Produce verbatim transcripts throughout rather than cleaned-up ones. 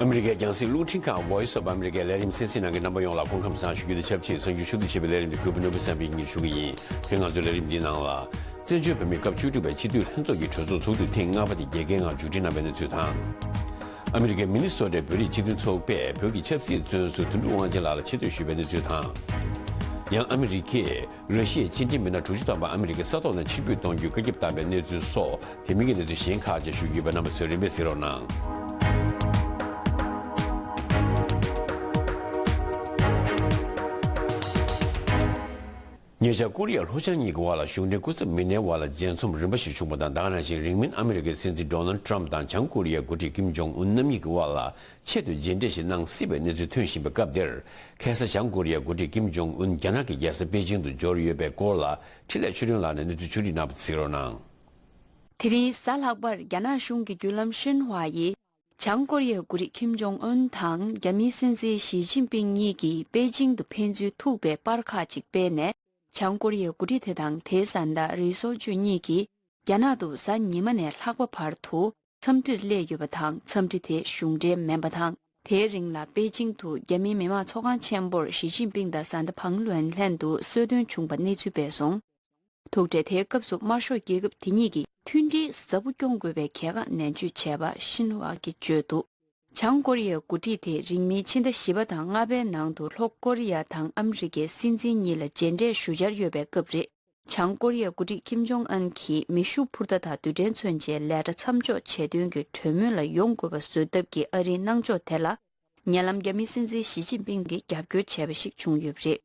ཨ་མི་རི་ཀའི་རྒྱང་སྲིང་རླུང་འཕྲིན་ཁང་Voice of America ལས་རིམ་གསན་གཟིགས་གནང་མཁན་རྣམ་པ་ཡོངས་ལ་སྐུ་ཁམས་བཟང་ཞུ་རྒྱུ་དང་ཆབས་ཅིག་གསར་འགྱུར་ཕྱོགས་བསྡུས་བྱས་པའི་ལས་རིམ་དེ་གུས་པ་ནོར་བུ་བསམ་འཕེལ་གྱིས་ཞུ་གི་ཡིན། དེ་ང་ཚོའི་ལས་རིམ་འདིའི་ནང་ལ། བཙན་བྱོལ་བོད་མིའི་སྐབས་བཅུ་དྲུག་པའི་སྤྱི་འཐུས་ལྷན་ཚོགས་ཀྱི་གྲོས་ཚོགས་ཚོགས་དུས་ཐེངས་ལྔ་པ་དེ་རྒྱལ་ཁའི་ངང་མཇུག་སྒྲིལ་གནང་བའི་གནས་ཚུལ་དང་། ཨ་མི་རི་ཀའི་མི་ནི་སོ་ཊའི་བོད་རིགས་སྤྱི་མཐུན་ཚོགས་པས་བོད་ཀྱི་ཆབ་སྲིད་བཙོན་ཟུར་དོན་གྲུབ་དབང་ཆེན་ལགས་ལ་ཆེ་བསྟོད་ཞུས་པའི་གནས་ཚུལ་དང་། ཡང་ཨ་མི་རི་ཀས་ར་ཤི་ཡའི་ཕྱི་འབྲེལ་མི་སྣ་དྲུག་ཅུ་ཐམ་པ་ཨ་མི་རི་ཀའི་ས་ཐོག་ནས་ཕྱིར་འབུད་གཏོང་རྒྱུའི་བཀའ་ཁྱབ་བཏང་བའི་གནས་ཚུལ་སོགས་དེ་མིན་གྱི་གནས་ཚུལ་གཞན་ཁག་ཅིག་ཞུ་རྒྱུ་ཡོད་པས། རྣམ་པ་ཚོས་རིམ་པས་གཟིགས་རོགས་གནང་། ཉེ་ཆར་ཀོ་རི་ཡ་ལྷོ་བྱང་གཉིས་ཀྱི་དབར་ལ་གཞུང་འབྲེལ་སྐུ་ཚབ་མི་སྣའི་དབར་ལ་མཇལ་འཛོམས་རིམ་པ་ཞིག་བྱུང་བ་དང་། ད་ག་ནང་བཞིན་རིང་མིན་ཨ་མི་རི་ཀའི་སྲིད་འཛིན་ཌོ་ནལ་ཊམ་དང་བྱང་ཀོ་རི་ཡའི་འགོ་ཁྲིད་ཀིམ་ཇོང་ཨུན་རྣམ་གཉིས་ཀྱི་དབར་ལ་ཆེད་དུ་མཇལ་འཕྲད་ཞིག་གནང་སྲིད་པའི་གནས་ཚུལ་ཐོན་བཞིན་པའི་སྐབས་འདིར། ཁ་སང་བྱང་ཀོ་རི་ཡའི་འགོ་ཁྲིད་ཀིམ་ཇོང་ཨུན་རྒྱ་ནག་གི་རྒྱལ་ས་པེ་ཅིང་དུ་འབྱོར་ཡོད་པའི་སྐོར་ལ་འཕྲིན་ལས་ཆོས་སྒྲོན་ལགས་ནས་གནས་ཚུལ་ཕྱོགས་བསྒྲིགས་གནང་བ་གཟིགས་རོགས་གནང་། དེ་རིང་གཟའ་ལྷག་པར་རྒྱ་ནག་གཞུང་གི་བརྒྱུད་ལམ་ཤིན་ཧྭ་ཡིས། བྱང་ཀོ་རི་ཡའི་འགོ་ཁྲིད་ཁིམ་ཇོང་ཨུན་དང་རྒྱ་མིའི་སྲིད་འཛིན་ཞི་ཅིན་ཕིང་གཉིས་ཀྱིས་པེ་ཅིང་དུ་ཕན་ཚུན་ཐུག་པའི་པར་ཁག་ཅིག་སྤེལ་ནས། བྱང་ཀོ་རི་ཡའི་འགོ་ཁྲིད་དེ་དང་དེའི་བཟའ་ཟླ་རི་སོལ་ཅུ་གཉིས་ཀྱིས་རྒྱ་ནག་ཏུ་གཟའ་ཉི་མ་ནས་ལྷག་པ་བར་དུ་འཚམས་འདྲིར་སླེབས་ཡོད་པ་དང་། འཚམས་འདྲི་དེ་གཞུང་འབྲེལ་མིན་པ་དང་། དེའི་རིང་ལ་པེ་ཅིང་དུ་རྒྱ་མིའི་མི་དམངས་ཚོགས་ཁང་ཆེན་པོར་ཞི་ཅིན་ཕིང་དང་བཟའ་ཟླ་ཕང་ལུན་ལྷན་དུ་གསོལ་སྟོན་བྱུང་བ་གནས་ཚུལ་སྤེལ་སོང་། ཐུག་འཕྲད་དེའི་སྐབས་སུ་དམར་ཤོག་རྒྱལ་ཁབ་དེ་གཉིས་ཀྱིས་མཐུན་སྒྲིལ་ཟབ་པོ་སྐྱོང་དགོས་པའི་གལ་འགངས་ནན་བརྗོད་བྱས་པ་ཤིན་ཧྭ་གིས་བརྗོད་འདུག། བྱང་ཀོ་རི་ཡའི་འགོ་ཁྲིད་དེ་རིང་མིན་ཕྱི་ཟླ་བཞི་པ་དང་ལྔ་པའི་ནང་དུ་ལྷོ་ཀོ་རི་ཡ་དང་ཨ་མི་རི་ཀའི་སྲིད་འཛིན་གཉིས་ལ་མཇལ་འཕྲད་ཞུ་འཆར་ཡོད་པའི་སྐབས་རེད། བྱང་ཀོ་རི་ཡའི་འགོ་ཁྲིད་ཁིམ་ཇོང་ཨན་གྱིས་མེ་ཤུགས་འཕུར་མདའ་དང་རྡུལ་ཕྲན་མཚོན་ཆའི་ལས་གྲྭ་མཚམས་འཇོག་བྱེད་དོན་གྱི་གྲོས་མོལ་ལ་ཡོང་དགོས་པ་བཟོ་ཐབས་ཀྱི་ཨ་རིའི་གནང་ཕྱོགས་དེ་ལ། ཉེ་ལམ་རྒྱ་མིའི་སྲིད་འཛིན་ཞི་ཅིན་ཕིང་གིས་རྒྱབ་སྐྱོར་བྱས་པ་ཞིག་བྱུང་ཡོད་པ་རེད།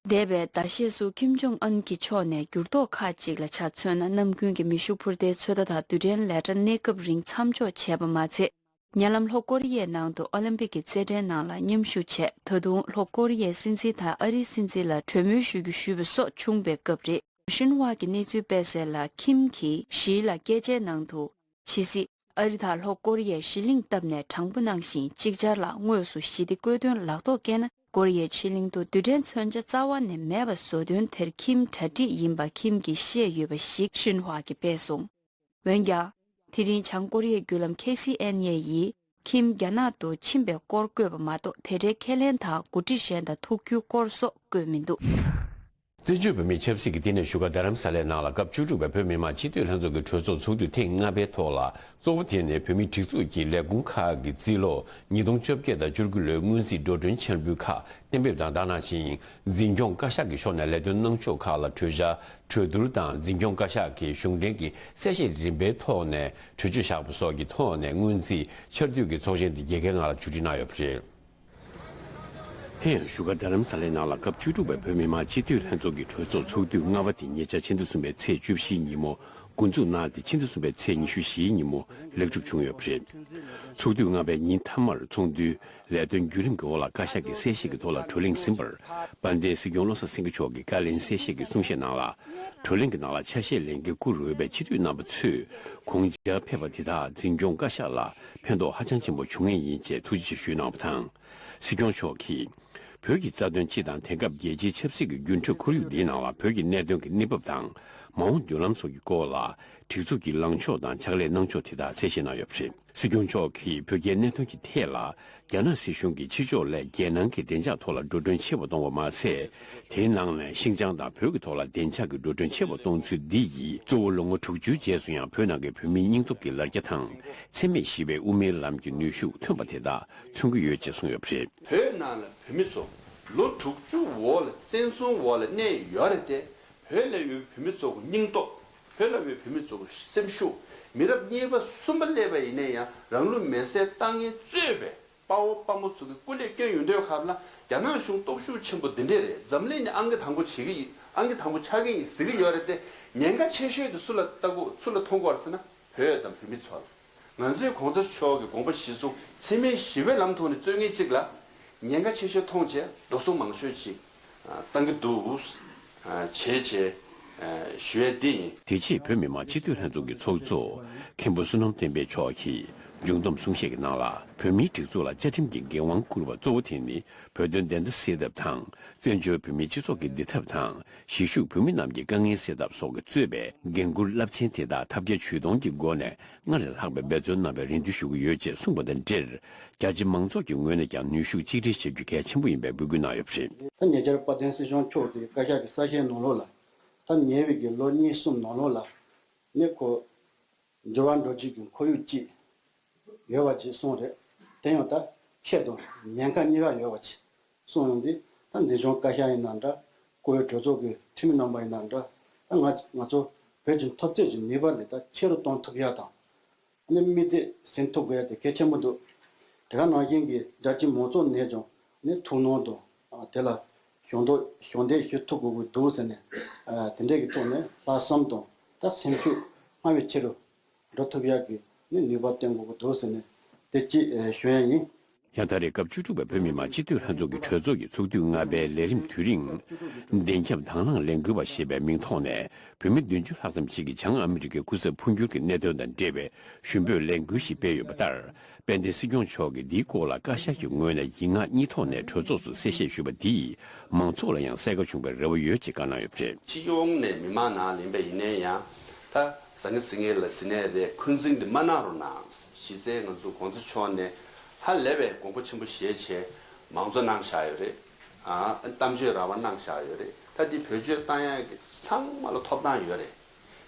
འདས་པའི་ཟླ་ཤས་སུ་ཁིམ་ཇོང་ཨན་གྱི་ཕྱོགས་ནས་འགྱུར་ལྡོག་ཁག་ཅིག་ལ་ཆ་མཚོན་ན། ནམ་རྒྱུན་གྱི་མེ་ཤུགས་འཕུར་མདའི་ཚོད་ལྟ་དང་རྡུལ་ཕྲན་ལས་གྲྭ་གནས་སྐབས་རིང་མཚམས་འཇོག་བྱས་པ་མ་ཚད། ཉེ་ལམ་ལྷོ་ཀོ་རི་ཡའི་ནང་དུ་ཨོ་ལིམ་པིག་གི་རྩེད་འགྲན་ནང་ལ་མཉམ་ཞུགས་བྱས། ད་དུང་ལྷོ་ཀོ་རི་ཡའི་སྲིད་འཛིན་དང་ཨ་རིའི་སྲིད་འཛིན་ལ་གྲོས་མོལ་ཞུ་རྒྱུ་ཞུས་པ་སོགས་བྱུང་བའི་སྐབས་རེད། ཤིན་ཧྭ་གི་གནས་ཚུལ་སྤེལ་གསལ་ལ། ཁིམ་གྱིས་ཞི་ལ་སྐད་ཆའི་ནང་དུ། ཇི་སྲིད་ཨ་རི་དང་ལྷོ་ཀོ་རི་ཡས་ཞི་ལྷིང་བཏབ་ནས་དྲང་པོ་གནང་ཞིང་། ཅིག་ཅར་ལ་དངོས་སུ་ཞི་བདེ་བཀོད་དོན་ལག་ཐོག་བཀལ་ན། ཀོ་རི་ཡའི་ཕྱེད་གླིང་དུ་རྡུལ་ཕྲན་མཚོན་ཆ་རྩ་བ་ནས་མེད་པ་བཟོ་དོན་དེར་ཁིམ་གྲ་སྒྲིག་ཡིན་པ་ཁིམ་གྱིས་བཤད་ཡོད་པ་ཞིག་ཤིན་ཧྭ་གིས་སྤེལ་སོང་། འོན་ཀྱང་། དེ་རིང་བྱང་ཀོ་རི་ཡའི་བརྒྱུད་ལམ་ཁེ་སི་ཨེན་ཨེ་ཡིས་ཁིམ་རྒྱ་ནག་ཏུ་ཕྱིན་པའི་སྐོར་བཀོད་པ་མ་གཏོགས། དེ་འབྲེལ་ཁས་ལེན་དང་འགོ་ཁྲིད་གཞན་དང་ཐུག་རྒྱུའི་སྐོར་སོགས་བཀོད་མི་འདུག། བཙན་བྱོལ་བོད་མིའི་ཆབ་སྲིད་ཀྱི་བསྟི་གནས་བཞུགས་སྒར་རྡ་རམ་ས་ལའི་ནང་ལ་སྐབས་བཅུ་དྲུག་པའི་བོད་མི་མང་སྤྱི་འཐུས་ལྷན་ཚོགས་ཀྱི་གྲོས་ཚོགས་ཚོགས་དུས་ཐེངས་ལྔ་པའི་ཐོག་ལ། གཙོ་བོ་དེ་ནི་བོད་མིའི་སྒྲིག་འཛུགས་ཀྱི་ལས་ཁུངས་ཁག་གི་རྩིས་ལོ་ཉིས་སྟོང་བཅོ་བརྒྱད་དང་བཅུ་དགུ་ལོའི་སྔོན་རྩིས་འགྲོ་གྲོན་འཆར་འབུལ་ཁག་གཏན་འབེབས་དང་། ད་ག་ནང་བཞིན་འཛིན་སྐྱོང་བཀའ་ཤག་གི་ཕྱོགས་ནས་ལས་དོན་གནང་ཕྱོགས་ཁག་ལ་གྲོས་འཆར་གྲོས་བསྡུར་དང་། འཛིན་སྐྱོང་བཀའ་ཤག་གིས་གཞུང་འབྲེལ་གྱི་གསལ་བཤད་རིམ་པའི་ཐོག་ནས་གྲོས་ཆོད་བཞག་པ་སོགས་ཀྱི་ཐོག་ནས། སྔོན་རྩིས་འཆར་དུས་ཀྱི་ཚོགས་ཆེན་དེ་རྒྱལ་ཁའི་ངང་ལ་མཇུག་སྒྲིལ་གནང་ཡོད་པ་རེད། དེ་ཡང་བཞུགས་སྒར་རྡ་རམ་ས་ལའི་ནང་ལ་སྐབས་བཅུ་དྲུག་པའི་བོད་མི་མང་སྤྱི་འཐུས་ལྷན་ཚོགས་ཀྱི་གྲོས་ཚོགས་ཚོགས་དུས་ལྔ་པ་དེ་ཉེ་ཆར་ཕྱི་ཟླ་གསུམ་པའི་ཚེས་བཅུ་བཞིའི་ཉིན་མོ་འགོ་འཛུགས་གནང་སྟེ། ཕྱི་ཟླ་གསུམ་པའི་ཚེས་ཉི་ཤུ་བཞིའི་ཉིན་མོ་ལེགས་གྲུབ་བྱུང་ཡོད་པ་རེད། ཚོགས་དུས་ལྔ་པའི་ཉིན་མཐའ་མར་ཚོགས་འདུའི་ལས་དོན་བརྒྱུད་རིམ་གྱི་འོག་ལ་བཀའ་ཤག་གི་གསལ་བཤད་ཀྱི་ཐོག་ལ་བགྲོ་གླེང་ཟིན་པར། དཔལ་ལྡན་སྲིད་སྐྱོང་བློ་བཟང་སེང་གེ་མཆོག་གིས་བཀའ་ལན་གསལ་བཤད་ཀྱི་གསུང་བཤད་ནང་ལ། བགྲོ་གླེང་གི་ནང་ལ་ཆ་ཤས་ལེན་མཁན་བཀུར་འོས་པའི་སྤྱི་འཐུས་རྣམ་པ་ཚོས་དགོངས་འཆར་ཕེབས་པ་དེ་དག་འཛིན་སྐྱོང་བཀའ་ཤག་ལ་ཕན་ཐོགས་ཧ་ཅང་ཆེན་པོ་བྱུང་ངེས་ཡིན་ཅེས་ཐུགས་རྗེ་ཆེ་ཞུས་གནང་བ་དང་། སྲིད་སྐྱོང་མཆོག་གིས། བོད་ཀྱི་རྩ་དོན་སྤྱི་དང་། དེང་སྐབས་རྒྱལ་སྤྱིའི་ཆབ་སྲིད་ཀྱི་འགྱུར་འགྲོས་ཁོར་ཡུག་འདིའི་ནང་ལ་བོད་ཀྱི་གནད་དོན་གྱི་གནས་བབ་དང་། མ་འོངས་མདུན་ལམ་སོགས་ཀྱི་སྐོར་ལ། སྒྲིག་འཛུགས་ཀྱི་ལངས་ཕྱོགས་དང་ཕྱག་ལས་གནང་ཕྱོགས་དེ་དག་གསལ་བཤད་གནང་ཡོད་པ་རེད། སྲིད་སྐྱོང་མཆོག་གིས་བོད་རྒྱའི་གནད་དོན་གྱི་ཐད་ལ། རྒྱ་ནག་སྲིད་གཞུང་གིས་ཕྱི་ཕྱོགས་ལས་རྒྱལ་ནང་གི་བདེ་འཇགས་ཐོག་ལ་འགྲོ་གྲོན་ཆེ་བ་གཏོང་བ་མ་ཟད། དེའི་ནང་ནས་ཤིན་ཅང་དང་བོད་ཀྱི་ཐོག་ལ་བདེ་འཇགས་ཀྱི་འགྲོ་གྲོན་ཆེ་བ་གཏོང་ཚུལ་འདི་ཡིས། གཙོ་བོ་ལོ་ངོ་དྲུག་ཅུའི་རྗེས་སུ་ཡང་བོད་ནང་གི་བོད་མིའི་སྙིང་སྟོབས་ཀྱི་ལར་རྒྱ་དང་། འཚེ་མེད་ཞི་བའི་དབུ་མའི་ལམ་གྱི་ནུས་ཤུགས་ཐོན་པ་དེ་དག་མཚོན་གྱི་ཡོད་ཅེས་གསུངས་ཡོད་པ་རེད། བོད་ནང་ལ་བོད་མི་ཚོ་ལོ་དྲུག་ཅུ་འོག་ལ་བཙན་བཟུང་འོག་ལ་གནས་ཡོད་རེད་དེ། བོད་ལ་ཡོད་པའི་བོད་མི་ཚོ་གི་སྙིང་སྟོབས། བོད་ལ་ཡོད་པའི་བོད་མི་ཚོ་གི་སེམས་ཤུགས། མི་རབས་གཉིས་པ་གསུམ་པ་སླེབས་པ་ཡིན་ན་ཡང་རང་ལུས་མེར་སྲེག་བཏང་མཁན་གཙོས་པའི་དཔའ་བོ་དཔའ་མོ་ཚོ་གི་སྐུ་ལས་བསྐྱོན་ཡོང་དུས་སྐབས་ལ། རྒྱ་ནག་གཞུང་སྟོབས་ཤུགས་ཆེན་པོ་འདི་འདྲས་རེད། འཛམ་གླིང་ནས་ཨང་ཀི་དང་པོ་བྱེད་ཀྱི་ཡིན། ཨང་ཀི་དང་པོ་ཆགས་ཀྱི་ཡིན་ཟེར་གྱི་ཡོད་རེད་དེ། ཉེན་ཁ་ཆེ་ཤོས་དེ་སུ་ལ་ལྟ་དགོས། སུ་ལ་མཐོང་དགོས་རེད་ཟེར་ན། བོད་དང་བོད་མི་ཚོ་ལ། ང་ཚོའི་གོང་ས་མཆོག་གི་དགོངས་པ་གཞིར་བཟུང་འཚེ་མེད་ཞི་བའི་ལམ་ཐོག་ནས་རྩོད་མཁན་གཅིག་ལ་ཉེན་ཁ་ཆེ་ཤོས་མཐོང་བྱས་འགྲོ་སོང་མང་ཤོས་ཅིག་བཏང་གི་འདུག་བྱས་བྱས་ཞུ་ཡས་འདི་ཡིན། དེ་རྗེས་བོད་མི་མང་སྤྱི་འཐུས་ལྷན་ཚོགས་ཀྱི་ཚོགས་གཙོ་མཁན་པོ་བསོད་ནམས་བསྟན་འཕེལ་མཆོག་གིས་ མཇུག་བསྡོམས་གསུང་བཤད་ཀྱི་ནང་ལ། བོད་མིའི་སྒྲིག་འཛུགས་ལ་བཅའ་ཁྲིམས་ཀྱི་འགན་དབང་བསྐུར་བ་གཙོ་བོ་དེ་ནི་བོད་དོན་བདེན་མཐའ་གསལ་ཐབས་དང་། བཙན་བྱོལ་བོད་མིའི་སྤྱི་ཚོགས་ཀྱི་བདེ་ཐབས་དང་། གཞིས་བཞུགས་བོད་མི་རྣམས་ཀྱི་དཀའ་ངལ་སེལ་ཐབས་སོགས་ཀྱིས་གཙོས་པའི་འགན་འཁུར་རླབས་ཆེན་དེ་དག་ཐབས་བརྒྱ་ཇུས་སྟོང་གི་སྒོ་ནས་སྔར་ལས་ལྷག་པའི་འབད་བརྩོན་གནང་བའི་རེ་འདུན་ཞུ་གི་ཡོད་ཅེས་གསུངས་པ་དང་འབྲེལ། རྒྱ་ཆེ་མང་ཚོགས་ཀྱི་ངོས་ནས་ཀྱང་ནུས་ཤུགས་གཅིག་སྒྲིལ་བྱ་རྒྱུ་གལ་ཆེན་པོ་ཡིན་པའི་འབོད་སྐུལ་གནང་ཡོད་པ་རེད། ད་ཉེ་ཆར་དཔལ་ལྡན་སྲིད་སྐྱོང་མཆོག་གིས་བཀའ་ཤག་གི་གསལ་བཤད་ནང་ལོགས་ལ། ད་ཉེ་བའི་གི་ལོ་གཉིས་གསུམ་ནང་ལོགས་ལ་ནི་ཁོ་འགྱུར་བ་འགྲོ་བྱེད་ཀྱི་ཁོར་ཡུག་ཅིག་ཡོད་པ་ཅིག་གསུངས་རེད། དེ་ཡང་ད་ཁེ་དང་ཉེན་ཁ་གཉིས་ཀ་ཡོད་པ་ཅིག་གསུངས་ཡོང་དུས། ད་འཛིན་སྐྱོང་བཀའ་ཤག་ཡིན་ན་འདྲ། བཀུར་འོས་གྲོས་ཚོགས་ཀྱི་འཐུས་མི་རྣམ་པ་ཡིན་ན་འདྲ། ད་ང་ང་ཚོ་བོད་ཀྱི་འཐབ་རྩོད་ཀྱི་ནུས་པ་འདི་ད་ཆེ་རུ་གཏོང་ཐུབ་ཡ་དང་། ནི་དམིགས་ཚད་ཟིན་ཐུབ་དགོས་ཡ་དེ་གལ་ཆེན་པོ་འདུག་དེ་ག་ནང་བཞིན་གྱི་རྒྱ་ཆེ་མང་ཚོགས་ནས་ཀྱང་ནི་ཐུགས་སྣང་དང་། ཨ། དེ་ལ་ཞུ་གཏུག་ཞུ་འདེགས་ཞུ་ཐུབ་དགོས་ཀྱི་འདུག་ཟེར་ནས། ཨ། དེ་འདྲས་ཀྱི་ཐོག་ནས་ལྷག་བསམ་དང་ད་སེམས་ཤུགས་སྔར་བས་ཆེ་རུ་འགྲོ་ཐུབ་ཡག་གི་ནི་ནུས་པ་བསྟན་དགོས་ཀྱི་འདུག་ཟེར་ནས་དེ་གཅིག་ཨ། ཞུ་ཡ་ཡིན། ཡང་ད་རེས་སྐབས་བཅུ་དྲུག་པའི་བོད་མི་མང་སྤྱི་འཐུས་ལྷན་ཚོགས་ཀྱི་གྲོས་ཚོགས་ཀྱི་ཚོགས་དུས་ལྔ་པའི་ལས་རིམ་དུས་རིང་། བདེ་ཁྱབ་དྭང་བླངས་ལས་འགུལ་བ་ཞེས་པའི་མིང་ཐོག་ནས་བོད་མི་བདུན་ཅུ་ལྷག་ཙམ་ཞིག་གིས་བྱང་ཨ་མི་རི་ཀའི་སྐུ་ཚབ་འཕོ་འགྱུར་གྱི་གནད་དོན་དང་འབྲེལ་བའི་ཞུ་འབོད་ལས་འགུལ་ཞིག་སྤེལ་ཡོད་པ་ལྟར། དཔལ་ལྡན་སྲིད་སྐྱོང་མཆོག་གིས་འདིའི་སྐོར་ལ་བཀའ་ཤག་གི་ངོས་ནས་ཡིག་ངག་གཉིས་ཐོག་ནས་གྲོས་ཚོགས་སུ་གསལ་བཤད་ཞུས་པ་འདིས་མང་ཚོགས་ལ་ཡང་གསལ་ཁ་བྱུང་བའི་རེ་བ་ཡོད་ཅེས་བཀའ་གནང་ཡོད་པ་རེད། སྤྱི་ཡོངས་ནས་མི་མང་ནང་ལེན་པ་ཡིན་ན་ཡང་། ད་ཟང་ངེ་ཟིང་ངེ་ལ་ཟིན་ནས་རེད། འཁོན་འཛིན་འདི་མ་གནང་རོགས་གནང་། གཞི་རྩའི་ང་ཚོ་གོང་ས་མཆོག་ནས་ཧ་ལས་པའི་དགོངས་པ་ཆེན་པོ་བཞེས་བྱས་མང་གཙོ་གནང་བཞག་ཡོད་རེད། ཨ། གཏམ་བརྗོད་རང་དབང་གནང་བཞག་ཡོད་རེད། ད་འདི་བེད་སྤྱོད་བཏང་ཡག་གི་ཚང་མ་ལ་ཐོབ་ཐང་ཡོད་རེད།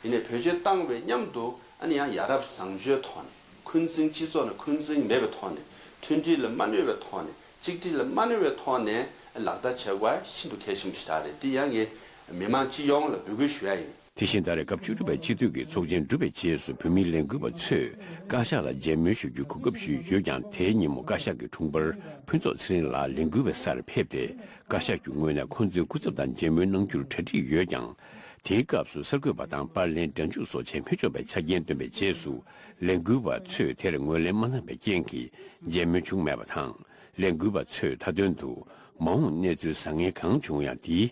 ཡིན་ནའི་བེད་སྤྱོད་བཏང་བའི་མཉམ་དུ་ཨ་ནི་ཡང་ཡ་རབས་བཟང་སྤྱོད་ཐོག་ནས། འཁོན་འཛིན་སྤྱི་ཚོགས་ནང་འཁོན་འཛིན་མེད་པའི་ཐོག་ནས། མཐུན་སྒྲིལ་ལ་མ་གནོད་པའི་ཐོག་ནས། གཅིག་སྒྲིལ་ལ་མ་གནོད་པའི་ཐོག་ནས་ལག་བསྟར་བྱེད་དགོས་པ་ཤིན་ཏུ་གལ་ཆེན་པོ་ཞིག་རེད། འདི་ཡང་ངས་མི་མང་སྤྱི་ཡོངས་ལ་འབོད་སྐུལ་ཞུ་ཡ་ཡིན། དེ་བཞིན་ད་རེས་སྐབས་བཅུ་དྲུག་པའི་སྤྱི་འཐུས་ཀྱི་ཚོགས་ཆེན་གྲུབ་པའི་རྗེས་སུ་བོད་མིའི་ལས་འགུལ་བ་ཚོས་བཀའ་ཤག་ལ་མཇལ་མོལ་ཞུ་རྒྱུའི་གོ་སྐབས་ཞུས་ཡོད་ཀྱང་། དེའི་ཉིན་མོ་བཀའ་ཤག་གི་དྲུང་འཕར་ཕུན་ཚོགས་ཚེ་རིང་ལགས་ལས་འགུལ་བའི་སར་ཕེབས་ཏེ། བཀའ་ཤག་གི་ངོས་ནས་ཁོང་ཚོའི་སྐུ་ཚབ་དང་མཇལ་མོལ་གནང་རྒྱུར་གྲ་སྒྲིག་ཡོད་ཀྱང་། དེའི་སྐབས་སུ་གསར་འགོད་པ་དང་པར་ལེན་སྒྲ་འཇུག་སོགས་བྱེད་མི་ཆོག་པའི་ཆ་རྐྱེན་བཏོན་པའི་རྗེས་སུ། ལས་འགུལ་བ་ཚོས་དེར་ངོས་ལེན་མ་གནང་བའི་རྐྱེན་གྱིས་མཇལ་མོལ་བྱུང་མེད་པ་དང་། ལས་འགུལ་བ་ཚོས་མཐའ་དོན་དུ་མ་འོངས་གནས་ཚུལ་བཟང་ངན་གང་བྱུང་ཡང་། དེའི་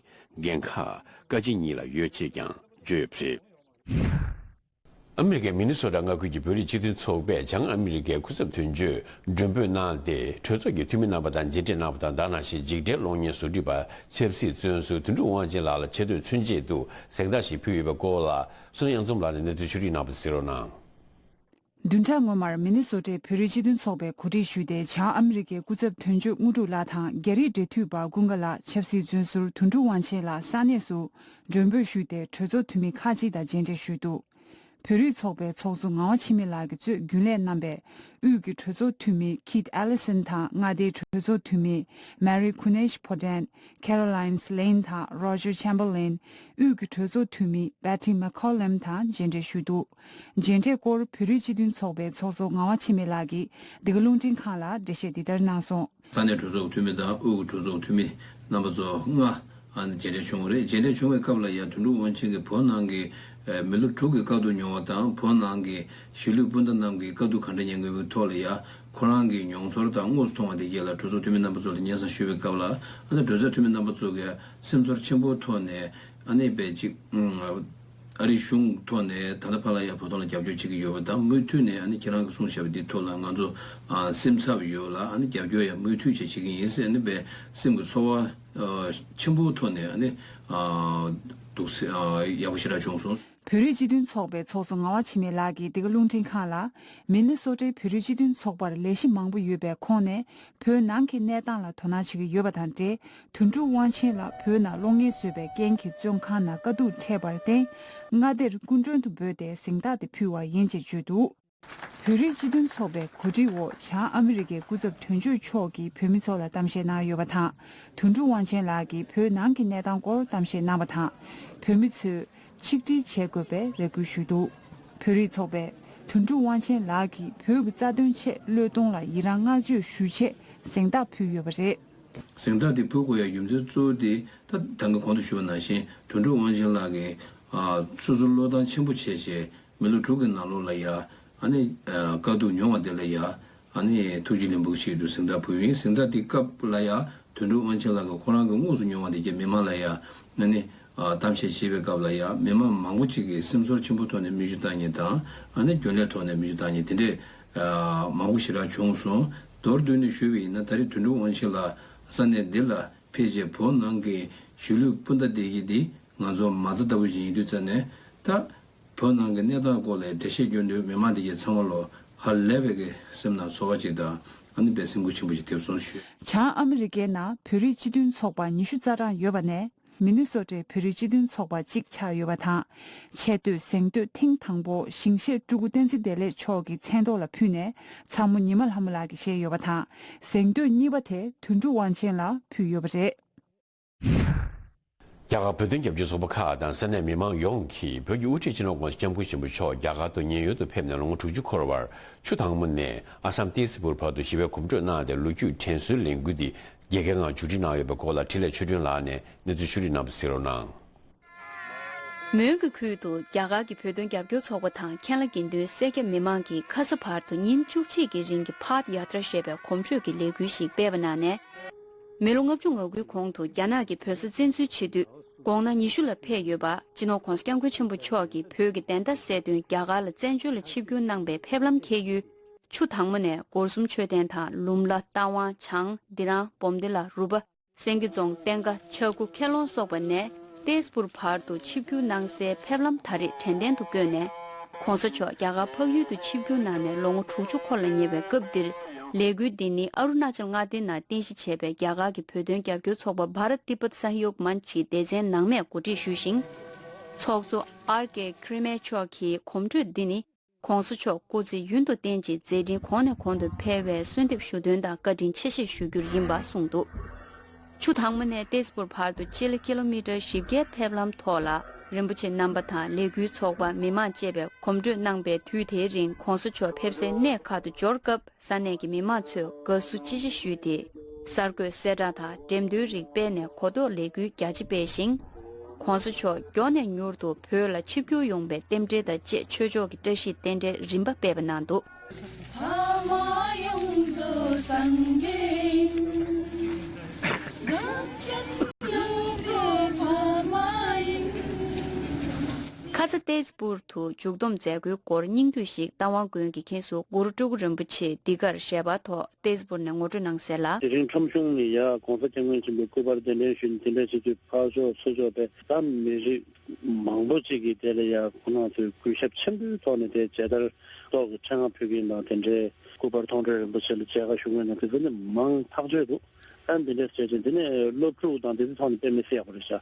འགན་ཁག་བཀའ་སྤྱི་གཉིས་ལ་ཡོད་ཅེས་ཀྱང་བརྗོད་ཡོད་པ་རེད། ཨ་མི་རི་ཀའི་མི་ནི་སོ་ཊ་མངའ་ཁུལ་གྱི་བོད་རིགས་སྤྱི་མཐུན་ཚོགས་པས་བྱང་ཨ་མི་རི་ཀའི་སྐུ་ཚབ་དོན་གཅོད་མགྲོན་འབོད་གནང་སྟེ། གྲོས་ཚོགས་ཀྱི་འཐུས་མི་རྣམ་པ་དང་མཇལ་འཕྲད་གནང་བ་དང་། ད་ནང་བཞིན་འཇིགས་བྲལ་གློག་བརྙན་བཟོ་སྐྲུན་པ་ཆབ་སྲིད་བཙོན་ཟུར་དོན་གྲུབ་དབང་ཆེན་ལགས་ལ་ཆེ་བསྟོད་མཚོན་ཆེད་དུ་གཟེངས་རྟགས་ཤིག་ཕུལ་ཡོད་པའི་སྐོར་ལ། བསོད་ནམས་གཡང་འཛོམས་ལགས་ནས་གནས་ཚུལ་ཕྱོགས་བསྒྲིགས་གནང་བ་གཟིགས་རོགས་གནང་། བདུན་ཕྲག་སྔོན་མར་མི་ནི་སོ་ཊའི་བོད་རིགས་སྤྱི་མཐུན་ཚོགས་པས་གོ་སྒྲིག་ཞུས་ཏེ། བྱང་ཨ་མི་རི་ཀའི་སྐུ་ཚབ་དོན་གཅོད་དངོས་གྲུབ་ལགས་དང་། རྒྱ་རིགས་འབྲེལ་མཐུད་པ་ཀུན་དགའ་ལགས། ཆབ་སྲིད་བཙོན་ཟུར་དོན་གྲུབ་དབང་ཆེན་ལགས་ས་གནས་སུ་མགྲོན་འབོད་ཞུས་ཏེ། གྲོས་ཚོགས་འཐུས་མི་ཁག་ཅིག་དང་མཇལ་འཕྲད་ཞུས་འདུག་བོད་རིགས་ཚོགས་པའི་ཚོགས་གཙོ་ངག་དབང་འཆི་མེད་ལགས་ཀྱིས་གཙོས་རྒྱུན་ལས་རྣམ་པས། དབུས་ཀྱི་གྲོས་ཚོགས་འཐུས་མི་Keith Ellison དང་། མངའ་སྡེའི་གྲོས་ཚོགས་འཐུས་མི་Mary Kunesh-Potan། Caroline Lane དང་། Roger Chamberlain། དབུས་ཀྱི་གྲོས་ཚོགས་འཐུས་མི་Betty McCollum དང་མཇལ་འཕྲད་ཞུས་འདུག་མཇལ་འཕྲད་སྐོར་བོད་རིགས་སྤྱི་མཐུན་ཚོགས་པའི་ཚོགས་གཙོ་ངག་དབང་འཆི་མེད་ལགས་ཀྱིས་འདི་ག་རླུང་འཕྲིན་ཁང་ལ་འགྲེལ་བཤད་འདི་ལྟར་གནང་སོང་། ས་གནས་གྲོས་ཚོགས་འཐུས་མི་དང་དབུས་ཀྱི་གྲོས་ཚོགས་འཐུས་མི་རྣམ་པ་ཚོ་ལྔ་ཨ་ནི་མཇལ་འཕྲད་བྱུང་བ་རེད། མཇལ་འཕྲད་བྱུང་བའི་སྐབས་ལ་ཡང་དོན་གྲུབ་དབང་ཆེན་གྱིས་བོད་ནང་གི་ཨ་མི་ལོ་དྲུག་གི་དཀའ་སྡུག་མྱོང་བ་དང་། བོད་ནང་གི་གཞིས་ལུས་སྤུན་ཟླ་རྣམས་ཀྱིས་དཀའ་སྡུག་ག་འདྲ་མྱངས་ཡོད་པའི་ཐོག་ལ་ཡང་ཁོ་རང་གི་མྱོང་ཚོར་དང་དངོས་སུ་མཐོང་བ་དེ་རྗེས་ལ་གྲོས་ཚོགས་འཐུས་མི་རྣམ་པ་ཚོ་ལ་སྙན་སེང་ཞུས་པའི་སྐབས་ལ། ཨ་ནི་གྲོས་ཚོགས་འཐུས་མི་རྣམ་པ་ཚོ་གིས་སེམས་ཚོར་ཆེན་པོའི་ཐོག་ནས་ཨ་ནི་དཔེ་ཅིག་ཨ་རིའི་གཞུང་ཐོག་ནས་ད་ལྟ་བར་ལ་ཡང་བོད་དོན་ལ་རྒྱབ་སྐྱོར་བྱེད་ཀྱི་ཡོད་པ་དང་། མུ་མཐུད་ནས་ཨ་ནི་ཁྱེད་རང་གིས་གསུངས་བཞག་པ་འདིའི་ཐོག་ལ་ང་ཚོ་ཨ་སེམས་འཚབ་ཡོད་ལ། ཨ་ནི་རྒྱབ་སྐྱོར་ཡང་མུ་མཐུད་བྱས་བྱེད་ཀྱི་ཡིན་ཟེར། ཨ་ནི་དཔེ་སེམས་ཀྱི་ཚོར་བ་ཨ་ཆེན་པོའི་ཐོག་ནས་ཨ་ནི་ཨ་འདུག་སེ་ཨ་ཡག་པོ་ཞེ་དྲག་བྱུང་སོང་། བོད་རིགས་སྤྱི་མཐུན་ཚོགས་པའི་ཚོགས་གཙོ་ངག་དབང་འཆི་མེད་ལགས་ཀྱིས་འདི་ག་རླུང་འཕྲིན་ཁང་ལ། མི་ནི་སོ་ཊའི་བོད་རིགས་སྤྱི་མཐུན་ཚོགས་པར་ལས་གཞི་མང་པོ་ཡོད་པའི་ཁོངས་ནས་བོད་ནང་གི་གནས་སྟངས་ལ་དོ་སྣང་བྱེད་ཀྱི་ཡོད་པ་དང་འབྲེལ། དོན་གྲུབ་དབང་ཆེན་ལགས་བོད་ནང་གློག་བརྙན་བཟོས་པའི་རྐྱེན་གྱིས་བཙོན་ཁང་ནང་དཀའ་སྡུག་འཕྲད་པར་བརྟེན། མངའ་སྡེར་སྐུ་མགྲོན་དུ་འབོད་དེ་གཟེངས་རྟགས་དེ་ཕུལ་བ་ཡིན་ཅེས་བརྗོད་འདུག་བོད་རིགས་སྤྱི་མཐུན་ཚོགས་པའི་གོ་སྒྲིག་འོག་བྱང་ཨ་མི་རི་ཀའི་སྐུ་ཚབ་དོན་གཅོད་མཆོག་གིས་བོད་མི་ཚོ་ལ་གཏམ་བཤད་གནང་ཡོད་པ་དང་། དོན་གྲུབ་དབང་ཆེན་ལགས་ཀྱིས་བོད་ནང་གི་གནས་སྟངས་སྐོར་གཏམ་བཤད་གནང་བ་དང་། བོད་མི་ཚོས་ཆིག་སྒྲིལ་བྱེད་དགོས་པའི་རེ་སྐུལ་ཞུས་འདུག་བོད་རིགས་ཚོགས་པས་དོན་གྲུབ་དབང་ཆེན་ལགས་ཀྱིས་བོད་ཀྱི་རྩ་དོན་ཆེད་བློས་གཏོང་ལ་ཡི་རངས་བསྔགས་བརྗོད་ཞུ་ཆེད་གཟེངས་རྟགས་ཕུལ་ཡོད་པ་རེད། གཟེངས་རྟགས་དེ་ཕུལ་དགོས་ཡ་རྒྱུ་མཚན་གཙོ་བོ་དེ། ད་ད་གིན་གོང་དུ་ཞུས་པ་ནང་བཞིན་དོན་གྲུབ་དབང་ཆེན་ལགས་ཀྱིས་ཨ་སོ་སོ་བློས་བཏང་ཆེན་པོ་བྱས་བྱས། མི་ལོ་དྲུག་གི་ནང་ལོགས་ལ་ཡ་ཨ་ནི་ཨ་དཀའ་སྡུག་མྱོང་བ་དེ་ལ་ཡ་ཨ་ནི་ཐུགས་རྗེ་ལེགས་འབུལ་ཞིག་ཏུ་གཟེངས་རྟགས་ཕུལ་ཡིན། གཟེངས་རྟགས་དེ་སྐབས་ལ་ཡ་དོན་གྲུབ་དབང་ཆེན་ལགས་ཀྱིས་ཁོ་རང་གི་དངོས་སུ་མྱོང་བ་དེ་གྱད་མི་མང་ལ་ཡ་ཨ་ནི་ཨ་གཏམ་བཤད་བྱེད་པའི་སྐབས་ལ་ཡ་མི་མང་མང་པོ་ཅིག་གིས་སེམས་ཚོར་ཆེན་པོའི་ཐོག་ནས་མིག་ཆུ་བཏང་མཁན་དང་། ཨ་ནི་རྒྱུན་ལས་ཐོག་ནས་མིག་ཆུ་བཏང་མཁན་དེ་འདྲས་ མང་པོ་ཞེ་དྲག་བྱུང་སོང་། མདོར་བསྡུས་ནས་ཞུས་པ་ཡིན་ན། ད་རེས་དོན་གྲུབ་དབང་ཆེན་ལགས་ས་གནས་འདི་ལ་ཕེབས་རྗེས། བོད་ནང་གི་གཞིས་ལུས་སྤུན་ཟླ་བསྡད་ཀྱི་འདི་ང་ཚོ་མ་རྩ་ལྟ་བུ་ཞིག་ཡིན་དུས་ཙམ་ནས། ད་བོད་ནང་གི་གནས་སྟངས་སྐོར་ལ་འགྲེལ་བཤད་སྐྱོན་དུས། མི་མང་འདི་གའི་ཚང་མ་ལོ་ཧ་ལས་པའི་གི་སེམས་ནང་ཚོར་བ་ཅིག་དང་། ཨ་ནི་དཔེ་སེམས་འགུལ་ཆེན་པོ་ཞིག་ཐེབས་སོང་ཞུ། བྱང་ཨ་མི་རི་ཀའི་ནང་བོད་རིགས་སྤྱི་མཐུན་ཚོགས་པ་ཉི་ཤུ་རྩ་གྲངས་ཡོད་པ་ནས། མི་ནི་སོ་ཊའི་བོད་རིགས་སྤྱི་མཐུན་ཚོགས་པ་གཅིག་ཆགས་ཡོད་པ་དང་། ཆེ་བསྟོད་གཟེངས་བསྟོད་ཐེངས་དང་པོ་ཞིང་གཤེགས་སྤྲུལ་སྐུ་བསྟན་འཛིན་བདེ་ལེགས་མཆོག་གི་མཚན་ཐོག་ལ་ཕུལ་ནས། ཚ་མོ་ཉི་མ་ལྷ་མོ་ལགས་ཀྱིས་བཞེས་ཡོད་པ་དང་། གཟེངས་བསྟོད་གཉིས་པ་དེ་དོན་གྲུབ་དབང་ཆེན་ལ་ཕུལ་ཡོད་པ་རེད། རྒྱ་གར་བོད་དོན་རྒྱབ་སྐྱོར་ཚོགས་པ་ཁག་དང་ས་གནས་མི་མང་ཡོངས་ཀྱིས་བོད་ཀྱི་དབུ་ཁྲིད་སྤྱི་ནོར་༧གོང་ས་༧སྐྱབས་མགོན་ཆེན་པོ་མཆོག་རྒྱ་གར་དུ་ཉེན་གཡོལ་དུ་ཕེབས་ནས་ལོ་ངོ་དྲུག་ཅུ་འཁོར་བར། ཆུ་དྭངས་མོ་ནས་ཨ་སམ་ཏེ་ཛི་པུར་བར་དུ་ཞི་བའི་གོམ་བགྲོད་གནང་སྟེ། ལོ་རྒྱུས་དྲན་གསོའི་ལས་འགུལ་འདི་རྒྱལ་ཁའི་ངང་མཇུག་སྒྲིལ་གནང་ཡོད་པའི་སྐོར་ལ། འཕྲིན་ལས་ཆོས་སྒྲོན་ལགས་ནས་གནས་ཚུལ་ཕྱོགས་བསྒྲིགས་གནང་བ་གཟིགས་རོགས་གནང་། མོན་གྱི་ཁུལ་དུ་རྒྱ་གར་གྱི་བོད་དོན་རྒྱབ་སྐྱོར་ཚོགས་པ་དང་། ཁེ་ལ་དགེ་འདུན་སེར་སྐྱ་མི་མང་གིས་ཁ་ས་བར་དུ་ཉིན་བཅུ་གཅིག་གི་རིང་གི་པད་ཡ་ཏྲ་ཞེས་པའི་གོམ་བགྲོད་ཀྱི་ལས་འགུལ་ཞིག་སྤེལ་བ་ནང་ནས། མི་ལོ་ལྔ་བཅུ་ང་དགུའི་གོང་དུ་རྒྱ་ནག་གིས་བོད་ས་བཙན་འཛུལ་བྱེད་དུས། དགོང་ན་ཉི་ཤུ་ལ་ཕེབས་ཡོད་པ། སྤྱི་ནོར་༧གོང་ས་༧སྐྱབས་མགོན་ཆེན་པོ་མཆོག་གིས་བོད་ཀྱི་བདེན་མཐའ་གསལ་དོན་རྒྱ་གར་ལ་བཙན་བྱོལ་ལ་ཆིབས་བསྒྱུར་གནང་པའི་ཕེབས་ལམ་འཁེལ་ཡུལ། ཆུ་དྭངས་མོ་ནས་སྒོར་གསུམ་མཆོད་རྟེན་དང་། ལུམ་ལ། རྟ་དབང་། བྱང་། ལྡི་རང་། བོམ་དི་ལ། རུ་པ། སེང་གེ་རྫོང་། བསྟན་དགའ། ཆ་སྒོ། ཁེ་ལོང་སོགས་པ་ནས་ཏེས་པུར་བར་དུ་ཆིབས་བསྒྱུར་གནང་སའི་ཕེབས་ལམ་ད་རེས་དྲན་རྟེན་དུ་བཀོད་ནས། ྋགོང་ས་མཆོག་རྒྱ་གར་འཕགས་ཡུལ་དུ་ཆིབས་བསྒྱུར་གནང་ནས་ལོ་ངོ་དྲུག་ཅུ་འཁོར་ལ་ཉེ་བའི་སྐབས་འདིར། ལས་འགུལ་འདི་ནི་ཨ་རུ་ན་ཅལ་མངའ་སྡེ་ནང་རྟེན་གཞི་བྱས་པའི་རྒྱ་གར་གྱི་བོད་དོན་རྒྱབ་སྐྱོར་ཚོགས་པ་བྷ་རཏ་ཏི་པད་སཱ་ཧ་ཡོག་མན་ཆི་སྡེ་ཚན་ནང་མས་གོ་སྒྲིག་ཞུས་ཤིང་། ཚོགས་གཙོ་ཨར་ཀེ་ཁི་རི་མེ་མཆོག་གིས་གོམ་བགྲོད་འདི་ནི། ྋགོང་ས་མཆོག་སྐུ་ཚེ་ཡུན་དུ་བརྟན་ཅིང་མཛད་འཕྲིན་གོང་ནས་གོང་དུ་འཕེལ་བའི་གསོལ་འདེབས་ཞུ་དོན་དང་བཀའ་དྲིན་ཆེ་ཞེས་ཞུ་རྒྱུ་ཡིན་པ་གསུངས་འདུག། ཆུ་དྭངས་མོ་ནས་ཏེས་པུར་བར་དུ་སྤྱི་ལེ་ཀི་ལོ་མི་ཊར་བཞི་བརྒྱའི་ཕེབས་ལམ་ཐོག་ལ། རིན་པོ་ཆེ་རྣམ་པ་དང་ལས་འགུལ་ཚོགས་པ་མི་མང་བཅས་པས་གོམ་བགྲོད་གནང་པའི་དུས་དེའི་རིང་ྋགོང་ས་མཆོག་ཕེབས་སའི་གནས་ཁག་ཏུ་འབྱོར་སྐབས། ས་གནས་ཀྱི་མི་མང་ཚོས་དགའ་བསུ་ཅི་ཆེ་ཞུས་ཏེ། གསར་འགོད་གསལ་བསྒྲགས་དང་འགྲེམས་སྟོན་རིགས་སྤེལ་ནས་གོ་རྟོགས་ལས་འགུལ་རྒྱ་ཆེ་སྤེལ་ཞིང་། ྋགོང་ས་མཆོག་མགྱོགས་ནས་མྱུར་དུ་བོད་ལ་ཆིབས་བསྒྱུར་ཡོང་བའི་རྟེན་འབྲེལ་དང་བཅས་ཆོས་ཕྱོགས་ཀྱི་བཀྲ་ཤིས་རྟེན་འབྲེལ་རིམ་པ་སྤེལ་བ་གནང་འདུག། ཕ་མ་ཡོངས་སུ་སངས་རྒྱས་ཡིན། སེམས་ཅན་ཡོངས་སུ་ཕ་མ་ཡིན། ཁ་ཚ་ཏེས་པུར་དུ་མཇུག་བསྡོམས་མཛད་སྒོའི་སྐོར་སྙིང་བསྡུས་ཤིག་རྟ་དབང་དགོན་གྱི་མཁན་ཟུར་གུ་རུ་སྤྲུལ་སྐུ་རིན་པོ་ཆེ་འདི་གར་ཞལ་པར་ཐོག་ཏེས་པུར་ནས་ངོ་སྤྲོད་གནང་གསལ་ལ། དེ་རིང་ཁྲོམ་གཞུང་ནས་ཡ་ྋགོང་ས་ྋསྐྱབས་མགོན་ཆེན་པོའི་སྐུ་པར་གདན་འདྲེན་ཞུས་ནས་དེ་འདྲ་བྱེད་དུས། ཕར་ཕྱོགས་ཚུར་ཕྱོགས་པའི་ད་མི་རིགས་མང་པོ་ཅིག་གིས་དེ་ལ་ཡ་ཁོང་རྣམ་ཚོས་གུས་ཞབས་ཆེན་པོའི་ཐོག་ནས་དེ་མཇལ་དར་ཐོག་གི་ཕྲེང་བ་ཕུལ་མཁན་དང་། དེ་འདྲའི་སྐུ་པར་མཐོང་གྲོལ་རིན་པོ་ཆེ་ལ་མཇལ་ཁ་ཞུ་མཁན་དང་། དེ་ཚོ་ནི་མང་ཐག་ཆོད་འདུག། ཨ་འདི་འདྲ་བྱས་ཙང་འདི་ནི་སློབ་ཕྲུག་དང་དེ་ཚོའི་ཐོག་ནས་དཔེ་མི་སྲིད་ཡག་པོ་རེད་ཤག།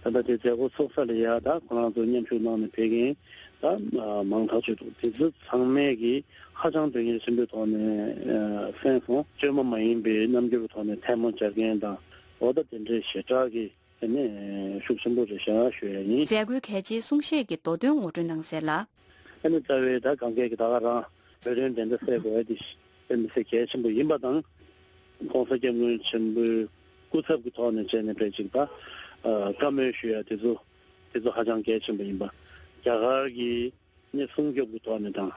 ད་ལྟ་དེ་མཛད་སྒོ་ཚུགས་ས་ལ་ཡ་ད་ཁོ་རང་ཚོ་མཉམ་ཞུགས་གནང་ནས་ཕེབས་མཁན་ད་མང་ཐག་ཆོད་འདུག། དེ་ཚོ་ཚང་མས་ཀྱིས་ཧ་ཅང་དོན་གཉེར་ཆེན་པོའི་ཐོག་ནས་གསན་སོང་། བཅོས་མ་མ་ཡིན་པའི་རྣམ་འགྱུར་ཐོག་ནས་ཐལ་མོ་སྦྱར་མཁན་དང་། འོ་ད་དེ་འདྲའི་ཞེ་དྲག་གི་དེ་ནས་ཤུགས་ཆེན་པོ་རེད་ཤག་ཞུ་ཡ་ཡིན། མཛད་སྒོའི་གལ་ཆེའི་གསུང་བཤད་ཀྱི་མདོ་དོན་ངོ་སྤྲོད་གནང་གསལ་ལ། ཨ་ནི་རྩ་བའི་ད་གང་གས་ཀྱི་ད་ག་རང་བོད་དོན་བདེན་མཐའ་གསལ་དགོས་ཡ་དེ་དཔེ་མི་སྲིད་གལ་ཆེན་པོ་ཡིན་པ་དང་། ྋགོང་ས་ྋསྐྱབས་མགོན་ཆེན་པོའི་སྐུ་ཚབ་ཀྱི་ཐོག་ནས་བྱས་ནས་དཔེ་ཅིག་ད་བཀའ་མོལ་ཞུ་ཡ་དེ་ཚོ་དེ་ཚོ་ཧ་ཅང་གལ་ཆེན་པོ་ཡིན་པ། རྒྱ་གར་གྱི་ནི་སྲུང་སྐྱོབ་ཀྱི་ཐོག་ནས་དང་།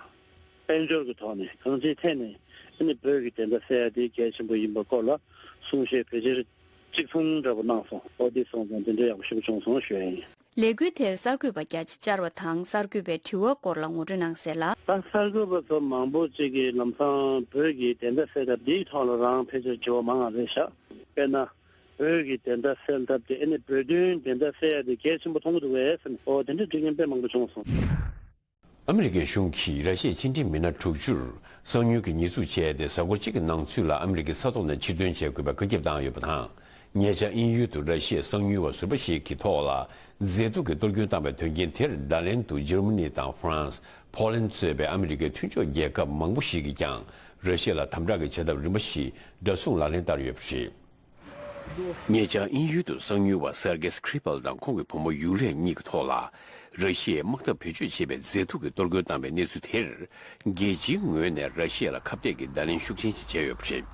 དཔལ་འབྱོར་གྱི་ཐོག་ནས་གང་ཅིའི་ཐད་ནས་ཨ་ནི་བོད་ཀྱི་བདེན་མཐའ་གསལ་ཡ་དེ་གལ་ཆེན་པོ་ཡིན་པ་སྐོར་ལ་གསུང་བཤད་ཕལ་ཆེར་གཅིག་མཚུངས་འདྲ་པོ་གནང་སོང་། འོ་དེ་སོང་ཙང་དེ་འདྲ་ཡག་པོ་ཞེ་པོ་བྱུང་སོང་ཞུ་ཡ་ཡིན། ལས་འགུལ་དེར་གསར་འགོད་པ་རྒྱ་ཆེ་བཅར་བ་དང་། གསར་འགོད་པའི་དྲི་བ་སྐོར་ལ་ངོ་སྤྲོད་གནང་གསལ་ལ། ད་གསར་འགོད་པ་ཚོ་མང་པོ་ཅིག་གིས་ལམ་སང་བོད་ཀྱི་བདེན་མཐའ་གསལ་ཐབས་འདིའི་ཐོག་ལ་རང་ཕལ་ཆེར་དྲི་བ་མང་བ་རེད་ཤག། དཔེར་ན་བོད་ཀྱི་བདེན་མཐའ་གསལ་ཐབས་དེ་ཨ་ནི་བོད་དོན་བདེན་མཐའ་གསལ་ཡ་དེ་གལ་ཆེན་པོ་མཐོང་གི་འདུག་གས་ཟེར་ནས། འོ་དེ་འདྲ་འདྲི་མཁན་དཔེ་མང་པོ་བྱུང་སོང་། ཨ་མི་རི་ཀའི་གཞུང་གིས་ར་ཤི་ཡའི་ཕྱི་འབྲེལ་མི་སྣ་དྲུག་ཅུར་གསང་ཉུལ་གྱི་ཉེས་འཛུགས་བྱས་ཏེ། གཟའ་འཁོར་གཅིག་གི་ནང་ཚུད་ལ་ཨ་མི་རི་ཀའི་ས་ཐོག་ནས་ཕྱིར་འདོན་བྱེད་དགོས་པའི་བཀའ་ཁྱབ་བཏང་ཡོད་པ་དང་། ཉེ་ཆར་དབྱིན་ཡུལ་དུ་ར་ཤི་ཡའི་གསང་ཉུལ་བ་ཟུར་པ་ཞིག་གི་ཐོག་ལ་མཛེས་སྡུག་གི་གཏོར་སྐྱོན་བཏང་བའི་དོན་རྐྱེན་དེར་བརྡ་ལན་དུ་འཇར་མ་ནི་དང་ཧྥ་རན་སི། ཕོ་ལན་གཙོས་པའི་ཨ་མི་རི་ཀའི་མཐུན་ཕྱོགས་རྒྱལ་ཁབ་མང་པོ་ཞིག་གིས་ཀྱང་ར་ཤི་ཡ་ལ་དམ་དྲག་གི་བྱེད་ཐབས་རིམ་པ་ཞིག་འདྲ་མཚུངས་ལག་ལེན་བསྟར་ཡོད་པ་རེད། ཉེ་ཆར་དབྱིན་ཡུལ་དུ་གསང་ཉུལ་བ་སར་གེ་སི་ཁི་རི་པལ་དང་ཁོང་གི་བུ་མོ་ཡུ་ལེ་གཉིས་ཀྱི་ཐོག་ལ་ར་ཤི་ཡའི་དམག་འཐབ་བེད་སྤྱོད་བྱས་པའི་མཛེས་སྡུག་གི་གཏོར་རྒོལ་བཏང་བའི་གནས་ཚུལ་དེར། རྒྱལ་སྤྱིའི་ངོས་ནས་ར་ཤི་ཡ་ལ་ཁ་གཏད་ཀྱི་བརྡ་ལན་ཤུགས་ཆེན་ཞིག་བྱས་ཡོད་པ་རེད།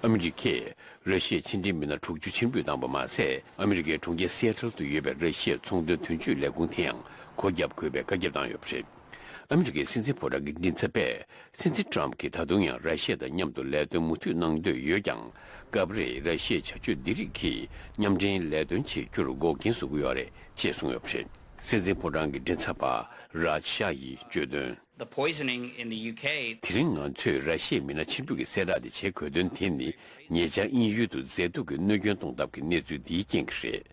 ཨ་མི་རི་ཀས་ར་ཤི་ཡའི་ཕྱི་འབྲེལ་མི་སྣ་དྲུག་ཅུ་ཕྱིར་འབུད་བཏང་པ་མ་ཟད། ཨ་མི་རི་ཀའི་གྲོང་ཁྱེར་སི་ཨེ་ཊལ་དུ་ཡོད་པའི་ར་ཤི་ཡའི་ཚོང་དོན་དོན་གཅོད་ལས་ཁུངས་དེ་ཡང་སྒོ་བརྒྱབ་དགོས་པའི་བཀའ་ཁྱབ་བཏང་ཡོད་པ་རེད། ཨ་མི་རི་ཀའི་སྲིད་འཛིན་ཕོ་བྲང་གི་མགྲིན་ཚབ་པས། སྲིད་འཛིན་ཊམ་གྱིས་ད་དུང་ཡང་ར་ཤི་ཡ་དང་མཉམ་དུ་ལས་དོན་མུ་མཐུད་གནང་འདོད་ཡོད་ཀྱང་། སྐབས་རེ་ར་ཤི་ཡའི་བྱ་སྤྱོད་འདི་རིགས་ཀྱིས་མཉམ་འབྲེལ་ལས་དོན་བྱེད་རྒྱུར་འགོག་རྐྱེན་བཟོ་གི་ཡོད་རེད་ཅེས་གསུངས་ཡོད་པ་རེད། སྲིད་འཛིན་ཕོ་བྲང་གི་མགྲིན་ཚབ་པ་རཱཇ་ཤཱ་ཡིས་བརྗོད་དོན། The poisoning in the U K དེ་རིང་ང་ཚོས་ར་ཤི་ཡའི་མི་སྣ་ཆེན་པོ་གི་གསལ་བསྒྲགས་དེ་བྱེད་དགོས་དོན་དེ་ནི་ཉེ་ཆར་དབྱིན་ཡུལ་དུ་མཛེས་སྡུག་གི་གནོད་སྐྱོན་གཏོང་ཐབས་ཀྱི་གནས་ཚུལ་འདིའི་རྐྱེན་གྱིས་རེད།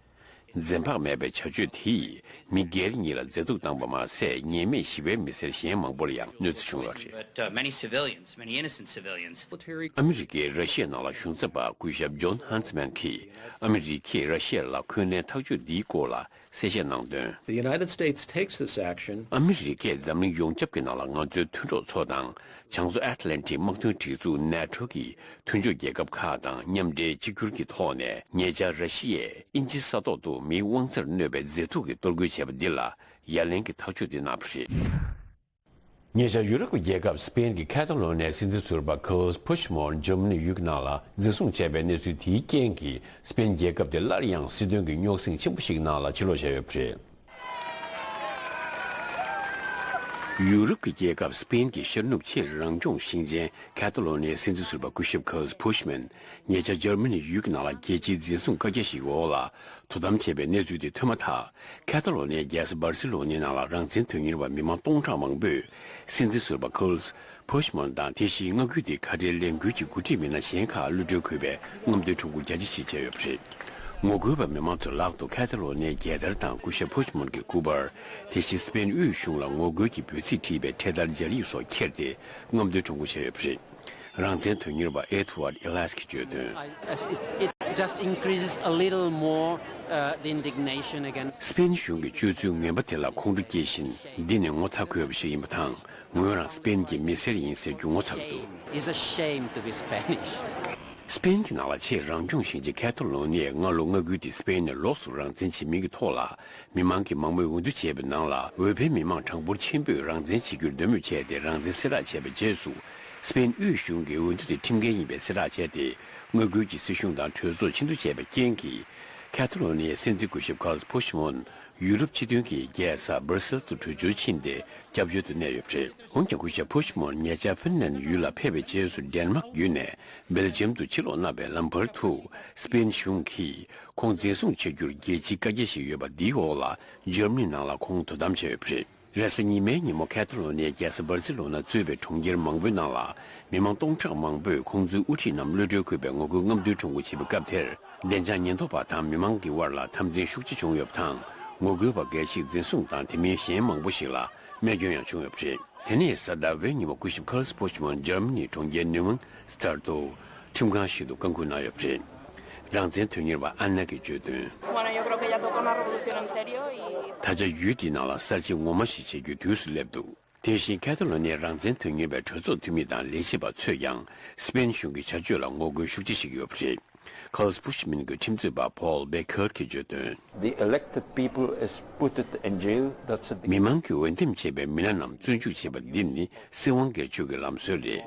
འཛེམ་བག་མེད་པའི་བྱ་སྤྱོད་དེས་མི་སྒེར་གཉིས་ལ་མཛེས་སྡུག་བཏང་པ་མ་ཟད། ཉེས་མེད་ཞི་བའི་མི་སེར་གཞན་མང་པོ་ལ་ཡང་གནོད་འཚེ་བྱུང་ཡོད་རེད། But uh, many civilians, many innocent civilians. ཨ་མི་རི་ཀའི་ར་ཤི་ཡའི་ནང་ལ་གཞུང་ཚབ་པ་སྐུ་ཞབས་ཇོན་ཧན་སི་མན་གྱིས་ཨ་མི་རི་ཀས་ར་ཤི་ཡ་ལ་འཁོན་ལན་ཐག་གཅོད་འདིའི་སྐོར་ལ་གསལ་བཤད་གནང་དོན། The United States takes this action. ཨ་མི་རི་ཀས་འཛམ་གླིང་ཡོངས་ཁྱབ་ཀྱི་ནང་ལ་ང་ཚོའི་མཐུན་གྲོགས་ཚོ་དང་། བྱང་མཚོ་ཨེཊ་ལན་ཊིག་དམག་དོན་སྒྲིག་འཛུགས་ནེ་ཊོ་གི་མཐུན་ཕྱོགས་རྒྱལ་ཁབ་ཁག་དང་མཉམ་འབྲེལ་གཅིག་གྱུར་གྱི་ཐོག་ནས། ཉེ་ཆར་ར་ཤི་ཡས་དབྱིན་ཇི་ས་ཐོག་ཏུ་མིའི་དབང་ཆར་གནོད་པའི་མཛེས་སྡུག་གི་གཏོར་རྒོལ་བྱས་པ་འདི་ལ་ཡ་ལན་གྱི་ཐག་གཅོད་འདི་གནང་བ་རེད། ཉེ་ཆར་ཡུ་རོབ་ཀྱི་རྒྱལ་ཁབ་སི་པེན་གྱི་ཁ་ཐ་ལོ་ནིའི་སྲིད་འཛིན་ཟུར་པ་ཁར་ལ་ཕུ་ཤ་མོར་འཇར་མ་ནི་ཡུལ་གྱི་ནང་ལ་འཛིན་བཟུང་བྱས་པའི་གནས་ཚུལ་དེའི་རྐྱེན་གྱིས། སི་པེན་རྒྱལ་ཁབ་དེ་སླར་ཡང་སྲིད་དོན་གྱི་རྙོག་ཟིང་ཆེན་པོ་ཞིག་ནང་ལ་ཕྱིར་ལོག་བྱས་ཡོད་པ་རེད། ཡུ་རོབ་ཀྱི་རྒྱལ་ཁབ་སི་པེན་གྱི་ཤར་ནུབ་ཆེས་རང་སྐྱོང་ཞིང་ཆེན་ཁ་ཐ་ལོ་ནིའི་སྲིད་འཛིན་ཟུར་པ་སྐུ་ཞབས་ཁར་ལ་ཕུ་ཤ་མོན་ཉེ་ཆར་འཇར་མ་ནི་ཡུལ་གྱི་ནང་ལ་རྒྱལ་སྤྱིའི་འཛིན་བཟུང་བཀའ་རྒྱ་ཞིག་གི་འོག་ལ་དོ་དམ་བྱས་པའི་གནས་ཚུལ་དེ་ཐོན་མ་ཐག་ཁ་ཐ་ལོ་ནིའི་རྒྱལ་ས་སྦར་སི་ལོ་ནིའི་ནང་ལ་རང་བཙན་དོན་གཉེར་བ་མི་མང་སྟོང་ཕྲག་མང་པོས་སྲིད་འཛིན་ཟུར་པ་ཁར་ལ་ཕུ་ཤ་མོན་དང་། དེ་བཞིན་མངའ་ཁུལ་དེའི་ཁ་བྲལ་ལས་འགུལ་གྱི་འགོ་ཁྲིད་མི་སྣ་གཞན་ཁག་གློད་གྲོལ་དགོས་པའི་རྔམ་སྟོན་ཁྲོམ་སྐོར་རྒྱ་ཆེ་ཞིག་བྱས་ཡོད་པ་རེད། ངོ་རྒོལ་བ་མི་མང་ཚོའི་ལག་ཏུ་ཁ་ཐ་ལོ་ནིའི་རྒྱལ་དར་དང་སྐུ་ཞབས་ཕུ་ཤ་མོན་གྱི་སྐུ་པར། དེ་བཞིན་སི་པེན་དབུས་གཞུང་ལ་ངོ་རྒོལ་གྱི་འབོད་ཚིག་བྲིས་པའི་འཕྲེད་དར་སྦྱར་ཡིག་སོགས་ཁྱེར་ཏེ་རྔམ་སྟོན་ཁྲོམ་སྐོར་བྱས་ཡོད་པ་རེད། རང་བཙན་དོན་གཉེར་བ་ཨེ་ཐུ་ཨར་ཨི་ལཱས་ཀྱིས་བརྗོད་དོན། I- It, it just increases a little more uh, the indignation against. སི་པེན་གཞུང་གི་སྤྱོད་ཚུལ་ངན་པ་དེ་ལ་ཁོང་ཁྲོ་སྐྱེ་བཞིན། འདི་ནི་ངོ་ཚ་དགོས་པ་ཞིག་ཡིན་པ་དང་། ངོས་རང་སི་པེན་གྱི་མི་སེར་ཡིན་ཟེར་རྒྱུ་ངོ་ཚ་གི་འདུག It's a shame to be Spanish. སི་པེན་གྱི་ནང་ལ་ཆེས་རང་སྐྱོང་ཞིང་ཆེན་ཁ་ཐ་ལོ་ནི་ཡའི་སྔ་ལོ་མངའ་ཁུལ་དེ་སི་པེན་ནས་ལོགས་སུ་རང་བཙན་བྱེད་མིན་གྱི་ཐོག་ལ། མི་མང་གིས་མང་མོས་འོས་བསྡུ་བྱས་པའི་ནང་ལ། འོས་འཕེན་མི་མང་གྲངས་འབོར་ཆེན་པོས་རང་བཙན་བྱེད་རྒྱུར་འདོད་མོས་བྱས་ཏེ། རང་བཙན་གསལ་བསྒྲགས་བྱས་པའི་རྗེས་སུ། སི་པེན་དབུས་གཞུང་གིས་འོས་བསྡུ་དེ་ཁྲིམས་འགལ་ཡིན་པའི་གསལ་བསྒྲགས་བྱས་ཏེ། མངའ་ཁུལ་གྱི་སྲིད་གཞུང་དང་གྲོས་ཚོགས་ཕྱིར་བསྡུ་བྱས་པའི་རྐྱེན་གྱིས། ཁ་ཐ་ལོ་ནི་ཡའི་སྲིད་འཛིན་སྐུ་ཞབས་ཁར་ལ་ཕུ་ཤ་མོན་ཡུ་རོབ་སྤྱི་མཐུན་གྱི་རྒྱལ་ས་སྦར་སེལ་དུ་བྲོས་བྱོལ་ཕྱིན་ཏེ། སྐྱབས་བཅོལ་དུ་གནས་ཡོད་པ་རེད། འོན་ཀྱང་སྐུ་ཞབས་ཕུ་ཤ་མོན་ཉེ་ཆར་ཧྥིན་ལན་ཡུལ་ལ་ཕེབས་པའི་རྗེས་སུ། ཌེན་མཱག་བརྒྱུད་ནས་སྦེལ་ཇམ་དུ་ཕྱིར་ལོག་གནང་བའི་ལམ་བར་དུ། སི་པེན་གཞུང་གིས་ཁོང་འཛིན་བཟུང་བྱ་རྒྱུར་རྒྱལ་སྤྱིའི་བཀའ་རྒྱ་ཞིག་ཡོད་པ་འདིའི་འོག་ལ། འཇར་མ་ནི་ནང་ལ་ཁོང་དོ་དམ་བྱས་ཡོད་པ་རེད། རེས་གཟའ་ཉི་མའི་ཉིན་མོ་ཁ་ཐ་ལོ་ནི་ཡའི་རྒྱལ་ས་སྦར་སི་ལོ་ན་གཙོས་པའི་གྲོང་ཁྱེར་མང་པོའི་ནང་ལ། མི་མང་སྟོང་ཕྲག་མང་པོས་ཁོང་ཚོའི་དབུ་ཁྲིད་རྣམས་གློད་གྲོལ་དགོས་པའི་ངོ་རྒོལ་རྔམ་སྟོན་ཁྲོམ་སྐོར་བྱེད་པའི་སྐབས་དེར། བདེ་འཇགས་ཉེན་རྟོག་པ་དང་མི་མང་གི་དབར་ལ་འཐབ་འཛིང་ཤུགས་ཆེ་བྱུང་ཡོད་པ་དང་། ངོ་རྒོལ་བ་འགའ་ཞིག་འཛིན་བཟུང་དང་། དེ་མིན་གཞན་མང་པོ་ཞིག་ལ་རྨས་སྐྱོན་ཡང་བྱུང་ཡོད་པ་རེད། དེ་ནས་གཟའ་ཟླ་བའི་ཉིན་མོ་སྐུ་ཞབས་ཁར་ལ་ཕུ་ཤ་མོན་འཇར་མ་ནིའི་གྲོང་ཁྱེར་ནིའུ་ཝན་སི་ཏར་དུ་ཁྲིམས་ཁང་ཞིག་ཏུ་བཀའ་འཁུར་གནང་ཡོད་པ་རེད། རང་བཙན་དོན་གཉེར་བ་ཨན་ན་གིས་བརྗོད་དོན། Bueno, yo creo que ya toca una revolución en serio y ད་ཆ་ཡུལ་འདིའི་ནང་ལ་གསར་བརྗེ་ངོ་མ་ཞིག་བྱེད་རྒྱུའི་དུས་སུ་སླེབས་འདུག་དེ་བཞིན་ཁ་ཐ་ལོ་ནིའི་རང་བཙན་དོན་གཉེར་བའི་གྲོས་ཚོགས་འཐུས་མི་དང་ལས་བྱེད་པ་ཚོས་ཀྱང་སི་པེན་གཞུང་གི་བྱ་སྤྱོད་ལ་ངོ་རྒོལ་ཤུགས་ཆེ་བྱེད་ཀྱི་ཡོད་པ་རེད། ཁར་ལ་ཕུ་ཤ་མོན་གྱི་ཁྲིམས་རྩོད་པ་Paul Baker གྱིས་བརྗོད་དོན། The elected people is put it in jail. That's the མི་མང་གིས་འོས་འདེམས་བྱས་པའི་མི་སྣ་རྣམས་བཙོན་འཇུག་བྱེད་པ་འདི་ནི་སྲིད་དབང་སྒེར་གཅོད་ཀྱི་ལམ་སྲོལ་རེད།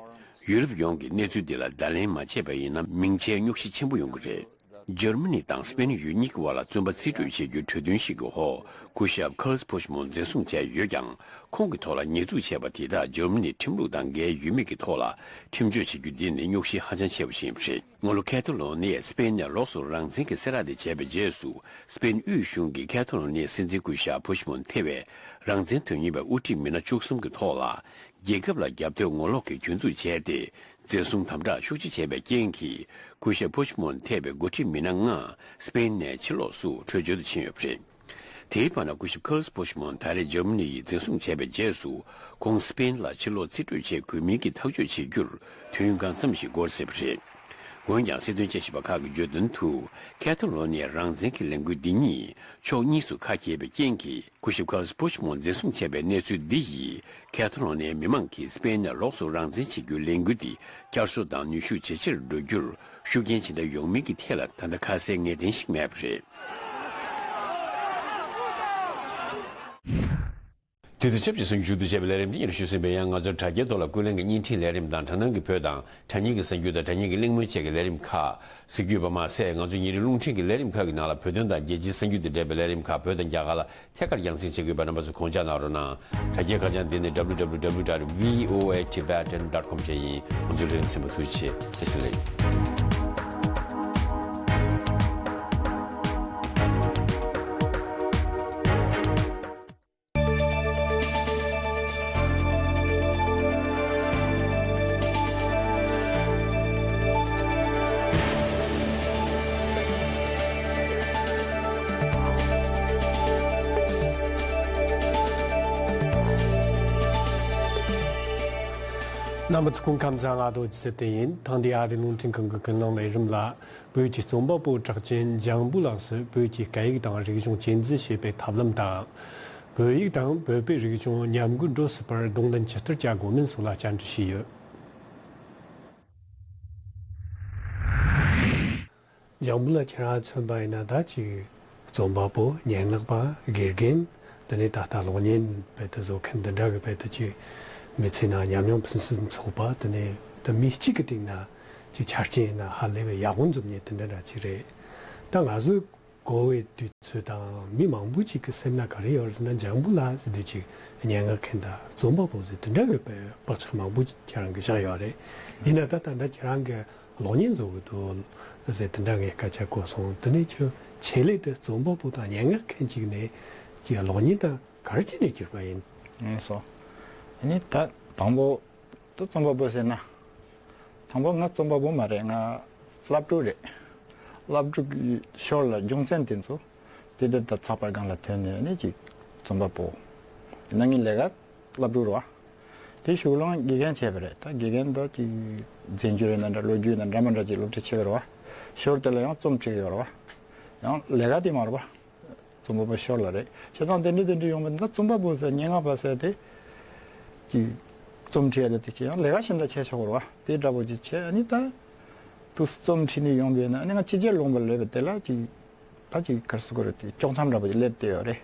ཡུ་རོབ་ཡོངས་ཀྱིས་གནས་ཚུལ་འདི་ལ་བརྡ་ལན་མ་བྱས་པ་ཡིན་ན། མིང་ཆད་རྙོག་གཞི་ཆེན་པོ་ཡོང་གི་རེད། འཇར་མ་ནི་དང་སི་པེན་ཡུལ་གཉིས་ཀྱི་དབར་ལ་བཙོན་པ་རྩིས་སྤྲོད་བྱེད་རྒྱུའི་གྲོས་མཐུན་ཞིག་གི་འོག་སྐུ་ཞབས་ཁར་ལ་ཕུ་ཤ་མོན་འཛིན་བཟུང་བྱས་ཡོད་ཀྱང་། ཁོང་གི་ཐོག་ལ་ཉེས་འཛུགས་བྱས་པ་དེ་དག་འཇར་མ་ནི་ཁྲིམས་ལུགས་དང་འགལ་ཡོད་མེད་ཀྱི་ཐོག་ལ་ཁྲིམས་གཅོད་བྱེད་རྒྱུ་འདི་ནི་རྙོག་གཞི་ཧ་ཅང་ཆེ་བ་ཞིག་ཡིན་པ་རེད། སྔ་ལོ་ཁ་ཐ་ལོ་ནི་ཡས་སི་པེན་ནས་ལོགས་སུ་རང་བཙན་གྱི་གསལ་བསྒྲགས་དེ་བྱས་པའི་རྗེས་སུ། སི་པེན་དབུས་གཞུང་གིས་ཁ་ཐ་ལོ་ནི་ཡའི་སྲིད་འཛིན་སྐུ་ཞབས་ཕུ་ཤ་མོན་ཐེ་བའི་རང་བཙན་དོན་གཉེར་བའི་དབུ་ཁྲིད་མི་སྣ་བཅུ་གསུམ་གྱི་ཐོག་ལ། རྒྱལ་ཁབ་ལ་རྒྱབ་གཏོད་ངོ་ལོག་གི་སྐྱོན་འཛུགས་བྱས་ཏེ། འཛིན་བཟུང་དམ་དྲག་ཤུགས་ཆེ་བྱས་པའི་རྐྱེན་གྱིས། སྐུ་ཞབས་ཕུ་ཤ་མོན་ཐེ་བའི་འགོ་ཁྲིད་མི་སྣ་ལྔ་སི་པེན་ནས་ཕྱིར་ལོགས་སུ་བྲོས་བྱོལ་དུ་ཕྱིན་ཡོད་པ་རེད། དེའི་བར་ན་སྐུ་ཞབས་ཁར་ལ་ཕུ་ཤ་མོན་ད་རེས་འཇར་མ་ནི་ཡིས་འཛིན་བཟུང་བྱས་པའི་རྗེས་སུ། ཁོང་སི་པེན་ལ་ཕྱིར་ལོག་རྩིས་སྤྲོད་བྱེད་དགོས་མིན་གྱི་ཐག་གཅོད་བྱེད་རྒྱུར་དུས་ཡུན་གང་འཚམ་ཞིག་འགོར་སྲིད་པ་རེད། འོན་ཀྱང་། སྲིད་དོན་དཔྱད་ཞིབ་པ་ཁག་གིས་བརྗོད་དོན་དུ། ཁ་ཐ་ལོ་ནི་ཡའི་རང་བཙན་གྱི་ལས་འགུལ་འདི་ཉིད་ཕྱོགས་གཉིས་སུ་ཁ་གྱེས་པའི་རྐྱེན་གྱིས། སྐུ་ཞབས་ཁར་ལ་ཕུ་ཤ་མོན་འཛིན་བཟུང་བྱས་པའི་གནས་ཚུལ་འདི་ཡིས། ཁ་ཐ་ལོ་ནི་ཡའི་མི་མང་གིས་སི་པེན་ནས་ལོགས་སུ་རང་བཙན་བྱེད་རྒྱུའི་ལས་འགུལ་འདི་བསྐྱར་གསོ་དང་ནུས་ཤུགས་ཇེ་ཆེར་འགྲོ་རྒྱུར་ཤུགས་རྐྱེན་ཇི་འདྲ་ཡོང་མིན་གྱི་ཐད་ལ་ད་ལྟ་ཁ་གསལ་ངེས་གཏན་ཞིག་མེད་པ་རེད། དེ་དང་ཆབས་ཅིག་གསར་འགྱུར་ཞུ་གཏུག་བྱས་པའི་ལས་རིམ་འདི་ཉིད་ཞུ་ཟིན་པའི་ཡང་། ང་ཚོའི་དྲ་རྒྱའི་ཐོག་ལ་ཀུན་གླེང་གི་བརྙན་འཕྲིན་ལས་རིམ་དང་། དྲ་སྣང་གི་བོད་དང་དྲ་བརྙན་གྱི་གསར་འགྱུར་དང་། དྲ་བརྙན་གྱི་གླེང་མོལ་བཅས་ཀྱི་ལས་རིམ་ཁག་གཟིགས་རྒྱུ་པ་མ་ཟད། ང་ཚོའི་ཉིན་རེའི་རླུང་འཕྲིན་གྱི་ལས་རིམ་ཁག་གི་ནང་ལ་བོད་དོན་དང་རྒྱལ་སྤྱིའི་གསར་འགྱུར་དང་འབྲེལ་བའི་ལས་རིམ་ཁག་བོད་དང་རྒྱ་གར་ལ་ཐད་ཀར་རྒྱང་སྲིང་བྱེད་དགོས་པའི་རྣམ་པ་ཚོ་དགོངས་འཇགས་གནང་རོགས་གནང་། དྲ་རྒྱའི་ཁ་བྱང་འདི་ནི་W W W dot V O A Tibetan dot com བཅས་ཡིན། ང་ཚོའི་ལས་རིམ་གསན་པར་ཐུགས་རྗེ་ཆེ། བཀྲ་ཤིས་བདེ་ལེགས། རྣམ་པ་ཚོ་སྐུ་ཁམས་བཟང་། ང་རྡོ་རྗེ་ཚེ་བརྟན་ཡིན། ཐེངས་འདིའི་ཨ་རིའི་རླུང་འཕྲིན་ཁང་གི་ཀུན་གླེང་ལས་རིམ་ལ། བོད་ཀྱི་རྩོམ་པ་པོ་གྲགས་ཅན་ལྗང་བུ་ལགས་སུ་བོད་ཀྱི་སྐད་ཡིག་དང་རིག་གཞུང་གཅེས་འཛིན་བྱེད་པའི་ཐབས་ལམ་དང་། བོད་ཡིག་དང་བོད་པའི་རིག་གཞུང་མཉམ་འགུལ་འགྲོ་སྲིད་པར་གདོང་ལེན་ཇི་ལྟར་བྱ་དགོས་མིན་སོགས་ལ་བཅར་འདྲི་བྱས་ཡོད། ལྗང་བུ་ལགས། ཁྱེད་རང་མཚོན་པ་ཡིན་ན་ད་ཅིག་རྩོམ་པ་པོ། སྙན་ངག་པ། དགེ་རྒན། དེ་ནས་ད་ལྟ་གློག་བརྙན་དཔེ་དེ་བཟོ་མཁན་འདི་འདྲ་གི་དཔེ་དེ་ཅིག་མི་ཚེ་ནང་ཉམས་མྱོང་ཕུན་སུམ་ཚོགས་པ། དེ་ནས་ད་མི་གཅིག་གི་སྟེང་ན་ཅིག་ཆ་རྐྱེན་ཡིན་ན་ཧ་ལས་པའི་ཡག་པོ་འཛོམས་མཁན་དེ་འདྲ་འདྲ་ཅིག་རེད། ད་ང་ཚོའི་གོ་བའི་དུས་ཚོད་དང་མི་མང་པོ་ཅིག་གི་སེམས་ན་ག་རེ་ཡོད་རེད་ཟེར་ན། ལྗང་བུ་ལགས་ཟེར་དུས་ཅིག་སྙན་ངག་མཁན་དང་རྩོམ་པ་པོ་ཟེར་དེ་འདྲ་གི་དཔེ་བག་ཆགས་མང་པོ་ཁྱེད་རང་གིས་བཞག་ཡོད་རེད། ཡིན་ན་ད་ད་ལྟ་ཁྱེད་རང་གིས་གློག་བརྙན་བཟོ་གི་འདུག་ཟེར་དེ་འདྲ་ངས་སྐད་ཆ་གོ་སོང་། དེ་ནས་ཁྱོད་ཆེད་ལས་དེ་རྩོམ་པ་པོ་དང་སྙན་ངག་མཁན་ཅིག་ནས་ཀྱི་གློག་བརྙན་དང་ག་རེ་བྱས་ནས་གྱུར་པ་ཡིན། ངས་སོ། ཨ་ནི་ད་དང་པོ་དུ་རྩོམ་པ་པོ་ཟེར་ན། དང་པོ་ང་རྩོམ་པ་པོ་མ་རེད། ང་སློབ་ཕྲུག་རེད། སློབ་ཕྲུག་གི་ཞོར་ལ་རྒྱུ་མཚན་དེ་ཚོ་དེ་དེ་ད་ཚགས་པར་སྒང་ལ་ཐོན་ནས་ཨ་ནི་ཅིག་རྩོམ་པ་པོ། ཡིན་ན་ངའི་ལས་ཀ་སློབ་ཕྲུག་རེད་བ། དེ་གཞུག་ལ་དགེ་རྒན་བྱས་པ་རེད། ད་དགེ་རྒན་ད་ཅིག་རྫས་འགྱུར་ཡིན་ན་འདྲ། ལོ་རྒྱུས་ཡིན་ན་འདྲ་མ་འདྲ་ཅིག་སློབ་ཁྲིད་བྱེད་པ་རེད་བ། ཞོར་དེ་ལ་ཡང་རྩོམ་ཁྲིད་ཀྱི་ཡོད་རེད་བ། ཡང་ལས་ཀ་དེ་མ་རེད་བ། རྩོམ་པ་པོ་ཞོར་ལ་རེད། བྱས་ཙང་དེ་འདྲ་དེ་འདྲ་ཡོང་བ་ད་རྩོམ་པ་པོ་ཟེར། སྙན་ངག་པ་ཟེར་དེ་ཅིག་རྩོམ་ཁྲིད་ཡ་དེ་དེ་ཅིག་ཡང་ལས་ཀ་གཞན་དག་བྱས་ཆོག་གི་རེད་བ། དེ་འདྲ་པོ་ཅིག་བྱས། ཨ་ནི་ད་དུ་རྩོམ་ཁྲིད་ནས་ཡོང་བས་ན་ཨ་ནི་ང་ཕྱི་རྒྱལ་ལུང་པ་སླེབས་པ་དེ་ལ་ཅིག་ད་ཅིག་ག་རེ་ཟེར་དགོས་རེད། དེ་དཀྱོག་མཚམས་འདྲ་པོ་ཅིག་སླེབས་བསྡད་ཡོད་རེད།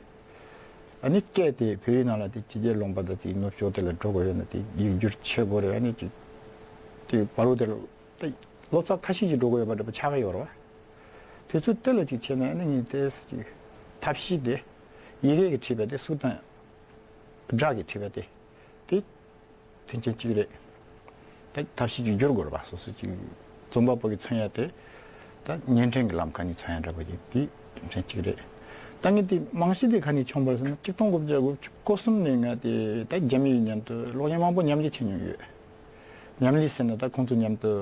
ཨ་ནི་སྐད་དེ་བོད་ཡིག་ནང་ལ་དེ་ཕྱི་རྒྱལ་ལུང་པ་དང་དེ་ནུབ་ཕྱོགས་དེ་ལ་འགྲོ་དགོས་ཡོད་ན་དེ་ཡིག་སྒྱུར་བྱེད་དགོས་རེད། ཨ་ནི་ཅིག་དེ་བར་དུ་དེ་ལ་ད་ལོ་ཙཱ་ཁ་ཤས་ཅིག་འགྲོ་དགོས་ཡོད་པ་འདྲ་པོ་ཆགས་ཀྱི་ཡོད་རེད་བ། དུས་ཚོད་དེ་ལ་ཅིག་བྱས་ན་ཨ་ནི་ངས་དེ་ཅིག་ཐབས་ཤེས་དེ་ཡི་གེ་གིས་བྲིས་པ་དེ་གཟུགས་དང་སྒྲ་གིས་བྲིས་པ་དེ་དེ། མཐུན་རྐྱེན་གཅིག་རེད། ད་ཐབས་ཤེས་ཅིག་བསྒྱུར་དགོས་རེད་པ། སོ་སོ་ཅིག་རྩོམ་པ་པོ་གིས་མཚོན་ཡ་དེ་ད་བརྙན་འཕྲིན་གྱི་ལམ་ཁ་ནས་མཚོན་ཡ་འདྲ་པོ་ཅིག་དེ་མཐུན་རྐྱེན་གཅིག་རེད། ད་ངས་དེ་རྨང་གཞི་དེ་ག་ནས་བྱུང་བ་ཟེར་ན། ཆིག་སྟོང་དགུ་བརྒྱ་དགུ་བཅུ་གོ་གསུམ་ནས་ང་དེ་ད་རྒྱ་མི་ཡི་མཉམ་དུ་གློག་བརྙན་མང་པོ་མཉམ་ལས་བྱེད་མྱོང་ཡོད། མཉམ་ལས་ཟེར་ན་ད་ཁོང་ཚོ་མཉམ་དུ་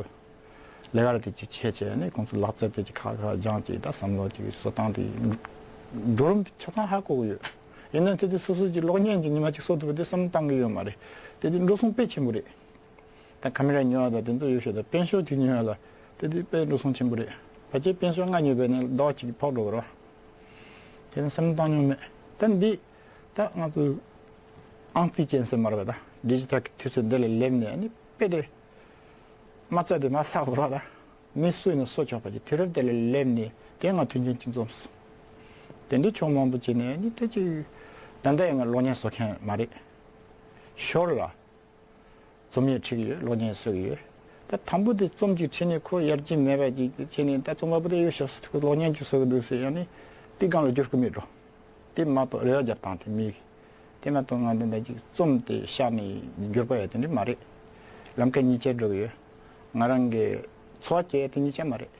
ལས་ཀ་ར་དེ་ཅིག་བྱས་བྱས་ནས་ཁོང་ཚོ་ལག་རྩལ་དེ་ཅིག་ཁག་ཁག་སྦྱངས་ཅིག་ད་བསམ་བློ་ཅིག་བཟོ་སྟངས་དེ་འགྲོ་རིམ་དེ་ཆ་ཚང་ཧ་གོ་གི་ཡོད། ཡིན་ན་དེ་དུས་སོ་སོ་ཅིག་གློག་བརྙན་གྱི་ཉི་མ་གཅིག་བཟོ་ཐུབ་པ་དེ་བསམ་བློ་བཏང་གི་ཡོད་མ་རེད། དེ་དུས་འགྲོ་སོང་དཔེ་ཆེན་པོ་རེད། ད་ཁ་མེ་ར་ཉོ་བ་དང་དེ་ཚོ་ཡོད་ཤོད་ད། པེན་ཤོག་ཅིག་ཉོ་ཡ་ལ་དེ་དུས་དཔེ་འགྲོ་སོང་ཆེན་པོ་རེད། ཕལ་ཆེར་པེན་ཤོག་ལྔ་ཉོས་པས་ནས་ཟླ་བ་གཅིག་ཕོག་འགྲོ་གི་རེད་བ། དེ་ནས་བསམ་བློ་བཏང་མྱོང་མེད། ད་འདི་ད་ང་ཚོ་ཨང་རྩིས་ཅན་ཟེར་མ་རེད་པ། ད་ཌི་ཇི་ཊལ་གྱི་དུས་ཚོད་འདི་ལ་སླེབས་ནས་ཨ་ནི་དཔེ་དེ་མ་རྩ་དེ་མ་བསགས་པ་རེད་པ། ད་མི་སུ་ཡིན་ན་གསོ་ཆོག་པ་ཅིག་དུས་རབས་དེ་ལ་སླེབས་ནས་དེ་ང་མཐུན་རྐྱེན་གཅིག་འཛོམས་སོང་། དེ་འདྲའི་ཕྱོགས་མང་པོ་བྱས་ནས་ཨ་ནི་ད་ཅིག་ད་ལྟ་ཡང་ང་གློག་བརྙན་བཟོ་མཁན་མ་རེད། ཞོར་ལ་རྩོམ་ཡིག་ཁྲིད་ཀྱི་ཡོད། གློག་བརྙན་བཟོ་གི་ཡོད། ད་དང་པོ་དེ་རྩོམ་ཅིག་ཁྲིད་ནས་ཁོ་ཡར་རྒྱས་མེད་པ་ཅིག་བྱས་ནས་ད་རྩོམ་པ་པོ་དེ་ཡོད་ཤག་ཟེར། ཁོ་གློག་བརྙན་ཅིག་བཟོ་གི་འདུག་ཟེར་ཡང་ནི་དེ་སྒང་ལ་བསྒྱུར་གི་མེད་འགྲོ། དེ་མ་གཏོགས་རེ་བ་རྒྱབ་སྟངས་དེ་མེད། དེ་མ་གཏོགས་ང་འདི་འདྲ་ཅིག་རྩོམ་དེ་བཞག་ནས་བསྒྱུར་པ་ཡ་དེ་འདྲ་མ་རེད། ལམ་ཁ་གཉིས་ཆར་འགྲོ་གི་ཡོད། ང་རང་གི་འཚོ་བ་སྐྱེལ་ཡ་དེ་གཉིས་ཆ་མ་རེད།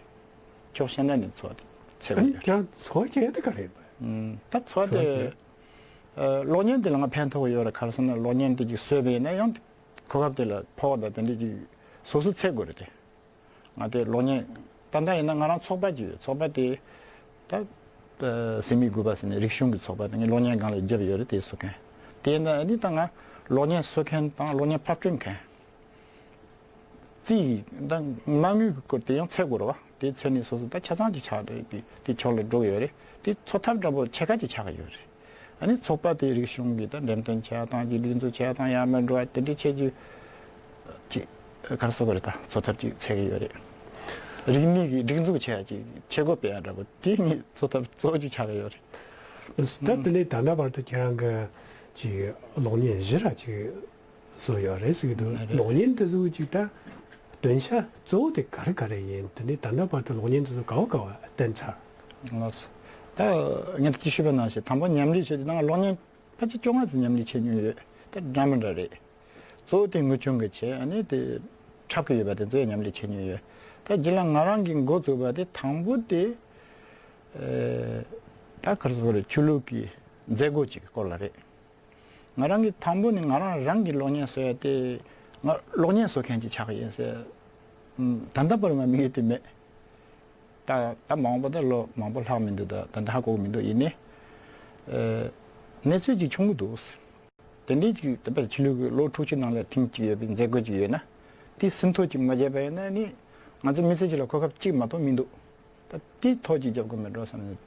ཕྱོགས་གཞན་དག་ནས་འཚོ་བ་དེ་འཚོལ་གི་ཡོད། ཨ་ནི་ཁྱེད་རང་འཚོ་བ་སྐྱེལ་ཡ་དེ་ག་རེད། ཨུམ། ད་འཚོ་བ་འཚོ་བ་དེ་སྐྱེལ། ཨ། གློག་བརྙན་དེ་ལ་ང་ཕན་ཐོགས་ཡོད་རེད། ག་རེ་ཟེར་ན་གློག་བརྙན་དེ་ཅིག་བཟོས་པ་ཡིན་ན་ཡང་གོ་སྐབས་དེ་ལ་ཕོགས་དང་དེ་འདྲ་ཅིག་སོ་སོ་འཚོལ་དགོས་རེད་དེ། ང་དེ་གློག་བརྙན་ད་ལྟ་ཡིན་ན་ང་རང་ཚོགས་པ་ཅིག་ཡོད། ཚོགས་པ་དེ་ད་ཨ་སེམས་ཡིག་དགོས་པ་ཟེར་ནས་རིག་གཞུང་གི་ཚོགས་པ་དེ་ངས་གློག་བརྙན་སྒང་ལ་བརྒྱབ་ཡོད་རེད། དེ་བཟོ་མཁན་དེ་ཡིན་ན་ཨ་ནི་ད་ང་གློག་བརྙན་བཟོ་མཁན་དང་གློག་བརྙན་ཕབ་སྐྲུན་མཁན། རྩིས་ད་མ་དངུལ་གྱི་སྐོར་དེ་ཡང་འཚོལ་དགོས་རེད་བ། དེ་འཚོལ་ནས་སོ་སོ་ད་ཆ་ཚང་ཅིག་ཆགས་རེད། དེ་དེ་ཕྱོགས་ལ་འགྲོ་གི་ཡོད་རེད། དེ་འཚོ་ཐབས་འདྲ་པོ་ཕྱེད་ཀ་ཅིག་ཆགས་ཀྱི་ཡོད་རེད། ཨ་ནི་ཚོགས་པ་དེ་རིག་གཞུང་གི་ད་འགྲེམས་སྟོན་བྱས་དང་ཅིག་སྒྲིག་འཛུགས་བྱས་དང་ཡར་མར་འགྲོ་བ་དེ་འདྲ་བྱས་རྗེས་ཅིག་ག་རེ་ཟེར་དགོས་རེད། ད་འཚོ་ཐབས་ཅིག་འཚོལ་གྱི་ཡོད་རེད། རིག་གནས་ཀྱི་སྒྲིག་འཛུགས་བྱས་ཅིག་བྱེད་སྒོ་སྤེལ་ཡ་འདྲ་པོ་དེ་ངའི་འཚོ་ཐབས་གཙོ་བོ་ཅིག་ཆགས་ཀྱི་ཡོད་རེད། ད་དེ་ནས་ད་ལྟ་བར་དུ་ཁྱེད་རང་གི་ཅིག་གློག་བརྙན་བཞི་ར་ཅིག་བཟོས་ཡོད་རེད་ཟེར་གྱི་འདུག། རེད། གློག་བརྙན་དེ་ཚོ་ཅིག་ད་སྟོན་ཆ་གཙོ་བོ་དེ་ག་རེ་ག་རེ་ཡིན། དེ་ནས་ད་ལྟ་བར་དུ་གློག་བརྙན་དེ་ཚོ་ག་བ་ག་བ་བསྟན་ཚར། ལགས་སོ། ད་ངས་ད་ཅི་ཞུས་པ་ནང་བཞིན་དང་པོ་མཉམ་ལས་བྱས་ཏེ་ད་ང་གློག་བརྙན་ཕལ་ཆེར་བཅོ་ལྔ་ཙམ་མཉམ་ལས་བྱས་མྱོང་ཡོད། ད་འདྲ་མི་འདྲ་རེད། གཙོ་བོ་དེ་ངུ་ཆུང་གི་བྱས། ཨ་ནི་དེ་འཁྲབ་ཀྱི་ཡོད་པ་དེ་ཚོ་ཡང་མཉམ་ལས་བྱས་མྱོང་ཡོད། ད་རྗེས་ལ་ང་རང་གིས་འགོ་བཙུགས་པ་དེ་དང་པོ་དེ་ཨེ་ད་ག་རེ་ཟེར་དགོས་རེད། ཆོས་ལུགས་ཀྱི་མཛད་སྒོ་ཅིག་གི་སྐོར་ལ་རེད། ང་རང་གིས་དང་པོ་ནས་ང་རང་རང་གི་གློག་བརྙན་བཟོ་ཡ་དེ་ང་གློག་བརྙན་བཟོ་མཁན་ཅིག་ཆགས་ཀྱི་ཡིན་ཟེར། ཨམ། ད་ལྟ་བར་ང་དམིགས་ཡུལ་དེ་མེད། ད་ད་མང་པོ་ད་ལོ་མང་པོ་ལྷག་མི་འདུག། ད་ད་ལྟ་ཧ་གོ་གི་མི་འདུག། ཡིན་ནའི་ཨེ་གནས་ཚུལ་ཅིག་བྱུང་གི་འདུག། དེ་འདྲའི་ཅིག་ད་ཕར་ཕྱི་ལོགས་ཀྱི་ལོ་དྲུག་ཅུ་ནང་ལ་ཐེངས་གཅིག་ཡོད་པའི་མཛད་སྒོ་ཅིག་ཡོད་ན། དེ་ཟིན་ཐོ་ཅིག་མ་བརྒྱབ་པ་ཡིན་ན་ནི་ང་ཚོ་མི་ཚེ་གཅིག་ལ་གོ་སྐབས་གཅིག་མ་གཏོགས་མི་འདུག་ད་དེའི་ཐོག་ཅིག་རྒྱབ་དགོས་མེད་འགྲོ་བསམ་ནས།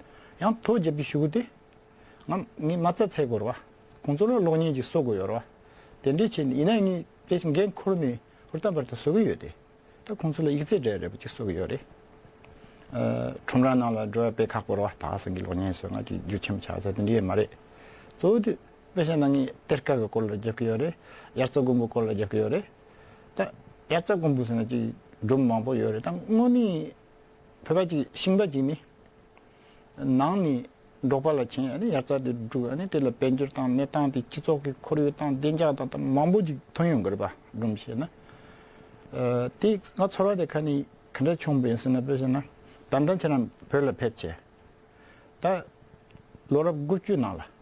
ཡང་ཐོ་བརྒྱབ་པའི་གཞུག་གུ་དེ་ང་ངའི་མ་རྩ་འཚོལ་དགོས་རེད་བ། ཁོང་ཚོ་ལ་གློག་བརྙན་ཅིག་བཟོ་དགོས་ཡོད་རེད་བ། དེ་འདྲའི་ཆེད་ནས་ཡིན་ན་ངས་དེ་བཞིན་འགན་འཁུར་ནས་ཧུར་ཐག་འབད་ཐག་བཟོ་གི་ཡོད་དེ། ད་ཁོང་ཚོ་ལ་ཡིག་ཚད་འདྲ་འདྲ་པོ་ཅིག་བཟོ་གི་ཡོད་རེད། ཨ། ཁྲོམ་ར་ནང་ལ་འགྲོ་ཡ་དཔེ་ཁག་པོ་རེད་བ། ད་ག་ས་གི་གློག་བརྙན་བཟོ་ང་ཅིག་རྒྱུ་ཆེན་པོ་ཆགས་ས་དེ་འདྲ་ཡོད་མ་རེད། གཙོ་བོ་དེ་དཔེ་བཞག་ན་ངས་གཏེར་ཁ་གི་སྐོར་ལ་རྒྱབ་ཀྱི་ཡོད་རེད། དབྱར་རྩྭ་དགུན་འབུ་སྐོར་ལ་རྒྱབ་ཀྱི་ཡོད་རེད། ད་དབྱར་རྩྭ་དགུན་འབུ་ཟེར་ན་ཅིག་སྒྲུང་མང་པོ་ཡོད་རེད། ད་དངོས་གནས་བོད་པ་ཅིག་ཤིང་པ་ཅིག་ནི། ནང་ནས་འབྲོག་པ་ལ་ཕྱིན། ཨ་ནི་དབྱར་རྩྭ་དེ་བསྒྲུགས། ཨ་ནི་དེ་ལ་དཔལ་འབྱོར་དང་གནས་སྟངས་དེ་སྤྱི་ཚོགས་ཀྱི་ཁོར་ཡུག་དང་བདེ་འཇགས་དང་དང་མང་པོ་ཅིག་ཐོན་ཡོང་གི་རེད་པ། སྒྲུང་བཤད་ན། ཨ། དེ་ང་ཚོར་བ་དེ་ཁ་ནས་ག་འདྲ་བྱུང་བ་ཡིན་ཟེར་ན། དཔེ་བཤད་ན་ད་ལྟ་ཁྱེད་རང་བོད་ལ་ཕེབས་བྱས། ད་ལོ་རབས་དགུ་བཅུ་ནང་ལ།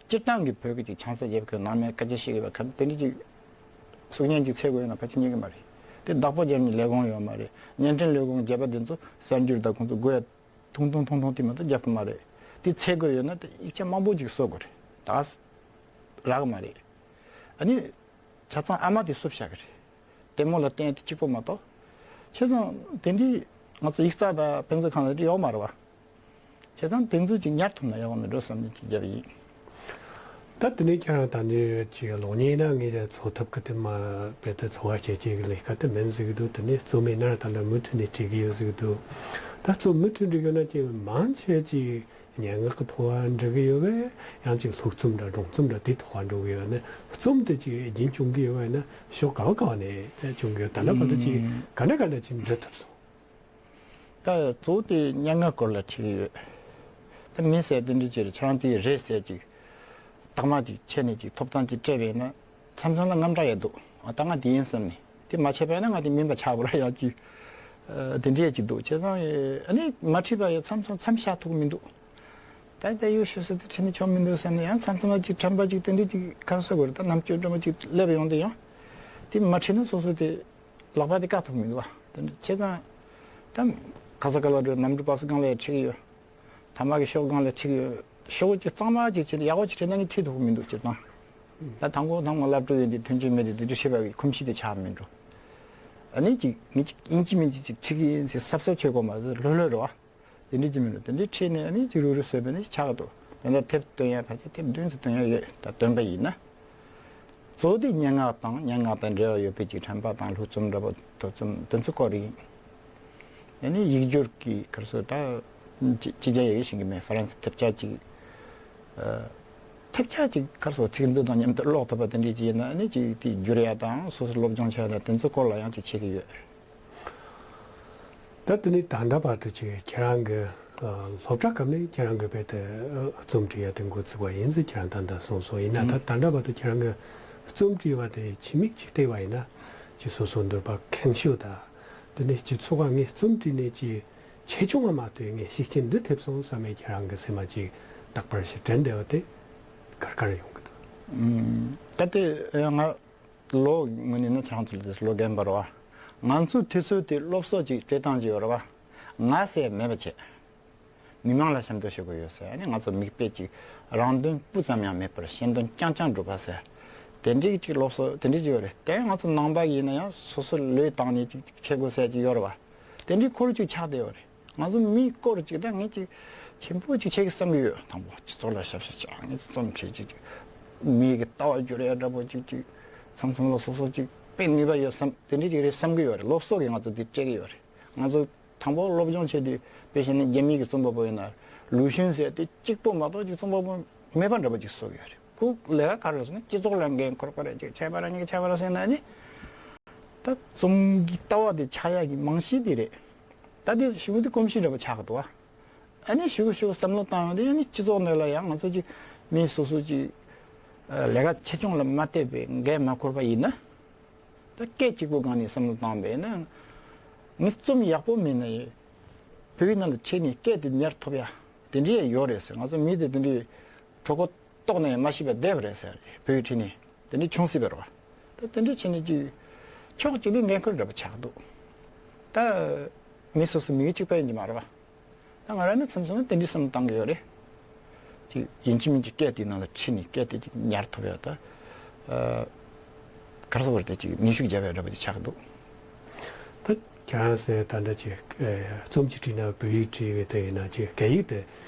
སྤྱིར་བཏང་གི་བོད་ཀྱི་ཅིག་ཆང་ས་རྒྱབ་མཁན་ནང་མི་སྐད་ཆ་བཤད་ཀྱི་བ་ཁ་དེ་འདྲ་ཅིག་གསུང་མཁན་ཅིག་འཚོལ་དགོས་ཡོད་ན་ཕལ་ཆེར་རྙེད་ཀྱི་མ་རེད། དེ་བདག་པོ་རྒྱབ་ནས་ལས་ཁུངས་ཡོད་མ་རེད། བརྙན་འཕྲིན་ལས་ཁུངས་བརྒྱབ་པ་དེ་ཚོ་གསར་འགྱུར་དང་ཁོང་ཚོ་དགོས་ཡ་ཐུང་ཐུང་ཐུང་ཐུང་དེ་མ་གཏོགས་རྒྱབ་ཀྱི་མ་རེད། དེ་འཚོལ་དགོས་ཡོད་ན་དེ་ཡིག་ཆ་མང་པོ་ཅིག་བཟོ་དགོས་རེད། ད་རག་གི་མ་རེད། ཨ་ནི་ཆ་ཚང་ཨ་མ་དེ་བསུབ་བཞག་གི་རེད། ལྟད་མོ་ལ་བལྟས་ཏེ་གཅིག་པོ་མ་གཏོགས། བྱས་ཙང་དེ་འདྲའི་ང་ཚོ་ཡིག་ཚགས་དང་དཔེ་མཛོད་ཁང་ལ་དེ་ཡོད་མ་རེད་བ། བྱས་ཙང་དེ་ཚོ་ཅིག་ཉར་ཐུབ་ན་ཡག་པོ་མེད་འགྲོ་བསམ་ནས་ཅིག་བརྒྱབ་ཡིན། ད་དེ་ནས་ཁྱེད་རང་ད་ནི་ཅིག་གློག་བརྙན་ན་ངས་འཚོ་ཐབས་ཀྱི་དེ་མ་རྦད་དེ་འཚོ་བ་སྐྱེལ་སྐྱེལ་གྱི་ལས་ཀ་དེ་མིན་ཟེར་གྱི་འདུག་དེ་ནས་རྩོམ་ཡིན་ན་ད་ལྟ་མུ་མཐུད་ནས་བྲིས་ཀྱི་ཡོད་ཟེར་གྱི་འདུག་ད་རྩོམ་མུ་མཐུད་བྲིས་ཀྱི་ཡོད་ན་ཅིག་མང་ཆེ་ཅིག་སྙན་ངག་གི་ཐོག་འབྲི་གི་ཡོད་པས། ཡང་ཅིག་ལྷུག་རྩོམ་འདྲ་སྒྲུང་རྩོམ་འདྲ་དེ་ཐོག་འགྲོ་གི་ཡོད་ན། རྩོམ་དེ་ཅིག་རྒྱུན་སྐྱོང་གི་ཡོད་པས་ན་ཕྱོགས་ག་བ་ག་བ་ནས་དེ་སྐྱོང་གི་ཡོད། ད་ལྟ་བར་དུ་ཅིག་ག་འདྲ་ག་འདྲ་ཅིག་འབྲི་ཐུབ་སོང་། ད་གཙོ་བོ་དེ་སྙན་ངག་སྐོར་ལ་བྲིས་ཀྱི་ཡོད། ད་མི་ཟེར་དེ་འདྲ་ཅིག་རེད། ཁྱེད་རང་དེ་རེད་ཟེར་ཅིག་རྟགས་མ་ཅིག་ཆད་ནས་ཅིག་ཐོབ་ཐང་ཅིག་སྤྲད་པས་ན་མཚམས་མཚམས་ལ་དངངས་སྐྲག་ཡང་འདུག་ཨ། ད་ང་དེ་ཡིན་བསམ་ནས། དེ་མ་བྱས་པ་ཡིན་ན་ང་དེ་མིན་པ་ཆགས་པ་ར་ཡང་ཅིག་ཨ། དེ་འདྲས་ཅིག་འདུག་བྱས་ཙང་ཨ་ནི་མ་བྲིས་པ་ཡང་མཚམས་མཚམས་མཚམས་བཞག་ཐུབ་ཀྱི་མི་འདུག་ད་ལྟ་ཡོད་ཤོད་ས་དེ་བྲིས་ནས་ཆོག་མི་འདུག་བསམ་ནས། ཡང་མཚམས་མཚམས་ལ་ཅིག་དྲན་པ་ཅིག་དེ་འདྲས་ཅིག་ག་རེ་ཟེར་དགོས་རེད། ད་རྣམ་དཔྱོད་འདྲ་པོ་ཅིག་སླེབས་ཡོང་དུས་ཡང་དེ་མ་བྲིས་ན་སོ་སོ་དེ་ལག་པ་དེ་བཀག་ཐུབ་ཀྱི་མི་འདུག་བ། དེ་འདྲ་བྱས་ཙང་ད་ག་ས་ག་ལ་འགྲོ། གནམ་གྲུ་པ་སི་སྒང་ལ་ཡང་ཁྲིད་ཀྱི་ཡོད། ཐ་མག་གི་ཤོག་སྒང་ལ་ཁྲིད་ཀྱི་ཡོད། ཤོག་གུ་ཅིག་གཙང་མ་ཅིག་བྱས་ཏེ་ཡག་པོ་ཅིག་བྲིས་ན་ངས་ཁྲིད་ཐུབ་ཀྱི་མི་འདུག་བྱས་ཙང་། ད་དང་པོ་ཚང་མ་སློབ་ཕྲུག་ཡིན་དུས་མཐུན་རྐྱེན་མེད་དུས་དེ་འདྲ་བྱེད་པ་གི་གོམས་གཤིས་དེ་ཆགས་མི་འགྲོ། ཨ་ནི་ཅིག་ངས་ཅིག་ཡིན་གཅིག་མིན་གཅིག་ཅིག་ཁྲིད་ཀྱི་ཡིན་ཟེར་གཟབ་གཟབ་བྱེད་དགོས་མ་ཟད་ལྷོད་ལྷོད་རེད་བ། དེ་འདྲ་ཅིག་མི་འགྲོ། དེ་འདྲའི་ཁྲིད་ནས་ཨ་ནི་ཅིག་རུག་རུག་བཟོས་པ་ནི་ཆགས་འདུག་ད་ལྟ་དེབ་སྟོན་ཡ་ཕལ་ཆེར་དེབ་བདུན་ཙམ་སྟོན་ཡ་ཡོད། ད་སྟོན་པ་ཡིན་ན། གཙོ་བོ་དེ་སྙན་ངག་དང་སྙན་ངག་དང་འབྲེལ་བ་ཡོད་པའི་ཅིག་དྲན་པ་དང་ལྷུག་རྩོམ་འདྲ་པོ། མདོ་རྩོམ་དེ་ཚོ་སྐོར་ཡིན། ཨ་ནི་ཡིག་སྒྱུར་གྱི་ག་རེ་ཟེར། ད་ཅི་ཅི་བྱ་ཡི་གེ་ཤེས་ཀྱི་མེད། ཧྥ་རན་སི་དེབ་ཆ་ཅིག་ཨ། དེབ་ཆ་ཅིག་ག་རེ་ཟེར། ཚིག་འདི་དང་མཉམ་དུ་ཀློག་ཐུབ་པ་དེ་འདྲས་ཅིག་ཡིན་ན། ཨ་ནི་ཅིག་དེ་བསྒྱུར་ཡ་དང་སོ་སོ་སློབ་སྦྱོང་བྱེད་ཡ་དང་དེ་ཚོ་སྐོར་ལ་ཡང་ཅིག་བྱེད་ཀྱི་ཡོད། ད་དེ་ནས་ད་ལྟ་བར་དུ་ཅིག་ཁྱེད་རང་གི་ཨ་སློབ་གྲྭ་སྐབས་ནས་ཁྱེད་རང་གི་རྦད་དེ་ཨ་རྩོམ་འབྲི་ཡ་དེ་འགོ་བཙུགས་པ་ཡིན་ཟེར་ཁྱེད་རང་ད་ལྟ་གསུངས་སོང་། ཡིན་ན་ད་ད་ལྟ་བར་དུ་ཁྱེད་རང་གི་རྩོམ་འབྲི་བ་དེ་ཕྱི་མིག་ཅིག་བལྟས་པ་ཡིན་ན། ཅིག་སོ་སོ་འདོད་པ་ཁེངས་ཤུགས་དང་། དེ་ནས་ཅིག་ཚོར་བ་ངས་རྩོམ་བྲིས་ནས་ཅིག་ཆེ་ཆུང་ང་མ་ལྟོས་ངས་ཤུགས་རྐྱེན་འདི་ཐེབས་སོང་བསམ་པའི་ཁྱེད་རང་གི་སེམས་མ་ཅིག་རྟག་པར་ཞིག་དྲན་བསྡད་པ་དེ་ག་རེ་ག་རེ་ཡོང་གི་འདུག་ད་ལྟ་ང་ལོ་ངོས་ནས་ན་ཁྱེད་རང་ཚོ་ལས་ལོ་རྒན་པ་རེད་བ། ང་ཚོའི་དུས་ཚོད་དེ་སློབ་གསོ་ཅིག་སྤྲད་སྟངས་ཅིག་ཡོད་རེད་བ། ང་ཟེར་མེད་པ་བྱས། མི་མང་ལ་ཞབས་འདེགས་ཞུ་དགོས་ཡོད་ཟེར། ཨ་ནི་ང་ཚོ་མིག་དཔེ་ཅིག་རང་དོན་སྤུ་ཙམ་ཡང་མེད་པར་གཞན་དོན་རྐྱང་རྐྱང་སྒྲུབ་པ་ཟེར། དེ་འདྲའི་ཅིག་སློབ་གསོ་དེ་འདྲའི་ཅིག་ཡོད་རེད། དེ་ང་ཚོ་ནང་པ་ཡིན་ན་ཡང་སོ་སོ་ལུས་བཏང་ནས་ཅིག་ཅིག་བྱེད་དགོས་ཟེར་ཅིག་ཡོད་རེད་བ། དེ་འདྲའི་ཁོར་ཡུག་ཅིག་ཆགས་བསྡད་ཡོད་རེད། ང་ཚོ་མིའི་སྐོར་ཅིག་ད་ངས་ཅིག་ཆེན་པོ་ཅིག་བྱེད་ཀྱི་བསམ་གྱི་ཡོད། དང་པོ་སྤྱི་ཚོགས་ལ་ཞབས་ཞུ་བྱ། ངས་རྩོམ་བྲིས་ཅིག་ཅིག་མིའི་གི་ལྟ་བ་བསྒྱུར་ཡ་འདྲ་པོ་ཅིག་ཅིག་མཚམས་མཚམས་ལ་སོ་སོ་ཅིག་དཔེ་ནུས་པ་ཡོད་བསམ་དེ་འདྲའི་ཅིག་རེད་བསམ་གྱི་ཡོད་རེད། སློབ་གསོ་གིས་ང་ཚོ་འདི་སྤྲད་ཀྱི་ཡོད་རེད། ང་ཚོ་དང་པོ་སློབ་སྦྱོང་བྱས་དུས་དཔེ་བཤད་ན་རྒྱ་མི་གི་རྩོམ་པ་པོ་ཡིན་ན་ལུའུ་ཤུན་ཟེར་དེ་གཅིག་པོ་མ་གཏོགས་ཅིག་རྩོམ་པ་པོ་མེད་པ་འདྲ་པོ་ཅིག་བཟོ་གི་ཡོད་རེད། ཁོ་ལས་ཀ་ག་རེ་ཟེར་ན་སྤྱི་ཚོགས་ལ་འགན་འཁུར་པ་རེད། ཅིག་བྱས་པ་རེད། གཉིས་ཀ་བྱས་པ་རེད་ཟེར་ན་ནི། ད་རྩོམ་གྱི་ལྟ་བ་དེ་ཆགས་ཡག་གི་རྨང་གཞི་དེ་རེད། ད་དེ་ཞུ་གི་དེ་གོམས་གཤིས་འདྲ་པོ་ཆགས་ཀྱི་འདུག་བ། ཨ་ནི་ཞུ་གི་ཞུ་གི་བསམ་བློ་བཏང་ཡོང་དུས་ཨ་ནི་སྤྱི་ཚོགས་ནང་ལ་ཡང་ང་ཚོ་ཅིག་མི་སོ་སོ་ཅིག་ལས་ཀ་ཆེ་ཆུང་ལ་མ་བལྟས་པའི་འགན་མ་འཁུར་པ་ཡིན་ན། ད་སྐད་གཅིག་པོ་སྒང་ནས་བསམ་བློ་བཏང་བས་ན། ངས་རྩོམ་ཡག་པོ་མིན་ན་ཡང་བོད་ཡིག་ནང་ལ་ཁྲིད་ནས་སྐད་དེ་ཉར་ཐུབ་ཡ་དེ་འདྲའི་ཡང་ཡོད་རེད་ཟེར། ང་ཚོ་མི་དེ་དེ་འདྲའི་གྲོད་ཁོག་ལྟོགས་ནས་མ་ཤི་བར་བསྡད་པ་རེད་ཟེར། བོད་ཡིག་ཁྲིད་ནས་དེ་འདྲའི་ཆུང་སྲིད་པ་རེད་བ། ད་དེ་འདྲའི་བྱས་ནས་ཅིག་ཕྱོགས་གཅིག་ནས་འགན་ཁུར་འདྲ་པོ་ཆགས་འདུག་ད་མི་སོ་སོ་མི་གཅིག་པ་ཡིན་གྱི་མ་རེད་བ། ད་ང་རང་ནི་མཚམས་མཚམས་དེ་འདྲའི་བསམ་བློ་བཏང་གི་ཡོད་རེད། ཅིག་ཡིན་གཅིག་མིན་གཅིག་སྐད་དེའི་ནང་ལ་ཁྲིད་ནས་སྐད་དེ་ཅིག་ཉར་ཐུབ་ཡ་ད། ཨ། ག་རེ་ཟེར་དགོས་རེད། དེ་ཅིག་ནུས་ཤུགས་རྒྱབ་ཡ་འདྲ་པོ་ཅིག་ཆགས་འདུག་ད་ཁྱེད་རང་ཟེར་ད་འདྲ་ཅིག་ཨེ་རྩོམ་ཅིག་བྲིས་ན། བོད་ཡིག་བྲིས་པའི་དེ་ཡིན་ན་ཅིག་སྐད་ཡིག་དེ་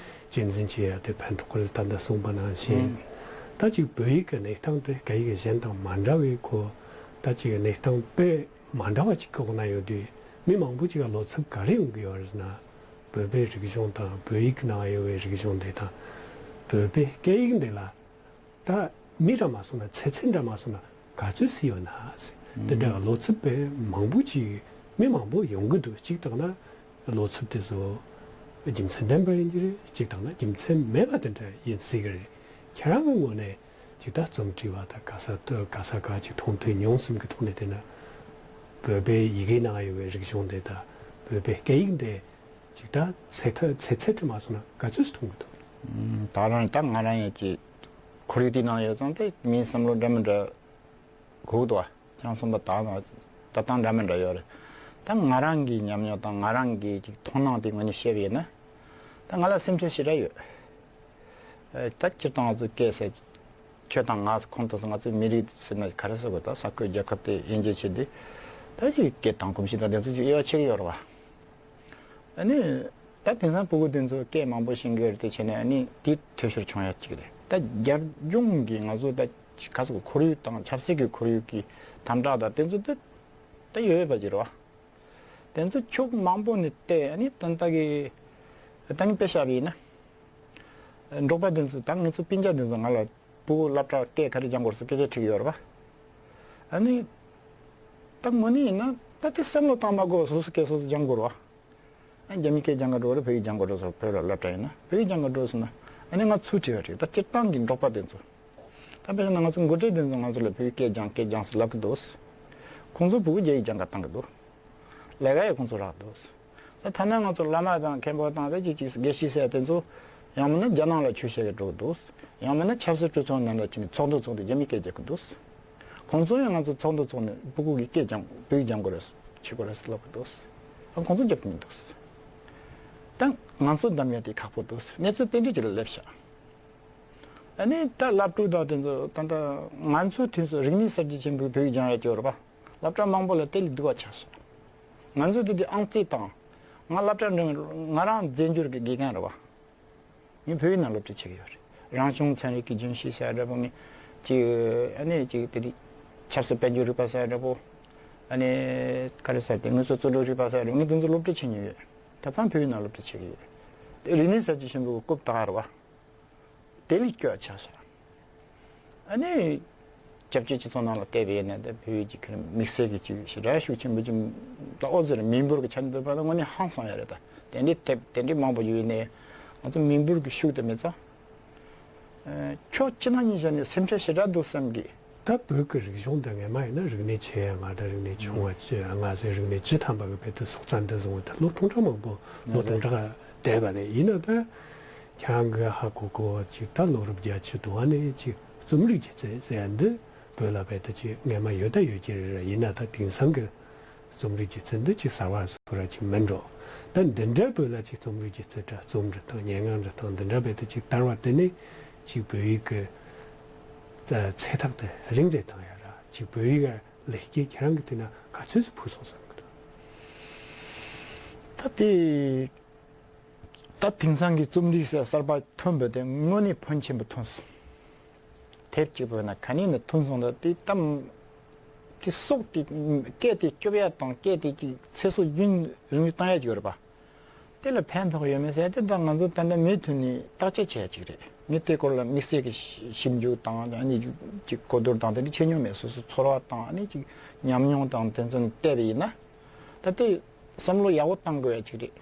གཅེས་འཛིན་བྱེད་ཡ་དེ་ཕན་ཐོགས་རེད། ད་ལྟ་གསུངས་པ་ནང་བཞིན། ཨང་། ད་ཅིག་བོད་ཡིག་གི་གནས་སྟངས་དེ་སྐད་ཡིག་གཞན་དང་མ་འདྲ་བའི་སྐོར། ད་ཅིག་གནས་སྟངས་དཔེ་མ་འདྲ་བ་ཅིག་གི་འོག་ན་ཡོད་དུས། མི་མང་པོ་ཅིག་ག་བློ་འཚབ་ག་རེ་ཡོང་གི་ཡོད་རེད་ཟེར་ན། བོད་པའི་རིག་གཞུང་དང་བོད་ཡིག་ནང་ཡོད་པའི་རིག་གཞུང་དེ་དང་། བོད་པའི་སྐད་ཡིག་འདི་ལ་ད་མི་འདྲ་མ་སོང་ན། ཚེ་ཚད་འདྲ་མ་སོང་ན་ག་ཚོད་ཅིག་ཡོད་ན་ཟེར། དེ་འདྲ་བློ་འཚབ་དཔེ་མང་པོ་ཅིག་མི་མང་པོ་ཡོང་གི་འདུག་གཅིག་བཏང་ན་བློ་འཚབ་དེ་ཚོ་རྒྱུ་མཚན་ལྡན་པ་ཡིན་གྱི་རེད། གཅིག་བཏང་ན་རྒྱུ་མཚན་མེད་པ་དེ་འདྲ་ཡིན་སྲིད་ཀྱི་རེད། ཁྱེད་རང་གི་ངོས་ནས་ཅིག་ད་རྩོམ་བྲིས་པ་དང་ག་ས་ག་ས་ག་ཅིག་མཐོང་ཐོས་མྱོང་གསུམ་གྱི་ཐོག་ནས་བལྟས་ན། བོད་པའི་ཡི་གེ་ནང་ཡོད་པའི་རིག་གཞུང་དེ་དང་བོད་པའི་སྐད་ཡིག་འདི་ཅིག་ད་ཚེ་ཐ་ཚེ་ཚད་དུ་མ་སོང་ན་ག་ཚོད་ཅིག་མཐོང་གི་འདུག་ད་རང་ད་ང་རང་ཡང་ཅིག་ཁོར་ཡུག་དེའི་ནང་ཡོད་ཙང་དེ་མིའི་བསམ་བློ་འདྲ་མི་འདྲ་གོ་གི་འདུག་བ། ཁྱེད་རང་གསུངས་པ་དག་དང་ལྟ་སྟངས་འདྲ་མི་འདྲ་ཡོད་རེད། ད་ང་རང་གི་ཉམས་མྱོང་དང་ང་རང་གི་ཅིག་མཐོང་སྣང་དེ་ངོས་ནས་བཤད་པ་ཡིན་ན། ད་ང་ལ་སེམས་ཁྲལ་ཞེ་དྲག་ཡོད། ཨེ། ད་སྤྱིར་བཏང་ང་ཚོ་སྐད་ཟེར། ཁྱོད་དང་ང་ཁོང་དུ་ང་ཚོའི་མི་རིགས་ཟེར་ན་ག་རེ་ཟེར་དགོས། ད་ས་ཁུལ་རྒྱལ་ཁབ་དེ་དབྱེ་འབྱེད་བྱེད་དུས། ད་ཅིག་སྐད་དང་གོམས་གཤིས་དང་དེ་ཚོ་ཅིག་དབྱེ་བ་ཕྱེ་གི་ཡོད་རེད་བ། ཨ་ནི། ད་དེང་སང་ཕྲུ་གུ་དེ་ཚོ་སྐད་མང་པོ་ཤེས་ཀྱི་ཡོད་རེད། དེ་བྱས་ནས་ཨ་ནི་དེ་འཐུས་ཤོར་བྱུང་ཡ་གཅིག་རེད། ད་རྒྱབ་ལྗོངས་ཀྱི་ང་ཚོ་ད་ག་ཟེར་དགོས། ཁོར་ཡུག་དང་ཆབ་སྲིད་ཀྱི་ཁོར་ཡུག་གི་དམ་དྲག་དང་དེ་ཚོ་ད་ད་ཡོད་ཡོད་པ་ཅིག་རེད་བ། དེ་ཚོ་ཕྱོགས་མང་པོ་ནས་བལྟས། ཨ་ནི་ད་ལྟ་གི་ད་ངས་དཔེ་བཞག་པ་ཡིན་ན། འབྲོག་པ་དེ་ཚོ་ད་ངེད་ཚོ་སྤུན་ཀྱག་དེ་ཚོ་ང་ལ་ཕྲུ་གུ་སློབ་གྲྭ་སྐད་ག་རེ་སྦྱང་དགོས་ཟེར་སྐད་ཆ་དྲིས་ཀྱི་ཡོད་རེད་པ། ཨ་ནི། ད་དངོས་གནས་ཡིན་ན་ད་དེ་བསམ་བློ་བཏང་མ་དགོས། སོ་སོ་སྐད་སོ་སོ་སྦྱང་དགོས་རེད་པ། ཨ། རྒྱ་མིའི་སྐད་སྦྱང་ག་འགྲོ་རེད། བོད་ཡིག་སྦྱང་ག་འགྲོ་ཟེར། བོད་ལ་སློབ་གྲྭ་ཡིན་ན་བོད་ཡིག་སྦྱང་ག་འགྲོ་ཟེར་ན། ཨ་ནི་ང་ཚུར་དྲི་བ་དྲིས། ད་སྤྱིར་བཏང་གི་འབྲོག་པ་དེ་ཚོ། ད་དཔེར་ན་ང་ཚོ་འགོ་ཁྲིད་དེ་ཚོ་ང་ཚོ་ལ་བོད་ཡིག་སྐད་སྦྱང་སྐད་སྦྱང་ཟེར་ལབ་ཀྱི་འདུག་ཁོང་ཚོ་ཕྲུ་གུ་རྒྱ་ཡིག་སྦྱང་ག་བཏང་གི་འདུག་ལས་ཀ་ཡང་ཁོང་ཚོ་རག་འདུག་ད་ཐ་ན་ང་ཚོ་བླ་མ་དང་མཁན་པོ་དང་དེ་ཅིག་ཅིག་དགེ་བཤེས་ཟེར་དེ་ཚོ་ཡང་མིན་ན་རྒྱ་ནང་ལ་ཆོས་བཤད་གི་འགྲོ་གི་འདུག་ཡང་མིན་ན་ཆབ་སྲིད་གྲོས་ཚོགས་ནང་ལ་ཕྱིན་ནས་ཚོགས་འདུ་ཚོགས་དུས་རྒྱ་མིའི་སྐད་རྒྱག་གི་འདུག་ཁོང་ཚོ་ཡང་ང་ཚོ་ཚོགས་འདུ་ཚོགས་ནས་ཕྲུ་གུ་གི་སྐད་སྦྱང་བོད་ཡིག་སྦྱང་དགོས་རེད་བྱེད་དགོས་རེད་ལབ་གི་འདུག་ད་ཁོང་ཚོ་རྒྱབ་ཀྱི་མི་འདུག་ད་ང་ཚོ་གདམ་ཡ་དེ་ཁག་པོ་འདུག་གནས་ཚུལ་དེ་འདྲ་ཅིག་ལ་སླེབས་ཤག་ཨ་ནི་ད་སློབ་ཕྲུག་དང་དེ་ཚོ་ད་ལྟ་ང་ཚོའི་དུས་སུ་རིག་གནས་གསར་བརྗེ་ཆེན་པོའི་བོད་ཡིག་སྦྱང་ཡ་ཅིག་ཡོད་རེད་པ། སློབ་གྲྭ་མང་པོ་ལ་དེ་ལས་སྡུག་པ་ཆགས་ཤག་ང་ཚོ་དེ་དུས་ཨང་རྩིས་དང་། ང་སློབ་གྲྭ་འགྲིམ། ང་རང་རྫས་འགྱུར་གྱི་དགེ་རྒན་རེད་པ། ངས་བོད་ཡིག་ནང་སློབ་ཁྲིད་བྱེད་ཀྱི་ཡོད་རེད། རང་བྱུང་ཚན་རིག་གི་རྒྱུན་ཤེས་ཟེར་འདྲ་པོ། ངས་ཅིག་ཨ་ནི་ཅིག་དེ་དུས་ཆབ་སྲིད་དཔལ་འབྱོར་རིག་པ་ཟེར་འདྲ་པོ། ཨ་ནི་ག་རེ་ཟེར་དེ་དངོས་ཟོག་རྩིས་འགྲོས་རིག་པ་ཟེར་འདྲ་པོ། ངས་དེ་ཚོ་སློབ་ཁྲིད་བྱེད་མྱོང་ཡོད། ད་ཙང་བོད་ཡིག་ནང་སློབ་ཁྲིད་བྱེད་ཀྱི་ཡོད། དེ་རིག་གནས་གསར་བརྗེ་ཆེན་པོའི་རྐུབ་བཏགས་རེད་པ། དེ་ལས་སྐྱོ་ཆགས་ཤག་ཨ་ནི། སྐྱབས་བཅོལ་སྤྱི་ཚོགས་ནང་ལ་བལྟས་པ་ཡིན་ན་ད་བོད་ཡིག་གི་ཁྱོན་ནས་དམིགས་བསལ་གྱི་ཅིག་ཞེ་དྲག་ཤུགས་ཆེན་པོ་ཅིག་ད་ཨོ་ཙི་རེད། མི་འབོར་གྱི་ཆ་ནས་བལྟས་པ་ན་དངོས་གནས་ཧང་སང་ཡ་རེད། ད་དེ་འདྲའི་དེབ་དེ་འདྲའི་མང་པོ་ཡོད་ནས་ང་ཚོ་མི་འབོར་གྱི་ཤུགས་དེ་མེད་ཙང་། ཨ། ཕྱོགས་གཅིག་ནས་བཞག་ནས་སེམས་ཁྲལ་ཞེ་དྲག་འདུག་བསམ་གི། ད་བོད་ཀྱི་རིག་གཞུང་འདི་སྔོན་མ་ཡིན་ན་རིག་གནས་ཆེ་ཡ་ལྔ་དང་རིག་གནས་ཆུང་བ་བཅུ། ལྔ་ཟེར་རིག་གནས་བཅུ་ཐམ་པ་གི་བོད་དུ་སྲོག་རྩ་འདི་བཟུང་བ་ད་ལོ་སྟོང་ཕྲག་མང་པོ་ལོ་སྟོང་ཕྲག་འདས་པ་རེད། ཡིན་ན་ད་ཁྱེད་རང་གི་ཧ་གོ་གོ་ཅིག་ད་ལོ་རབས་བརྒྱད་ཅུ་དུ་བ་ནས་ཅིག་རྩོམ་རིག་སྒྱུ་རྩལ་ཟེར་ཡ་འདི་བོད་ལ་བོད་དུ་ཅིག་སྔོན་མ་ཡོད་ད་ཡོད་ཀྱི་རེད། ཡིན་ན་ད་དེང་སང་གི་རྩོམ་རིག་སྒྱུ་རྩལ་འདི་ཅིག་གསར་བ་བཟོ་ར་ཅིག་མིན་འགྲོ། ད་འདི་འདྲ་བོད་ལ་ཅིག་རྩོམ་རིག་སྒྱུ་རྩལ་འདྲ་རྩོམ་འབྲི་སྟངས་སྙན་ངག་འབྲི་སྟངས་འདི་འདྲ་བོད་དུ་ཅིག་དར་བ་དེ་ནས་ཅིག་བོད་ཡིག་གི་ཚ་ཚད་ཐག་དེ་རིང་རེ་བཏང་ཡ་ར་ཅིག་བོད་ཡིག་ལེགས་སྐྱེས་ཁྱེད་རང་གི་དེ་ན་ག་ཚོད་ཙམ་ཕུལ་སོང་བསམ་གི་འདུག་ད་དེ། ད་དེང་སང་གི་རྩོམ་རིག་གསར་པ་ཐོན་པ་དེ་དངོས་གནས་ཕོན་ཆེན་པོ་ཐོན་སོང་། དེབ་གཅིག་པོ་ཡིན་ན་ག་ནས་ནས་ཐོན་སོང་། ད་དེ་གཏམ་དེ་སྲོག་དེ་སྐད་དེ་སྐྱོབ་ཡ་དང་སྐད་དེ་ཅིག་ཚེ་སྲོག་རྒྱུན་རིང་པོ་བཏང་ཡ་ཅིག་ཡོད་རེད་པ། དེ་ལ་ཕན་ཐོགས་ཡོད་མེད་ཟེར་དེ་ད་ང་ཚོ་ད་ལྟ་མུ་མཐུད་ནས་བརྟག་དཔྱད་བྱེད་ཡ་ཅིག་རེད། ངས་དེ་སྐོར་ལ་དམིགས་བསལ་གྱི་ཞིབ་འཇུག་དང་ཨ་ནི་ཅིག་གོ་བསྡུར་དང་དེ་འདྲ་བྱེད་མྱོང་མེད། སོ་སོ་ཚོར་བ་དང་ཨ་ནི་ཅིག་ཉམས་མྱོང་དང་དེ་ཚོ་བལྟས་པ་ཡིན་ན། ད་དེ་བསམ་བློ་ཡག་པོ་བཏང་དགོས་ཡ་ཅིག་རེད།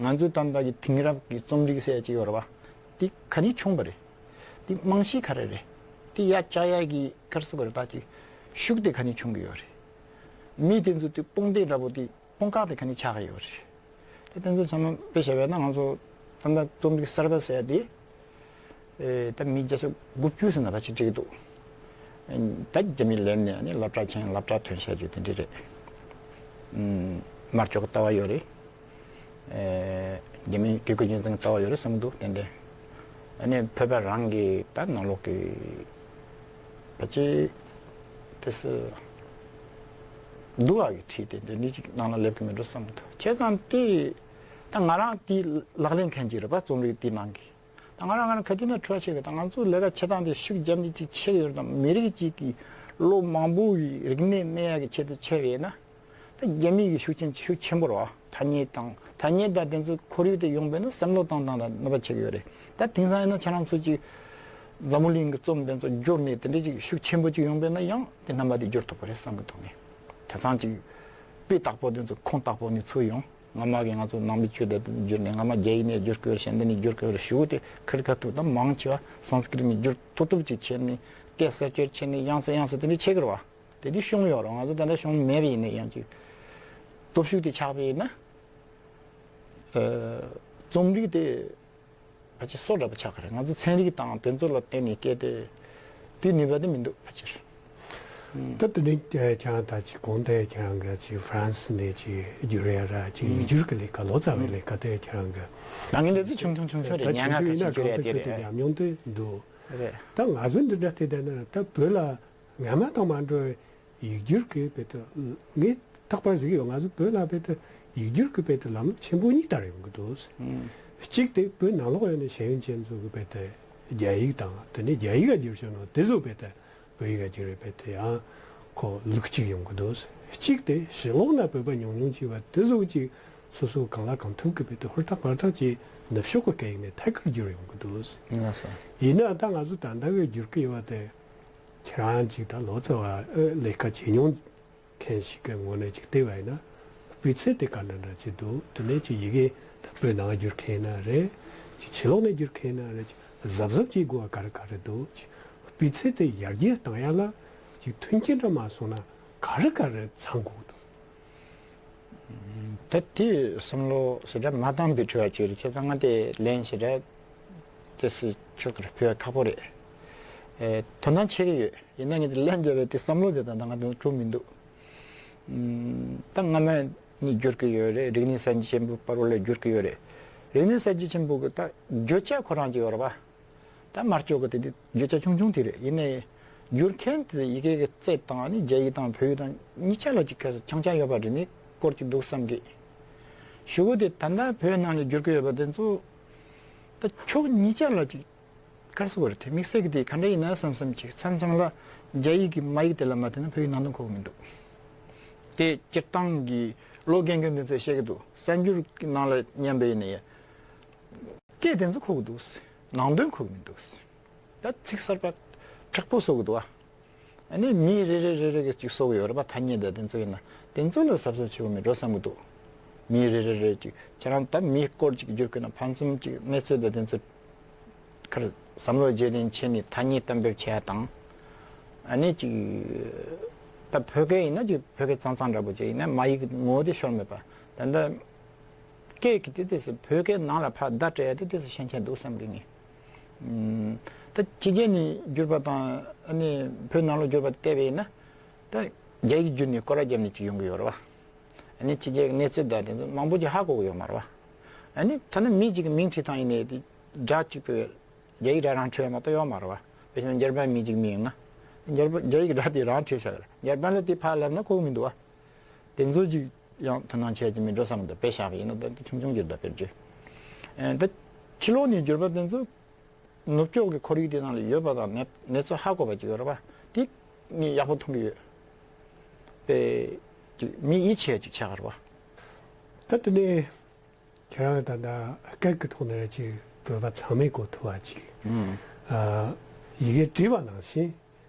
ང་ཚོའི་ད་ལྟ་གི་དེང་རབས་ཀྱི་རྩོམ་རིག་ཟེར་ཡ་ཅིག་ཡོད་རེད་པ། དེ་ག་ནས་བྱུང་བ་རེད། དེ་རྨང་གཞི་ག་རེ་རེད། དེ་ཡར་བཅག་ཡ་གི་ག་རེ་ཟེར་དགོས་རེད། ད་ཅིག་ཤུགས་དེ་ག་ནས་བྱུང་གི་ཡོད་རེད། མི་དེ་ཚོ་དེ་དཔུང་སྡེ་འདྲ་པོ་དེ་དཔུང་ཁག་དེ་ག་ནས་ཆགས་ཀྱི་ཡོད་རེད། དེ་དེ་ཚོ་ཚང་མ་དཔེ་བཞག་པ་ཡིན་ན་ང་ཚོ་ད་ལྟ་རྩོམ་རིག་གསར་པ་ཟེར་ཡ་དེ། ཨེ། ད་མི་བརྒྱ་ཆ་དགུ་བཅུ་ཟེར་ན་ཕལ་ཆེར་འགྲིག་གི་འདུག་ད་རྒྱ་མིས་ལེན་ནས་ཨ་ནི་སློབ་གྲྭ་ཆེན་སློབ་གྲྭ་ཐོན་བྱས་རྒྱུ་དེ་འདྲ་རེད། ཨུམ། མར་ལྕོག་གི་ལྟ་བ་ཡོད་རེད། ཨེ། རྒྱ་མིའི་བཀས་བཀོད་རྒྱུད་འཛིན་ལྟ་བ་ཡོད་རེད་བསམ་གི་འདུག་ཏན་ཏན། ཨ་ནི་བོད་པ་རང་གི་ད་ནང་ལོགས་ཀྱི་ཕལ་ཆེར་དེ་སུ་འདུག་ཨ་གི་ཁྲིད་དེ་འདི་འདྲ་ཅིག་ནང་ལ་སླེབས་ཀྱི་མི་འགྲོ་བསམ་གི་འདུག་བྱས་ཙང་དེ་ད་ང་རང་དེ་ལག་ལེན་མཁན་ཅིག་རེད་པ། རྩོམ་རིག་དེ་ནང་གི། ད་ང་རང་ང་རང་ག་དུས་ན་འཁྲུལ་བ་ཆེ་གི། ད་ང་ཚོ་ལས་ཀ་བྱེད་སྟངས་དེ་ཤུགས་རྒྱབ་ནས་ཅིག་བྱེད་ཡོད་དམ། མི་རིགས་གཅིག་གི་ལོ་མང་པོ་ཡི་རིག་གནས་གནས་ཡག་གི་ཆེད་དུ་བྱས་པ་ཡིན་ན། ད་རྒྱ་མི་གི་ཤུགས་རྐྱེན་ཤུགས་ཆེན་པོ་རེད་བ། ཐ་སྙད་དང་ཐ་སྙད་དང་དེ་ཚོ་ཁོར་ཡུག་དེ་ཡོང་པས་ན་བསམ་བློ་བཏང་སྟངས་ལ་གནོད་པ་བྱེད་ཀྱི་ཡོད་རེད། ད་དེང་སང་ཡིན་ན་ཁྱེད་རང་ཚོ་ཅིག་འཛམ་བུ་གླིང་གི་རྩོམ་དེ་ཚོ་བསྒྱུར་ནས་དེ་འདྲ་ཅིག་ཤུགས་ཆེན་པོ་ཅིག་ཡོང་པས་ན་ཡང་དེ་རྣམ་པ་དེ་བསྒྱུར་ཐུབ་པ་རེད་བསམ་གི་འདུག་ངས། དེང་སང་ཅིག་དཔེ་བཏགས་པོ་དེ་ཚོ་ཁུངས་བཏགས་པོ་ནས་ཚུར་ཡོང་། སྔ་མ་གི་ང་ཚོ་ནང་པའི་ཆོས་དེ་བསྒྱུར་ནས་སྔ་མ་རྒྱ་ཡིག་ནས་བསྒྱུར་དགོས་རེད། གཞན་དེ་ནས་བསྒྱུར་དགོས་རེད་ཞུ་དེ་ཁིར་ཁ་ཐུག་ད་མང་ཆེ་བ་སཾ་སྐྲྀ་ཏ་ནས་བསྒྱུར་ཐུབ་ཐུབ་ཅིག་བྱས་ནས་སྐད་གསར་བཅོས་བྱས་ནས་དབྱངས་གསལ་དབྱངས་གསལ་དེ་འདྲ་བྱེད་ཀྱི་རེད་བ། དེ་དུས་གཞུང་ཡོད་རེད། ང་ཚོ་ད་ལྟ་གཞུང་མེད་པ་ཡིན་ན་ཡང་ཅིག་སྟོབས་ཤུགས་དེ་ཆགས་པ་ཡིན་ན། ཨ། རྩོམ་རིག་དེ་ཕལ་ཆེར་སྲོག་འདྲ་པོ་ཆགས་ཀྱི་རེད། ང་ཚོ་ཚན་རིག་དང་དེ་ཚོ་ལ་བརྟེན་ནས་སྐད་དེ་དེ་ནུས་པ་དེ་མི་འདུག་ཕལ་ཆེར། ད་དེ་ནས་ཁྱེད་རང་ད་ཅིག་གོང་དེ་ཁྱེད་རང་གི་ཅིག་ཧྥ་རན་སི་ནས་ཅིག་བསྒྱུར་ཡ་ར་ཅིག་ཡིག་སྒྱུར་གྱི་ལས་ཀ་ལོ་ཙཱ་བའི་ལས་ཀ་དེ་ཁྱེད་རང་གི་ད་ངས་འདི་ཚོ་ཆུང་ཆུང་ཆུང་ཆུང་རེད། ད་ཉག་ཆུང་ཆུང་ཡིན་ན་གང་ལྟར་ཁྱོད་དེ་ཉམས་མྱོང་དེ་འདུག་རེད། ད་ང་ཚོ་འདི་འདྲ་དེ་ལྟ་ན་ད་བོད་ལ། སྔ་མ་དང་མ་འདྲ་བའི་ཡིག་སྒྱུར་གྱི་བེད་དུ་ངས་རྟག་པར་གཟིགས་ཡོད། ང་ཚོ་བོད་ལ་བེད་དུ་ཡིག་སྒྱུར་གྱི་བེད་དུ་ལམ་ལུགས་ཆེན་པོ་གཉིས་ལྟར་ཡོང་གི་འདུག་ཨུམ། གཅིག་དེ་བོད་ནང་ལོགས་ཡོད་ནས་ཤེས་ཡོན་ཅན་ཚོ་གི་བེད་དུ་རྒྱ་ཡིག་དང་དེ་ནས་རྒྱ་ཡིག་ལ་བསྒྱུར་བྱུང་ནོ་དེ་ཚོ་བེད་དུ་བོད་ཡིག་ལ་བསྒྱུར་བའི་བེད་དུ་ཡང་ཁོ་ལུགས་གཅིག་ཡོང་གི་འདུག་གཅིག་དེ་ཕྱི་ལོགས་ན་བོད་པ་ཉུང་ཉུང་ཅིག་བ་དེ་ཚོ་ཅིག་སོ་སོ་གང་ལ་གང་ཐུབ་ཀྱི་བེད་དུ་ཧུར་ཐག་པར་ཐག་ཅིག་ནུབ་ཕྱོགས་ཀྱི་སྐད་ཡིག་ནས་ཐད་ཀར་བསྒྱུར་ཡོང་གི་འདུག་ཡིན་ན་ད་ང་ཚོ་ད་ལྟ་བའི་བསྒྱུར་གྱི་ཡོད་པ་དེ། ཁྱེད་རང་ཅིག་ད་ལོ་ཙཱ་བ་ཨེ་ལས་ཀ་བྱེད་མྱོང་མཁན་ཞིག་གི་ངོས་ནས་ཅིག་བལྟས་པ་ཡིན་ན། སྤུས་ཚད་དེ་ག་འདྲ་འདྲ་ཅིག་འདུག་དེ་ནས་ཅིག་ཡི་གེ་ད་བོད་ནང་བསྒྱུར་མཁན་ཡིན་ན་རེད། ཅིག་ཕྱི་ལོགས་ནས་བསྒྱུར་མཁན་ཡིན་ན་རེད། ཅིག་གཟབ་གཟབ་བྱེད་དགོས་པ་ག་རེ་ག་རེ་འདུག་ཅིག་སྤུས་ཚད་དེ་ཡར་རྒྱས་བཏང་ཡ་ལ་ཅིག་མཐུན་རྐྱེན་འདྲ་མ་སོང་ན་ག་རེ་ག་རེ་ཚང་དགོས་འདུག་ད་དེ་བསམ་བློ་ཞེ་དྲག་མ་བཏང་པའི་དྲི་བ་ཅིག་རེད། བྱས་ཙང་ང་དེ་ལན་ཞེ་དྲག་དེ་སྲིད་ཆོག་ཏུ་ཕུལ་བ་ཁག་པོ་རེད། ཨེ། དོ་སྣང་ཆེ་གི་ཡོད། ཡིན་ན་ངས་དེ་ལན་རྒྱབ་པའི་དེ་བསམ་བློ་དེ་ད་ལྟ་ང་དེ་འཁྲུག་མི་འདུག་ཨུམ། ད་སྔ་མ་ནས་བསྒྱུར་གི་ཡོད་རེད། རིག་གནས་གསར་བརྗེ་ཆེན་པོའི་བར་བ་ལ་བསྒྱུར་གི་ཡོད་རེད། རིག་གནས་གསར་བརྗེ་ཆེན་པོ་གི་ད་བརྗོད་བྱ་ཁོ་རང་ཅིག་ཡོད་རེད་པ། ད་མར་ལྕོག་གི་དེ་དུས་བརྗོད་བྱ་ཆུང་ཆུང་དེ་རེད། ཡིན་ནའི་བསྒྱུར་མཁན་དེ་ཡི་གེ་གི་རྩལ་དང་ནི་རྒྱ་ཡིག་དང་བོད་ཡིག་དང་གཉིས་ཆ་ལ་ཅིག་ཁ་ཆང་ཆང་ཡོད་པ་རེད། ནི་སྐོར་གྱི་འདུག་བསམ་གི། ཞུ་གི་དེ་ད་ལྟ་བོད་ནང་ལ་བསྒྱུར་གི་ཡོད་པ་དེ་ཚོ་ད་ཕྱོགས་གཉིས་ཆ་ལ་ཅིག་ག་རེ་ཟེར་དགོས་རེད། དེ་དམིགས་བསལ་གྱི་དེ་ག་འདྲ་ཡིན་ན་བསམ་བསམ་ཅིག་མཚམས་མཚམས་ལ་རྒྱ་ཡིག་གི་མ་ཡིག་དེ་ལ་མ་བལྟས་ན་བོད་ཡིག་ནང་དོན་གོ་གི་མི་འདུག་དེ་སྤྱིར་བཏང་གི་ལོ་རྒན་རྒན་དེ་ཚོས་བཤད་གི་འདུག་གསར་འགྱུར་གྱི་ནང་ལ་མཉམ་པ་ཡིན་ན་ཡང་། སྐད་དེ་ཚོ་གོ་གི་འདུག་ནང་དོན་གོ་གི་མི་འདུག་ད་ཚིག་གསར་པ་དྲག་པོ་བཟོ་གི་འདུག་ཨ། ཨ་ནི་མི་རེ་རེ་རེ་རེ་གིས་ཅིག་བཟོ་གི་ཡོད་རེད་པ། ཐ་སྙད་དང་དེ་ཚོ་ཡིན་ན་དེ་ཚོ་ལ་གཟབ་གཟབ་བྱེད་དགོས་མེད་འགྲོ་བསམ་གི་འདུག་མི་རེ་རེ་རེ་ཅིག་ཁྱེད་རང་ད་མིའི་སྐོར་ཅིག་བསྒྱུར་དགོས་ན་ཕན་ཚུན་ཅིག་གནས་ཚུལ་དང་དེ་ཚོ་ཁར་བསམ་བློ་བརྗེ་ལེན་བྱས་ནས་ཐ་སྙད་གཏན་འབེབས་བྱས་དང་། ཨ་ནི་ཅིག་ད་བོད་སྐད་ཡིན་ན་ཅིག་བོད་སྐད་གཙང་གཙང་འདྲ་པོ་ཅིག་ཡིན་ན་མ་ཡིག་ངོ་བོ་དེ་ཤོར་མེད་པ། ད་ལྟ་སྐད་ཀྱི་དེ་དེ་སུ་བོད་སྐད་ནང་ལ་ཕར་བརྡ་སྤྲད་ཡ་དེ་དེ་སུ་ཤན་ཆེན་འདུག་བསམ་གི་ངས། ཨུམ། ད་ཕྱི་རྒྱལ་ནས་བསྒྱུར་པ་དང་ཨ་ནི་བོད་ནང་ལ་བསྒྱུར་པ་བལྟས་པ་ཡིན་ན། ད་རྒྱ་ཡིག་བསྒྱུར་ནས་སྐོར་ར་བརྒྱབ་ནས་ཅིག་ཡོང་གི་ཡོད་རེད་བ། ཨ་ནི་ཕྱི་རྒྱལ་གྱི་གནས་ཚུལ་དང་དེ་ཚོ་མང་པོ་ཅིག་ཧ་གོ་གི་ཡོད་མ་རེད་བ། ཨ་ནི་ཐ་ན་མི་གཅིག་གི་མིང་བྲིས་སྟངས་ཡིན་ནའི་དེ་སྒྲ་གཅིག་པའི་རྒྱ་ཡིག་སྒྲ་རང་འཁྲུལ་ཡ་མ་གཏོགས་ཡོད་མ་རེད་བ། དཔེ་བཞིན་འཇར་པན་མི་གཅིག་མིང་ཡིན་ན། འཇར་པན་རྒྱ་ཡིག་སྒྲ་དེ་རང་འཁྲུལ་ཤག་རེད། འཇར་པན་ལ་དེ་ཕར་ལབ་ན་གོ་གི་མི་འདུག་བ། དེ་ཚོ་ཅིག་ཡང་དོ་སྣང་བྱས་ཀྱི་མི་འགྲོ་བསམ་འདུག་དཔེ་བཞག་པ་ཡིན་ན་ད་ཆུང་ཆུང་ཅིག་འདྲ་དཔེར་བརྗོད། ཨ་ད་ཕྱི་ལོགས་ནས་བསྒྱུར་པ་དེ་ཚོ་ནུབ་ཕྱོགས་ཀྱི་ཁོར་ཡུག་དེ་ནང་ལ་ཡོད་པ་དང་གནས་གནས་ཚུལ་ཧ་གོ་བ་ཅིག་ཡོད་རེད་བ། དེ་ངས་ཡག་པོ་མཐོང་གི་ཡོད། དཔེ་ཅིག་མི་ཡིད་ཆེས་ཅིག་ཆགས་རེད་བ། ད་དེ་ནས་ཁྱེད་རང་ད་ལྟ་སྐད་ཀྱི་ཐོག་ནས་ཅིག་བོད་པ་ཚང་མས་གོ་ཐུབ་པ་ཅིག་ཨ། ཡི་གེ་བྲིས་པ་ནང་བཞིན་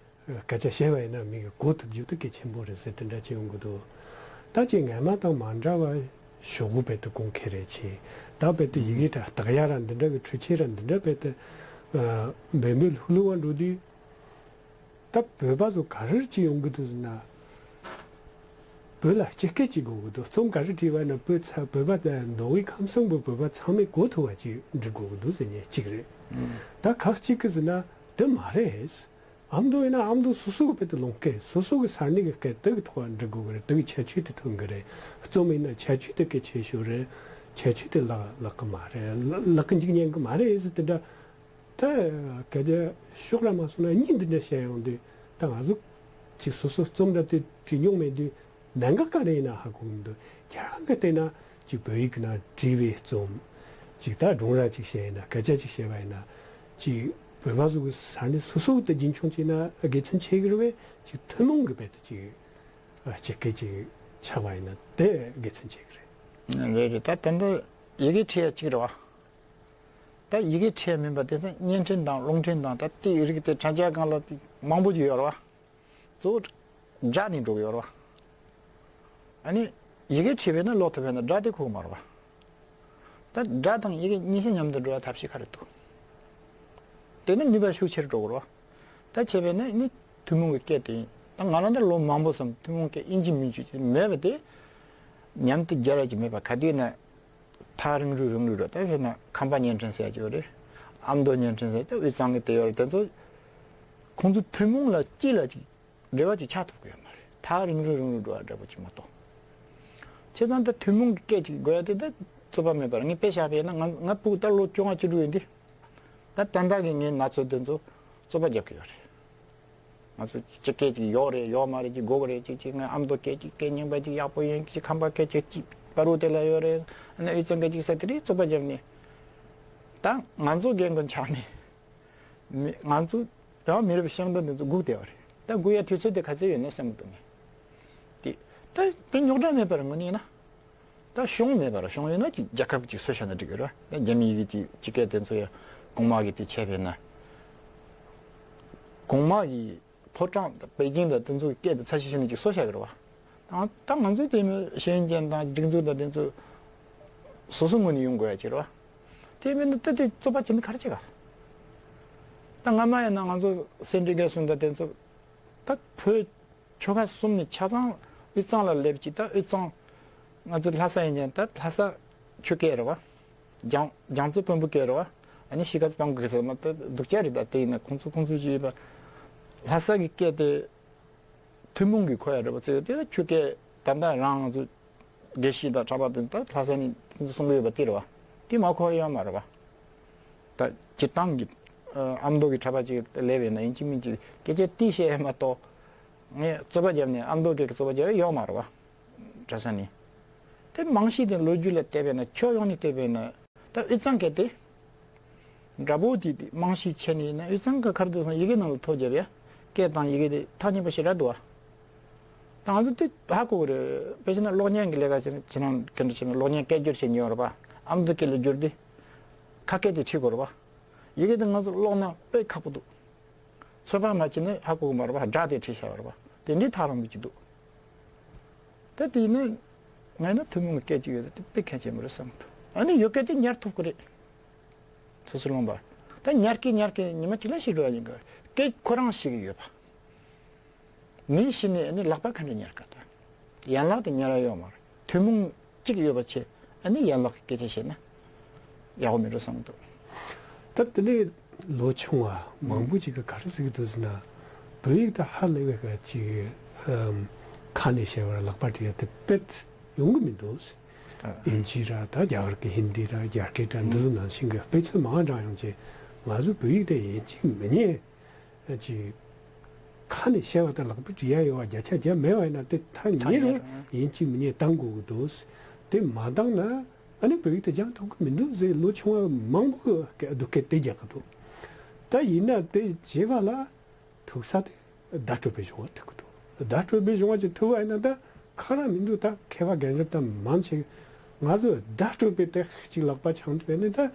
སྐད་ཆ་བཤད་པ་ཡིན་ན་མི་གིས་གོ་ཐུབ་རྒྱུ་དེ་གལ་ཆེན་པོ་རེད་ཟེར་དེ་འདྲ་ཅིག་ཡོང་གི་འདུག་ད་ཅིག་སྔ་མ་དང་མ་འདྲ་བ་ཞུ་གུ་བེད་དུ་གོང་ཁེ་རེད་ཅིག་ད་བེད་དུ་ཡི་གེ་འདྲ་རྟགས་ཡ་ར་འདི་འདྲ་གི་འཕྲུལ་ཆས་ར་འདི་འདྲ་བེད་དུ་འབད་འབད་ལྷུག་ལྷུག་བ་འགྲོ་དུས། ད་བོད་པ་ཚོ་ག་རེ་བྱེད་ཡོང་གི་འདུག་ཟེར་ན། བོད་ལ་སྤྱི་སྐད་ཅིག་དགོས་ཀྱི་འདུག་རྩོམ་ག་རེ་བྲིས་པ་ཡིན་ན་བོད་ཚ་བོད་པ་དང་མདོ་དབུས་ཁམས་གསུམ་པོ་བོད་པ་ཚང་མས་གོ་ཐུབ་པ་ཅིག་འབྲི་དགོས་ཀྱི་འདུག་ཟེར་མཁན་གཅིག་རེད། ད་ཁག་གཅིག་གིས་ཟེར་ན་དེ་མ་རེད། ཨ་མདོ་ཡིན་ན་ཨ་མདོ་སོ་སོ་གི་བོད་དུ་ལུང་སྐད་སོ་སོ་གི་ས་གནས་ཀྱི་སྐད་དེ་གི་ཐོག་འབྲི་དགོས་ཀྱི་རེད། དེ་གི་ཁྱད་ཆོས་དེ་ཐོན་གི་རེད། རྩོམ་ཡིན་ན་ཁྱད་ཆོས་དེ་གལ་ཆེ་ཤོས་རེད། ཁྱད་ཆོས་དེ་བརླག་བརླག་གི་མ་རེད། བརླག་བརླག་གི་འཇུག་ཉན་གི་མ་རེད་ཟེར་དེ་འདྲ། ད་སྐད་ཆ་ཕྱོགས་ར་མ་སོང་ན་གཉིས་འདི་འདྲ་བཤད་ཡོང་དུས། ད་ང་ཚོ་ཅིག་སོ་སོ་རྩོམ་འདྲ་དེ་བྲིས་མྱོང་མེད་དུས། གནད་འགག་ག་རེ་ཡིན་ན་ཧ་གོ་གི་མི་འདུག་ཁྱེད་རང་གིས་བལྟས་ན་ཅིག་བོད་ཡིག་ནང་བྲིས་པའི་རྩོམ། ཅིག་ད་སྒྲུང་ར་ཅིག་བཤད་ཡིན་ན། སྐད་ཆ་ཅིག་བཤད་པ་ཡིན་ན། ཅིག་བོད་པ་ཚོ་གི་ས་གནས་སོ་སོ་དེ་རྒྱུན་འཁྱོངས་བྱས་ན་དགེ་མཚན་ཆེ་གི་རེད་པས། ཅིག་ཐུན་མོང་གི་དཔེ་དེ་ཅིག་ཨ་སྤྱི་སྐད་ཅིག་ཆགས་པ་ཡིན་ན་དེ་དགེ་མཚན་ཆེ་གི་རེད། རེད་རེད། ད་ད་འདི་ཡི་གེ་བྲིས་ཡ་གཅིག་རེད་བ། ད་ཡི་གེ་བྲིས་ཡ་མིན་པ་དེ་ཚོ་བརྙན་འཕྲིན་དང་རླུང་འཕྲིན་དང་ད་ལྟའི་རིགས་དེ་དྲ་རྒྱ་སྒང་ལ་དེ་མང་པོ་ཅིག་ཡོད་རེད་བ། གཙོ་བོ་སྒྲ་ནས་འགྲོ་གི་ཡོད་རེད་བ། ཨ་ནི་ཡི་གེ་བྲིས་པས་ན་ཀློག་ཐུབ་པས་ན་སྒྲ་དེ་ཁུག་མ་རེད་བ། ད་སྒྲ་དང་ཡི་གེ་གཉིས་ཆ་མཉམ་དུ་འགྲོ་བའི་ཐབས་ཤེས་ག་རེ་འདུག་དེ་ནི་ནུས་པ་ཤུགས་ཆེར་འགྲོ་དགོས་རེད་བ། ད་བྱས་པས་ན་ནི་ཐུན་མོང་གི་སྐད་དེ་ཡིན། ད་ང་རང་ད་ལོ་མང་པོ་སོང་། ཐུན་མོང་སྐད་ཨིན་ཇི་མིན་ཇི་མེད་པ་དེ་མཉམ་དུ་སྦྱར་བ་ཅིག་མེད་པ། ག་དུས་ན་ཐག་རིང་རུ་རིང་རུ་འགྲོ། ད་བྱས་ན་ཁམས་པ་བརྙན་འཕྲིན་ཟེར་ཡ་ཅིག་ཡོད་རེད། ཨ་མདོ་བརྙན་འཕྲིན་ཟེར། ད་དབུས་གཙང་གི་དེ་ཡོད་རེད། དེ་ཚོ་ཁོང་ཚོ་ཐུན་མོང་ལ་སྤྱི་ལ་ཅིག་འབྲེལ་བ་ཅིག་ཆགས་ཐུབ་ཀྱི་ཡོད་མ་རེད། ཐག་རིང་རུ་རིང་རུ་འགྲོ་བ་འདྲ་པོ་ཅིག་མ་གཏོགས། བྱས་ཙང་ད་ཐུན་མོང་གི་སྐད་ཅིག་དགོས་ཡ་དེ་ད་རྩོད་པ་མེད་པར་ངས་དཔེ་བཞག་པ་ཡིན་ན། ང་ང་སྤུ་གུ་ད་ལོ་བཅོ་ལྔ་བཅུ་དྲུག་ཡིན་དུས། ད་ད་ལྟ་གི་ངའི་ན་ཚོད་དེ་ཚོ་རྩོད་པ་རྒྱབ་ཀྱི་ཡོད་རེད། ང་ཚོ་སྤྱི་སྐད་ཅིག་ཡོད་རེད་ཡོད་མ་རེད་ཅིག་དགོས་ཀྱི་རེད། ཅིག་ཅིག་ང་ཨ་མདོ་སྐད་ཅིག་སྐད་རྙིང་པ་ཅིག་ཡག་པོ་ཡོད་ཅིག་ཁམས་པ་སྐད་ཅིག་ཅིག་བར་དུ་དེ་ལ་ཡོད་རེད། ཨ་ནི་དབུས་གཙང་སྐད་ཅིག་ཟེར་དེ་རིགས་རྩོད་པ་རྒྱབ་ནས། ད་ང་ཚོ་རྒན་རྒོན་ཆགས་ནས། མི་ང་ཚོ་རང་མི་རབས་ཤིང་སྡོང་འདི་ཚོ་སྒུག་བསྡད་པ་རེད། ད་སྒུག་ཡ་དུས་ཚོད་དེ་ག་ཚོད་ཡོད་ན་བསམ་གི་འདུག་ངས། དེ་ད་དེ་རྙོག་དྲ་མེད་པར་དངོས་གནས་ཡིན་ན། ད་གཞུང་མེད་པར་གཞུང་ཡོད་ན་ཅིག་རྒྱལ་ཁབ་ཀྱིས་བཟོས་བཞག་ན་འགྲིག་གི་རེད། ད་རྒྱ་མི་ཡི་གེ་ཅིག་སྤྱི་སྐད་དེ་ཚོ་ཡ་གོང་མ་གི་དེ་བྱས་པས་ན། གོང་མ་གི་ཕོ་བྲང་དང་པེ་ཅིང་དང་དེ་ཚོ་གི་སྐད་དེ་ཚ་ཤི་ཤི་ནས་ཅིག་བཟོས་བཞག་གི་རེད་བ། ད་ད་ང་ཚོའི་དེ་མོ་ཤེས་ཡོན་ཅན་དང་སྒྲིག་འཛུགས་དང་དེ་ཚོ་སོ་སོ་ངོས་ནས་ཡོང་དགོས་ཡ་ཅིག་རེད་བ། དེ་མིན་ན་ད་དེ་རྩོད་པ་བྱེད་ནི་ག་རེ་བྱེད་ག་ད་སྔ་མ་ཡིན་ན་ང་ཚོ་སེ་འབྲས་དགེ་གསུམ་དང་དེ་ཚོ་ད་བོད་ཆོལ་ཁ་གསུམ་ནས་ཆ་ཚང་དབུས་གཙང་ལ་སླེབས་ཀྱི། ད་དབུས་གཙང་ང་ཚོ་ལྷ་ས་ཡིན་ཀྱང་ད་ལྷ་ས་ཆོས་སྐད་རེད་བ། རྒྱང་རྒྱང་རྩེ་དཔོན་པོ་སྐད་རེད་བ། ཨ་ནི་གཞིས་ཀ་རྩེ་དཔལ་མགོན་སྐད་ཟེར་མ་ད་སྡུག་ཅག་རེད། ད་དེ་ཡིན་ན་ཁོང་ཚོ་ཁོང་ཚོ་ཅིག་ཡོད་པ། ལྷ་ས་གི་སྐད་དེ་ཐུན་མོང་གི་གོ་ཡ་རེད་བ། ཚེ་དེ་ལ་ཆོས་སྐད་ད་ལྟ་རང་ང་ཚོ་དགེ་བཤེས་དང་གྲྭ་པ་དེ་ད་ལྷ་ས་ནས་དེ་ཚོ་གསུང་གི་ཡོད་པ་དེ་རེད་བ། དེ་མ་གོ་ཡ་ཡོད་མ་རེད་བ། ད་སྤྱིར་བཏང་གི་ཨ་མདོ་གི་གྲྭ་པ་ཅིག་སླེབས་ཡོད་ན་ཡིན་གཅིག་མིན་གཅིག་སྐད་ཆ་དེ་བཤད་ཡ་མ་གཏོགས། ངས་རྩོད་པ་བརྒྱབ་ནས་ཨ་མདོ་སྐད་ཀྱི་རྩོད་པ་བརྒྱབ་ཡ་ཡོད་མ་རེད་བ། གྲྭ་ས་ནས། དེ་རྨང་གཞི་དེ་ལོ་རྒྱུས་ལ་བལྟས་པས་ན། ཁྱོན་ཡོངས་ནས་བལྟས་པས་ན། ད་དབུས་གཙང་སྐད་དེ་འདྲ་པོ་དེ་དེ་རྨང་གཞི་ཆེ་ནས་ཡིན་ན། དབུས་གཙང་གི་ཁར་དུ་སོང་ཡི་གེ་ནང་ལ་ཐོ་བརྒྱབ་ཡ། སྐད་དང་ཡི་གེ་དེ་ཐག་ཉེ་པོ་ཞེ་དྲག་འདུག་བ། ད་ང་ཚོ་དེ་ཧ་གོ་གི་རེད། དཔེ་བྱས་ན་གློག་བརྙན་གྱི་ལས་ཀ་བྱེད་ན་ཁྱེད་རང་ག་འདྲ་བྱས་ན་གློག་བརྙན་སྐད་སྒྱུར་བྱེད་མྱོང་རེད་པ། ཨ་མདོ་སྐད་ལ་བསྒྱུར་དུས་ཁ་སྐད་དེ་ཁྲིད་དགོས་རེད་པ། ཡི་གེ་དེ་ང་ཚོ་ཀློག་ན་དཔེ་ཁག་པོ་འདུག་ཚོད་དཔག་མ་བྱས་ན་ཧ་གོ་གི་མ་རེད་པ། སྒྲ་དེ་ཁྲིད་བཞག་པ་རེད་པ། དེ་འདྲའི་ཐག་རིང་པོ་ཅིག་འདུག་ད་དེ་ཡིན་ན་ང་ཡིན་ན་ཐུན་མོང་གི་སྐད་ཅིག་ཡོད་རེད། དེ་དཔེ་གལ་ཆེན་པོ་རེད་བསམ་གི་འདུག་ཨ་ནི་ཡོད་སྐད་དེ་ཉར་ཐུབ་ཀྱི་རེད། སོ་སོ་ལོངས་པ། ད་ཉར་གི་ཉར་གི་ཉི་མ་གཅིག་ལ་ཤི་འགྲོ་ཡ་ཡིན་གི། སྐད་ཁོ་རང་ཤི་གི་ཡོད་པ། མི་ཤི་ནས་ཨ་ནི་ལག་པ་ག་འདྲ་ཉར་ག་ད། ཡན་ལག་དེ་ཉར་ཡ་ཡོད་མ་རེད། ཐུན་མོང་གཅིག་ཡོད་པ་བྱས། ཨ་ནི་ཡན་ལག་གི་སྐད་ཆ་བཤད་ན་ཡག་པོ་མི་འགྲོ་བསམ་གི་འདུག་ད་དེ་ནས་ལོ་ཆུང་བ་མང་པོ་ཅིག་གིས་ག་རེ་ཟེར་གི་འདུག་ཟེར་ན། བོད་ཡིག་དེ་ཧ་ལས་པའི་ཁ་ཅིག་ཨམ། ཁ་ནས་བཤད་པར་ལག་པར་བྲིས་ཡ་དེ་དཔེ་ཡོང་གི་མི་འདུག་ཨ། དབྱིན་ཇི་ར་ད་རྒྱ་གར་གྱི་ཧིན་དི་ར་རྒྱ་སྐད་ར་འདི་ཚོ་ནང་བཞིན་གྱི་དཔེ་ཚོད་མང་དྲགས་ཡོང་བྱས། ང་ཚོ་བོད་ཡིག་དེ་ཡིན་གཅིག་མིན་གཉིས་ཅིག་ཁ་ནས་བཤད་པ་དང་ལག་པ་བྲིས་ཡ་ཡོད་པ་བརྒྱ་ཆ་བརྒྱ་མེད་པ་ཡིན་ན། དེ་ཐག་ཉེ་རུང་ཡིན་གཅིག་མིན་གཉིས་བཏང་དགོས་ཀྱི་འདུག་དེ་མ་བཏང་ན་ཨ་ནི་བོད་ཡིག་དེ་སྦྱང་ཐུབ་ཀྱི་མི་འདུག་ཟེར་ལོ་ཆུང་བ་མང་པོ་གིས་སྡུག་སྐད་དེ་རྒྱག་གི་འདུག་ད་ཡིན་ན་དེ་བྱེད་པ་ལ་ཐུག་ས་དེ་བརྡ་སྤྲོད་པའི་གཞུང་བ་ཐུག་གི་འདུག་བརྡ་སྤྲོད་པའི་གཞུང་བ་ཅིག་ཐུག་པ་ཡིན་ན་ད་ཁག་ར་མི་འདུག་ད་མཁས་པ་རྒན་རབས་དང་མང་ཆེ་ང་ཚོས་བརྡ་སྤྲོད་པའི་དེ་གཅིག་ལག་པ་འཆང་དུས་ནི་ད་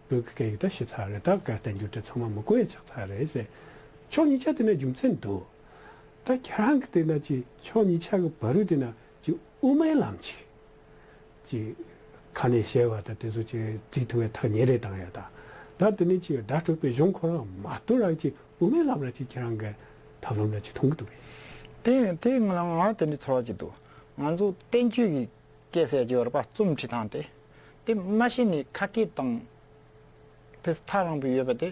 བོད་ཀྱི་སྐད་ཡིག་ད་ཤི་ཚར་རེད། ད་སྐད་བསྟན་རྒྱུ་དེ་ཚང་མ་མི་གོ་ཡ་ཆགས་ཚར་རེད་ཟེར། ཕྱོགས་གཉིས་ཆ་དེ་ནས་རྒྱུ་མཚན་འདུག་ད་ཁྱེད་རང་གི་དེ་ན་ཅིག་ཕྱོགས་གཉིས་ཆ་གི་བར་དུ་དེ་ན་ཅིག་དབུ་མའི་ལམ་ཅིག་ཅིག་ཁ་ནས་བཤད་པ་དང་དེ་ཚོ་ཅིག་བྲིས་ཐུབ་པའི་ཐག་ཉེ་རེ་བཏང་ཡ་དང་། ད་དེ་ནས་ཅིག་བརྡ་སྤྲོད་པའི་གཞུང་ཁོ་རང་མ་གཏོགས་ར་ཅིག་དབུ་མའི་ལམ་ར་ཅིག་ཁྱེད་རང་གི་ཐབས་ལམ་ར་ཅིག་མཐོང་གི་འདུག་གས། དེ་དེ་ང་ང་དེ་འདྲའི་ཚོར་བ་ཅིག་འདུག་ང་ཚོ་བསྟན་བཅོས་ཀྱི་སྐད་ཟེར་གྱི་ཡོད་རེད་པ། རྩོམ་བྲིས་སྟངས་དེ། དེ་མ་གཞི་ནས་ཁ་སྐད་དང་དེ་ཐག་རིང་པོ་ཡོད་པ་དེ།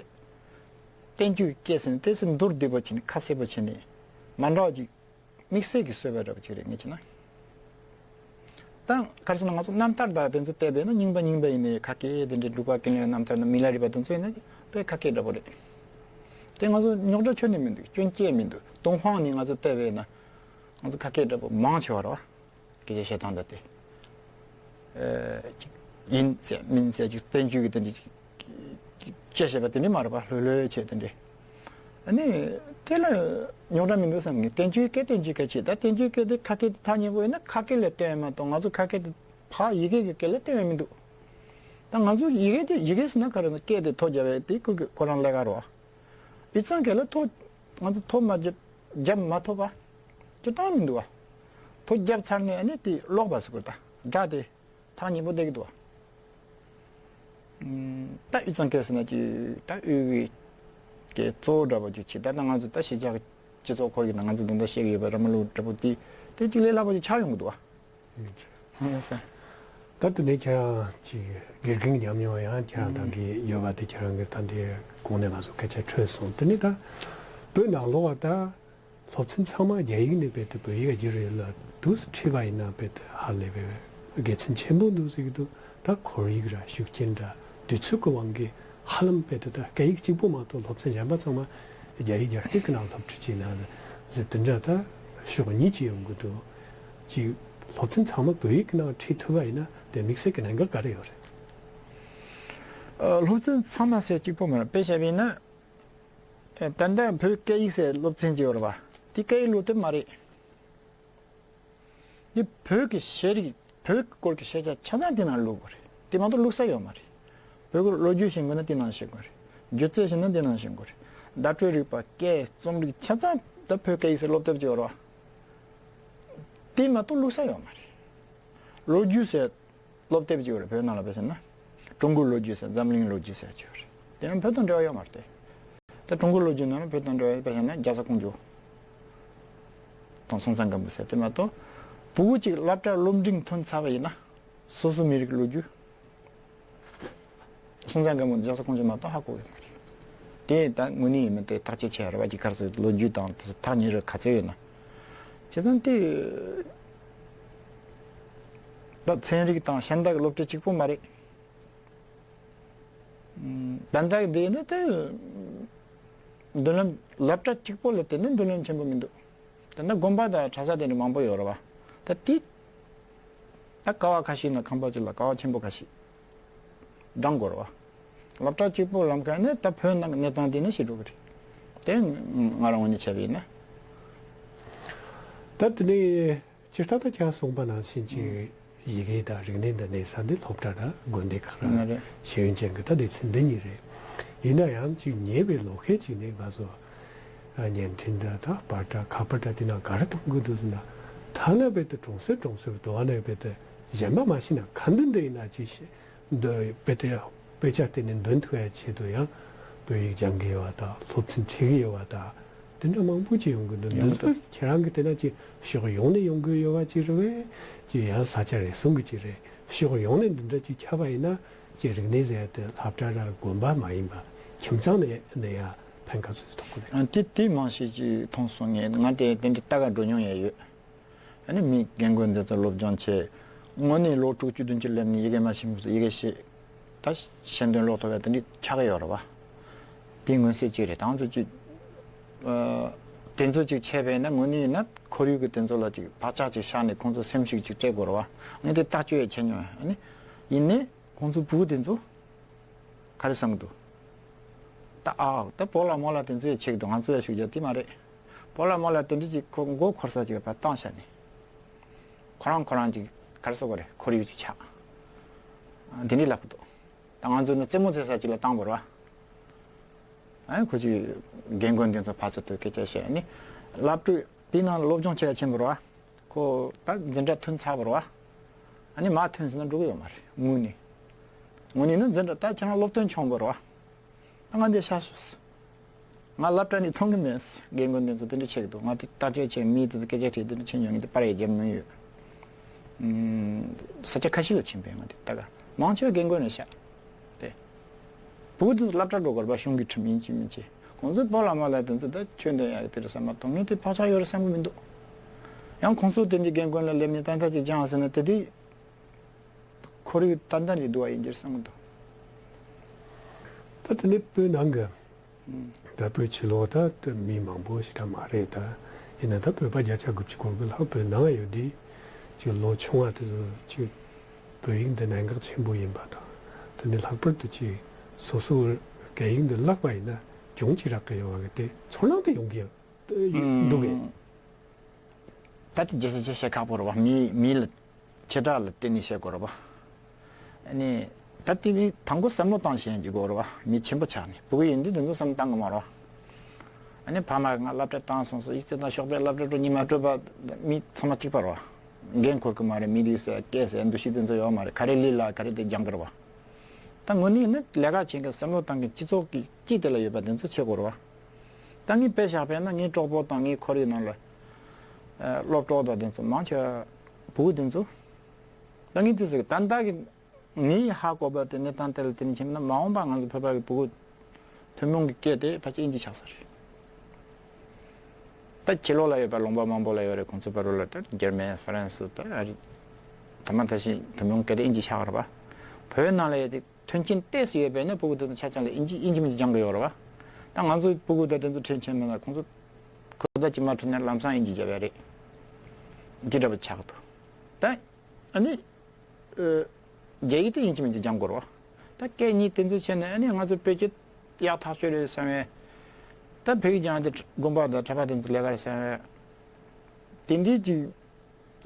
བསྟན་བཅོས་ཀྱི་སྐད་ཟེར་ནས་དེ་ཚོ་མདོར་བསྡུས་པོ་བྱས་ནས་ཁ་གསལ་པོ་བྱས་ནས་མ་འདྲ་བ་ཅིག་དམིགས་བསལ་གྱིས་བཟོས་པ་འདྲ་པོ་ཅིག་རེད་ངས་བྱས་ན། ད་ག་རེ་ཟེར་ན་ང་ཚོ་རྣམ་ཐར་དང་དེ་ཚོ་བལྟས་པས་ན་རྙིང་པ་རྙིང་པ་ཡིན་ནའི་ཁ་སྐད་དེ་འདྲའི་འབྲུག་པ་ཀུན་ལེགས་རྣམ་ཐར་ན་མི་ལ་རས་པ་དེ་ཚོ་ཡིན་ན་དཔེ་ཁ་སྐད་འདྲ་པོ་རེད། དེ་ང་ཚོ་རྙོག་དྲ་ཁྱོན་ནས་མི་འདུག་སྐྱོན་སྐྱེལ་མི་འདུག་ཏུན་ཧོང་ནས་ང་ཚོ་བལྟས་པས་ན་ང་ཚོ་ཁ་སྐད་འདྲ་པོ་མང་ཆེ་བ་རེད་བ། སྐད་ཆ་བཤད་སྟངས་དང་དེ། ཨ་ཅིག་ཡིན་ཟེར་མིན་ཟེར་ཅིག་བསྟན་བཅོས་ཀྱི་དེ་འདྲ་ཅིག་ཅིག་བཤད་བཤད་པ་དེ་འདྲ་མ་རེད་པ། ལྷོད་ལྷོད་བྱས་དེ་འདྲ། ཨ་ནི་དེ་ལ་རྙོག་དྲ་མི་འདུག་བསམ་གི། བསྟན་བཅོས་སྐད་བསྟན་བཅོས་སྐད་བྱེད་ད་བསྟན་བཅོས་སྐད་དེ་ཁ་སྐད་དེ་ཐག་ཉེ་པོ་ཡིན་ན་ཁ་སྐད་ལ་བསྟན་ཡོད་མ་གཏོགས་ང་ཚོ་ཁ་སྐད་དེ་ཕ་ཡི་གེ་གི་སྐད་ལ་བསྟན་ཡོད་མི་འདུག་ད་ང་ཚོ་ཡི་གེ་དེ་ཡི་གེ་ཟེར་ན་ག་རེ་ན་སྐད་དེ་ཐོ་རྒྱབ་ཡས་དེ་ཁོ་གི་ཁོ་རང་ལས་ཀ་རེད་བ། ཨི་ཙང་སྐད་ལ་ཐོ་ང་ཚོ་ཐོ་མ་རྒྱབ་རྒྱབ་མ་ཐོབ་པ་སྤྱིར་བཏང་མི་འདུག་བ། ཐོ་རྒྱབ་ཚར་ནས་ཨ་ནི་དེ་ཀློག་པ་ཟེར་དགོས་ད་སྒྲ་དེ་ཐག་ཉེ་པོ་བསྡད་ཀྱི་འདུག་བ། ད་ཨི་ཙང་སྐད་ཟེར་ན་ཅིག་ད་དབུས་ཀྱི་སྐད་གཙོ་བོ་འདྲ་པོ་ཅིག་བྱེད་ད་ད་ང་ཚོ་ད་གཞིས་ཆགས་ཀྱི་སྤྱི་ཚོགས་ཁོར་ཡུག་ནང་ང་ཚོ་དེ་འདྲ་བཤད་ཀྱི་ཡོད་པ་ར་མ་ལུག་འདྲ་པོ་དེ་དེ་ཅིག་ལས་སླ་པོ་ཅིག་ཆགས་ཡོང་གི་འདུག་བ། ཡིན་ས། ད་དེ་ནས་ཁྱེད་རང་ཅིག་དགེ་རྒན་ཉམས་མྱོང་ཡང་ཁྱེད་རང་དང་གི་ཡོད་པ་དེ་ཁྱེད་རང་གི་ད་འདི་གོང་ནས་ང་ཚོ་སྐད་ཆ་འཕྲོས་སོང་། དེ་ནས་ད་བོད་ནང་ལོགས་ད་སློབ་ཚན་ཚང་མ་རྒྱ་ཡིག་ནས་བོད་དུ་བོད་ཡིག་བསྒྱུར་ཡོད་ལ་དུ་ཁྲིད་པ་ཡིན་ན་བོད་དུ་ཧ་ལས་པའི་དགེ་མཚན་ཆེན་པོ་འདུག་ཟེར་གི་འདུག་ད་ཁོར་ཡུག་ར་ཤུགས་རྐྱེན་ར་དུས་ཚོད་ཀྱི་དབང་གིས་ཧ་ལམ་བོད་དུ་ད་སྐད་ཡིག་གཅིག་པོ་མ་གཏོགས་སློབ་ཚན་གཞན་པ་ཚང་མ་རྒྱ་ཡིག་རྒྱ་སྐད་ཀྱི་ནང་སློབ་ཁྲིད་བྱས་ན་ཟེར་དེ་འདྲ་ད་ཕྱོགས་གཉིས་ཀྱི་ཡོང་གི་འདུག་ཅིག་སློབ་ཚན་ཚང་མ་བོད་ཡིག་གི་ནང་ཁྲིད་ཐུབ་པ་ཡིན་ན་དེ་དམིགས་བསལ་གྱི་གནད་འགག་ག་རེ་ཡོད་རེད། ཨ། སློབ་ཚན་ཚང་མ་ཟེར་གཅིག་པོ་མ་རེད། དཔེ་བཞག་པ་ཡིན་ན། ཨ། ད་ལྟ་བོད་སྐད་ཡིག་ཟེར་སློབ་ཚན་ཅིག་ཡོད་རེད་པ། དེ་སྐད་ཡིག་སློབ་དེབ་མ་རེད། འདི་བོད་ཀྱི་ཤེས་རིག་བོད་ཀྱི་སྐོར་གྱི་ཤེས་བྱ་ཆ་ཚང་དེ་ནང་བླུགས་དགོས་རེད། དེ་མ་གཏོགས་བླུགས་ས་ཡོད་མ་རེད། བོད་ཀྱི་ལོ་རྒྱུས་ཤེས་དགོས་ན་དེ་ནང་ཤེས་དགོས་རེད། སྒྱུ་རྩལ་ཤེས་ན་དེ་ནང་ཤེས་དགོས་རེད། བརྡ་སྤྲོད་རིག་པ་སྐད་རྩོམ་རིག་ཆ་ཚང་ད་བོད་སྐད་ཡིག་ཟེར་སློབ་དེབ་ཅིག་ཡོད་རེད་པ། དེ་མ་གཏོགས་བླུགས་ས་ཡོད་མ་རེད། ལོ་རྒྱུས་ཟེར་སློབ་དེབ་ཅིག་ཡོད་རེད། བོད་ནང་ལ་དཔེ་བཞག་ན། ཀྲུང་གོའི་ལོ་རྒྱུས་ཟེར་འཛམ་གླིང་ལོ་རྒྱུས་ཟེར་ཅིག་ཡོད་རེད། དེ་ཡང་བོད་དང་འབྲེལ་བ་ཡོད་མ་རེད་དེ། ད་ཀྲུང་གོའི་ལོ་རྒྱུས་ནང་ལ་བོད་དང་འབྲེལ་བ་དཔེ་བཞག་ན་རྒྱ་བཟའ་ཀོང་ཇོ། དང་སྲོང་བཙན་སྒམ་པོ་ཟེར་དེ་མ་གཏོགས། ཕྲུ་གུ་གཅིག་སློབ་གྲྭ་སློབ་འབྲིང་ཐོན་ཚར་བ་ཡིན་ན། སོ་སོ་མི་རིགས་ལོ་རྒྱུས། སྲོང་བཙན་སྒམ་པོ་རྒྱ་བཟའ་ཀོང་ཇོ་མ་གཏོགས་ཧ་གོ་གི་མ་རེད། དེ་ད་དངོས་གནས་ཡིན་མིན་དེ་ཐག་གཅོད་བྱེད་ཡ་རེད་བ། ཅིག་ག་རེ་ཟེར་ལོ་རྒྱུས་དང་དེ་ཐག་ཉེ་རུ་ག་ཚོད་ཡོད་ན། བྱས་ཙང་དེ། ད་ཚན་རིག་དང་གཞན་དག་གི་སློབ་ཁྲིད་གཅིག་པོ་མ་རེད། ད་ལྟ་འདི་ནི་དེ། མདུན་ལམ་སློབ་གྲྭ་གཅིག་པོ་ལ་བརྟེན་ནས་མདུན་ལམ་ཆེན་པོ་མི་འདུག་དེ་ནི་དགོན་པ་དང་གྲྭ་ས་དེ་འདྲ་མང་པོ་ཡོད་རེད་བ། ད་དེ། ད་ཀ་བ་ཁ་ཤས་ན་ཁང་པ་གཅིག་ལ་ཀ་བ་ཆེན་པོ་ཁ་ཤས་བགྲང་དགོས་རེད་བ། སློབ་གྲྭ་གཅིག་པོ་ལམ་ཁ་ནས་ད་བོད་ནང་གི་གནས་སྟངས་དེ་ནི་ཤེས་འགྲོ་གི་རེད། དེ་ང་རང་ངོས་ནས་བྱས་པ་ཡིན་ན། ད་དེ་ནས། སྤྱིར་བཏང་ད་ཁྱེད་རང་གསུངས་པ་ནང་བཞིན་གྱི་ཡི་གེ་དང་རིག་གནས་འདི་གནས་ས་འདི་སློབ་གྲྭ་ར་དགོན་སྡེ་ཁག་ར་ང་རེད། ཤེས་ཡོན་ཅན་གྱི་ད་སྡེ་ཚན་འདི་གཉིས་རེད། ཡིན་ན་ཡང་ཅིག་ཉེ་བའི་ལོ་ཤས་ཅིག་ནས་ང་ཚོ་བརྙན་འཕྲིན་འདྲ་ད་པར་འདྲ་ཁ་པར་འདྲ་དེ་ནང་ག་རེ་གཏོང་གི་འདུག་ཟེར་ན། ཐ་ན་རྦད་དེ་གྲོང་གསེབ་གྲོང་གསེབ་དུ་བ་ནས་རྦད་དེ་གཞན་པ་མ་ཤེས་ན་ཁ་འདོན་འདི་ཡིན་ན་ཅིག་ཤེས། འདི་དཔེ་དེ་དཔེ་ཆ་བལྟས་ནས་འདོན་ཐུབ་ཡ་ཆེད་དུ་ཡང་བོད་ཡིག་སྦྱང་གི་ཡོད་པ་དང་སློབ་ཚན་ཁྲིད་ཀྱི་ཡོད་པ་དང་དེ་འདྲ་མང་པོ་ཅིག་ཡོང་གི་འདུག་ཡོང་འདི་ཚོ་ཁྱེད་རང་གི་དེ་ན་ཅིག་ཕྱོགས་ཡོངས་ནས་ཡོང་གི་ཡོད་པ་ཅིག་རེད་པས། ཅིག་ཡང་ས་ཆ་རེ་ཟུང་གི་ཅིག་རེད། ཕྱོགས་ཡོངས་ནས་འདི་འདྲ་ཅིག་ཁྱབ་པ་ཡིན་ན་ཅིག་རིག་གནས་ཟེར་ཡ་དེ་སློབ་གྲྭ་ར་དགོན་པ་མ་ཡིན་པ་ཁྱིམ་ཚང་ནས་ནས་ཡ་ཕན་ག་ཚོད་ཐོགས་གི་རེད། ཨ་དེ་དེ་མང་ཤས་ཅིག་མཐོང་སོང་། ངས་ང་དེ་དེ་འདྲ་ལྟ་ག་འགྲོ་མྱོང་ཡ་ཡོད། ཨ་ནི་མི་རྒན་རྒོན་འདི་ཚོ་སློབ་སྦྱོང་བྱས། དངོས་གནས་ལོ་དྲུག་ཅུ་བདུན་ཅུ་སླེབས་ནས་ཡི་གེ་མ་ཤེས་མཁན་ཚོ་ཡི་གེ་ཤེས། ད་ཤེས་འདོན་ཀློག་ཐུབ་པ་དེ་འདྲ་ཆགས་ཀྱི་ཡོད་རེད་བ། དེ་མངོན་གསལ་གཅིག་རེད། ད་ང་ཚོ་ཅིག་ཨ། དེ་ཚོ་ཅིག་བྱས་པས་ན་དངོས་གནས་ཡིན་ན་ཁོར་ཡུག་གི་དེ་ཚོ་ལ་ཅིག་བག་ཆགས་ཅིག་བཞག་ནས་ཁོང་ཚོ་སེམས་ཤུགས་ཅིག་སྤྲད་དགོས་རེད་བ། ངས་དེ་ཐག་གཅོད་ཡ་བྱས་མྱོང་ཡ། ཨ་ནི། ཡིན་ནའི། ཁོང་ཚོ་བུ་དེ་ཚོ་ག་རེ་བསམ་གི་འདུག་ད་ཨ་ད་སྤོ་ལགས་རྨོ་ལགས་དེ་ཚོས་ཆེ་གི་འདུག་ང་ཚོ་ཡ་ཤུགས་རྒྱག་དེ་མ་རེད། སྤོ་ལགས་རྨོ་ལགས་དེ་འདྲ་ཅིག་ཁོ་མགོ་འཁོར་ས་ཅིག་ཕར་བཏང་བཞག་ནས། ཁོ་རང་ཁོ་རང་ཅིག་ག་རེ་ཟེར་དགོས་རེད། ཁོར་ཡུག་ཅིག་ཆགས། དེ་འདྲའི་ལབ་གི་འདུག་ད་ང་ཚོ་ནི་རྩེད་མོ་རྩེ་ས་ཅིག་ལ་བཏང་བ་རེད་བ། ཨ་ཁོ་ཅིག་རྒན་རྒོན་དེ་ཚོ་ཕར་ཚུར་དུ་སྐད་ཆ་བཤད་ནི། སློབ་ཕྲུག་དེའི་ནང་ལ་སློབ་སྦྱོང་བྱེད་ཡ་ཆེན་པོ་རེད་བ། ཁོ་ད་འཛིན་གྲྭ་ཐོན་ཚར་བ་རེད་བ། ཨ་ནི་མར་ཐོན་ཟིན་ན་འགྲོ་གི་ཡོད་མ་རེད་དངོས་གནས། དངོས་གནས་ནི་འཛིན་གྲྭ་ད་ཁྱེད་རང་སློབ་ཐོན་ཆུང་བ་རེད་བ། ད་ང་འདི་ཤ་ཤོས། ང་སློབ་གྲྭ་ནས་མཐོང་གི་མེད། རྒན་རྒོན་དེ་ཚོ་དེ་འདྲ་བྱེད་ཀྱི་འདུག་ང་དེ་ལྟ་སྐྱོང་བྱེད་མི་དེ་ཚོ་སྐད་ཆ་དྲིས་དེ་འདྲ་བྱེད་མྱོང་། ངས་དེ་པར་ཡང་བརྒྱབ་མྱོང་ཡོད། ས་ཆ་ཁ་ཤས་ལ་ཕྱིན་པས་ང་དེ་ལྟ་ག་མང་ཆེ་བ་རྒན་རྒོན་རེད་ཤག་དེ། བུ་དེ་ཚོ་སློབ་གྲྭ་འགྲོ་དགོས་པ་གཞུང་གི་ཁྲིམས་ཡིན་གཅིག་མིན་གཅིག་ཁོང་ཚོས་སྤོ་ལགས་རྨོ་ལགས་དེ་ཚོ་ད་ཆོས་འདོན་ཡག་གི་དེ་རེད་བསམ་མ་གཏོགས་ངས་དེ་བག་ཆགས་ཡོད་རེད་བསམ་གི་མི་འདུག་ཡང་ཁོང་ཚོ་དེ་འདྲའི་རྒན་རྒོན་ལ་སླེབས་ནས་ཏན་ཏན་ཅིག་སྦྱངས་ཟེར་ན་དེ་དུས། ཁོར་ཡུག་ཏན་ཏན་རེད་འདུག་བ་ཡིན་གྱི་བསམ་གི་འདུག་ད་དེ་ནས་བོད་ནང་གི་ད་བོད་ཕྱི་ལོགས་ད་དེ་མི་མང་པོ་ཞིག་ད་མ་རེད། ད་ཡིན་ན་ད་བོད་པ་བརྒྱ་ཆ་དགུ་བཅུ་གོ་དགུ་ལྷག་བོད་ནང་ཡོད་དུས་ཅིག་ལོ་ཆུང་བ་དེ་ཚོ་ཅིག་བོད་ཡིག་འདི་གནད་འགག་ཆེན་པོ་ཡིན་པ་དང་། དེ་ནས་ལྷག་པར་དུ་ཅིག་སོ་སོའི་སྐད་ཡིག་འདི་བརླག་པ་ཡིན་ན་གྱོང་ཅིག་རག་གི་ཡོད་པ་གི་དེ་ཚོར་སྣང་དེ་ཡོང་གི་ཡོད་འདུག་གས། ད་དེ་རྒྱལ་སྤྱི་ཆེ་བཤད་ཁག་པོ་རེད་བ། མི་མི་ལ་བྱེ་བྲག་ལ་བརྟེན་ནས་བཤད་དགོས་རེད་བ། ཨ་ནི་ད་དེ་མི་དང་པོ་བསམ་བློ་བཏང་ཤེས་ཀྱི་དགོས་རེད་བ། མི་ཆེན་པོ་ཆགས་ནས་ཕྲུ་གུ་ཡིན་དུས་དེ་ཚོ་བསམ་བློ་བཏང་གི་མ་རེད་བ། ཨ་ནི་ཕ་མ་གིས་ང་སློབ་གྲྭ་བཏང་སོང་ཟེར། ཡིག་ཚད་དང་ཞོགས་པའི་སློབ་གྲྭ་འགྲོ་ཉི་མ་སྤྲོད་པ་མི་ཚང་མ་གཅིག་པ་རེད་བ། འགན་འཁུར་གི་མ་རེད། མི་རིགས་ཟེར་སྐད་ཟེར་འདུ་ཤེས་དེ་ཚོ་ཡོད་མ་རེད། ག་རེ་ལས་སླ་ག་རེ་དེ་སྦྱང་གི་རེད་བ། ད་དངོས་གནས་ནི་ལས་ཀ་བྱེད་མཁན་བསམ་བློ་བཏང་མཁན་སྤྱི་ཚོགས་ཀྱི་དཀྱིལ་དེ་ལ་ཡོད་པ་དེ་ཚོ་བྱེད་དགོས་རེད་བ། ད་ངས་དཔེ་བཞག་པས་ན་ངའི་གྲོགས་པོ་དང་ངའི་ཁོར་ཡུག་ནང་ལ་ཨ་སློབ་གྲོགས་དང་དེ་ཚོ་མང་ཆེ་བ་ཕྲུ་གུ་དེ་ཚོ། ད་ངས་དེ་ཚོ་ད་ལྟ་གི་ངས་ཧ་གོ་བ་དེ་གནས་སྟངས་དེ་ལ་བརྟེན་ནས་བྱས་ན་མ་འོངས་པ་ང་ཚོ་བོད་པ་གི་ཕྲུ་གུ་ཐུན་མོང་གི་སྐད་དེ་ཕལ་ཆེར་དབྱིན་ཇི་ཆགས་ས་རེད། ད་ཕྱི་ལོགས་ལ་ཡོད་པ་ལུང་པ་མང་པོ་ལ་ཡོད་རེད། ཁོང་ཚོ་བར་ལ་ད་འཇར་མན་ཧྥ་རན་སི་ད་ཨ་རི་ད་མ་ད་ཤི་ཐུན་མོང་སྐད་དེ་དབྱིན་ཇི་ཆགས་རེད་པ། བོད་ནང་ལ་ཡོད་དེ་མཐུན་རྐྱེན་ཏོག་ཙམ་ཡོད་པས་ན་ཕྲུ་གུ་དེ་ཚོ་ཆ་ཚང་ལ་དབྱིན་ཇི་དབྱིན་ཇི་མིན་སྦྱང་གི་ཡོད་རེད་པ། ད་ང་ཚོའི་ཕྲུ་གུ་ད་དེ་ཚོ་ཁྲིད་མཁན་མེད་ན་ཁོང་ཚོ་གོ་བརྡ་གཅིག་མ་འཕྲོད་ན་ལམ་སང་དབྱིན་ཇི་བརྒྱབ་ཡ་རེད། འདི་འདྲ་པོ་ཆགས་འདུག་ད་ཨ་ནི་ཨ་རྒྱ་ཡིག་དེ་དབྱིན་ཇི་མིན་དེ་སྦྱང་དགོས་རེད་བ། ད་སྐད་གཉིས་དེ་ཚོ་བྱས་ནས་ཨ་ནི་ང་ཚོ་བོད་སྐད་ཡག་ཐག་ཆོད་རེད་བསམ་པས། ད་བོད་ཡིག་སྦྱངས་ཏེ་དགོན་པ་དང་གྲྭ་པ་དེ་ཚོ་ལས་ཀ་རེད་བསམ་པས། དེ་འདྲའི་ཅིག་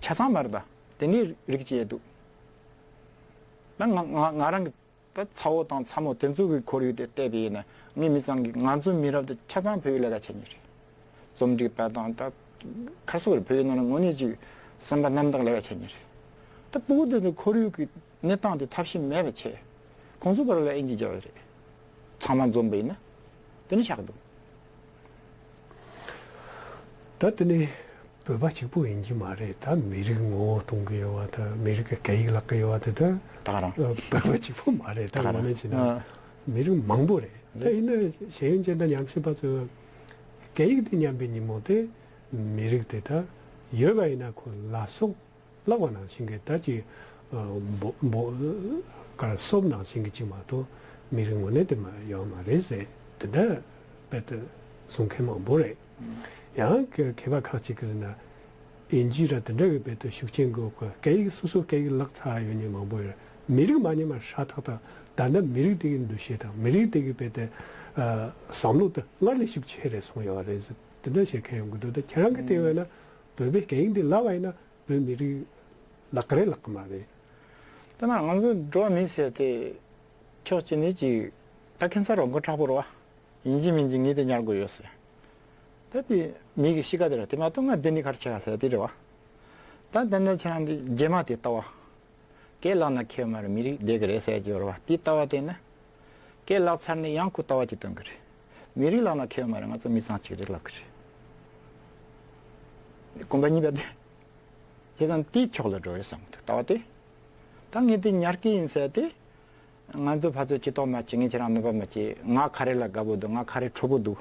ཆ་ཚང་མ་རེད། ད་དེ་འདྲའི་རིགས་ཅིག་ཡོད་འདུག་ད་ང་ང་ང་རང་གི་ད་ཚ་བོ་དང་ཚ་མོ་དེ་ཚོ་གི་ཁོར་ཡུག་དེ་བལྟས་པ་ཡིན་ན་ངའི་མི་ཚང་གིས་ང་ཚོའི་མི་རབས་དེ་ཆ་ཚང་བོད་ཡིག་ལས་ཀ་བྱེད་མཁན་རེད། རྩོམ་སྒྲིག་པ་དང་ད་ཁ་སོག་རེད། བོད་ཡིག་ནང་ལ་དངོས་གནས་ཅིག་སེམས་པ་རྣམ་དག་ལས་ཀ་བྱེད་མཁན་རེད། ད་ཕྲུ་གུ་དེ་ཚོ་ཁོར་ཡུག་གི་གནས་སྟངས་དེ་ཐབས་ཤེས་མེད་པ་བྱས། ཁོང་ཚོ་བར་ལ་དབྱིན་ཇི་རྒྱག་པ་རེད། ཚང་མ་འཛོམས་པ་ཡིན་ན་དེ་ནི་ཆགས་འདུག་ད་དེ་ནས་བོད་པ་གཅིག་པུ་ཡིན་གྱི་མ་རེད། ད་མི་རིགས་ངོ་བོ་གཏོང་གི་ཡོད་པ། ད་མི་རིགས་ཀྱི་སྐད་ཡིག་བརླག་གི་ཡོད་པ་དེ་ད་ད་ག་རང་ཨ་བོད་པ་གཅིག་པུ་མ་རེད། ད་ད་ག་རང་ངོས་ནས་བྱས་ན་ཨ་མི་རིགས་མང་པོ་རེད། ད་རེད། ཡིན་ན་ཤེས་ཡོན་ཅན་དང་ཉམས་ཞིབ་པ་ཚོས་སྐད་ཡིག་དེ་ཉམས་པའི་ཉིན་མོ་དེ་མི་རིགས་དེ་ད་ཡོད་པ་ཡིན་ན་ཁོ་ལ་སོགས་བརླག་པ་ནང་བཞིན་གྱི་ད་ཅིག་ཨ་འབོ་འབོ་གར་སོབ་ནང་བཞིན་གྱི་ཅིག་མ་གཏོགས་མི་རིགས་ངོ་ནས་དེ་མ་ཡོང་མ་རེད་ཟེར་དེ་འདྲ་དཔེ་དེ་གསུང་མཁན་མང་པོ་རེད། ཡང་མཁས་པ་ཁག་ཅིག་གིས་ཟེར་ན་དབྱིན་ཇི་ར་དེ་འདྲ་གི་དཔེ་དེ་ཤུགས་རྐྱེན་དགོས་ཀྱི་སྐད་ཡིག་སོ་སོའི་སྐད་ཡིག་བརླག་ཚར་ཡོད་མཁན་མང་པོ་ཡོད་རེད། མི་རིགས་མ་ཉམས་པ་ཧྲ་ཐག་ཐག་ད་ལྟ་མི་རིགས་དེ་གི་འདུ་ཤེས་དང་མི་རིགས་དེ་གི་དཔེ་དེ་ཨ་བསམ་བློ་དེ་སྔར་ལས་ཤུགས་ཆེ་རེ་སོང་ཡོད་རེད་ཟེར་དེ་འདྲ་བཤད་མཁན་ཡོང་གི་འདུག་ད་ཁྱེད་རང་གིས་བལྟས་པ་ཡིན་ན་བོད་པའི་སྐད་ཡིག་འདི་བརླག་པ་ཡིན་ན་བོད་མི་རིགས་བརླག་གི་རེད་བརླག་གི་མ་རེད། ད་ན་ང་ཚོ་འགྲོ་བ་མི་ཟེར་དེ་ཕྱོགས་གཅིག་ནས་ཅིག་ད་ཁྱིམ་ཚང་རོགས་མགོ་མཁྲེགས་པོ་རེད་བ། ཡིན་གཅིག་མིན་གཅིག་ངས་དེ་ཉར་དགོས་ཡོད་ཟེར། ད་དེ་མི་གི་གཤིས་ཀ་དེ་རེད། དེ་མ་གཏོགས་ང་འདི་ནས་ག་རེ་བྱེད་ག་ཟེར་དེ་རེད་བ། ད་ད་ནས་ཁྱེད་རང་འདི་རྗེས་མ་དེ་ལྟ་བ། སྐད་བརླག་ན་ཁྱད་མ་རེད། མི་རིགས་བསྡད་ཀྱི་རེད་ཟེར་གྱི་ཡོད་རེད་བ། དེ་ལྟ་བ་དེ་ནི། སྐད་བརླག་ཚར་ནས་ཡང་ཁོ་ལྟ་བ་ཅིག་སྟོན་གྱི་རེད། མི་རིགས་བརླག་ན་ཁྱད་མ་རེད། ང་ཚོ་མི་ཚང་གཅིག་རེད་ལབ་ཀྱི་རེད། གོམ་པ་གཉིས་པ་དེ། བྱས་ཙང་དེའི་ཕྱོགས་ལ་འགྲོ་ཡོད་བསམ་གྱི་འདུག་ལྟ་བ་དེ། ད་ངས་དེ་ཉར་གྱི་ཡིན་ཟེར་ཏེ། ང་ཚོ་ཕར་ཚུར་ཅི་ཐོག་མ་བྱེད། ངས་ཁྱེད་རང་གནོད་པ་མ་བྱེད། ང་ག་རེ་ལ་དགའ་པོ་འདུག་ང་ག་རེ་འཁྲུག་པོ་འདུག་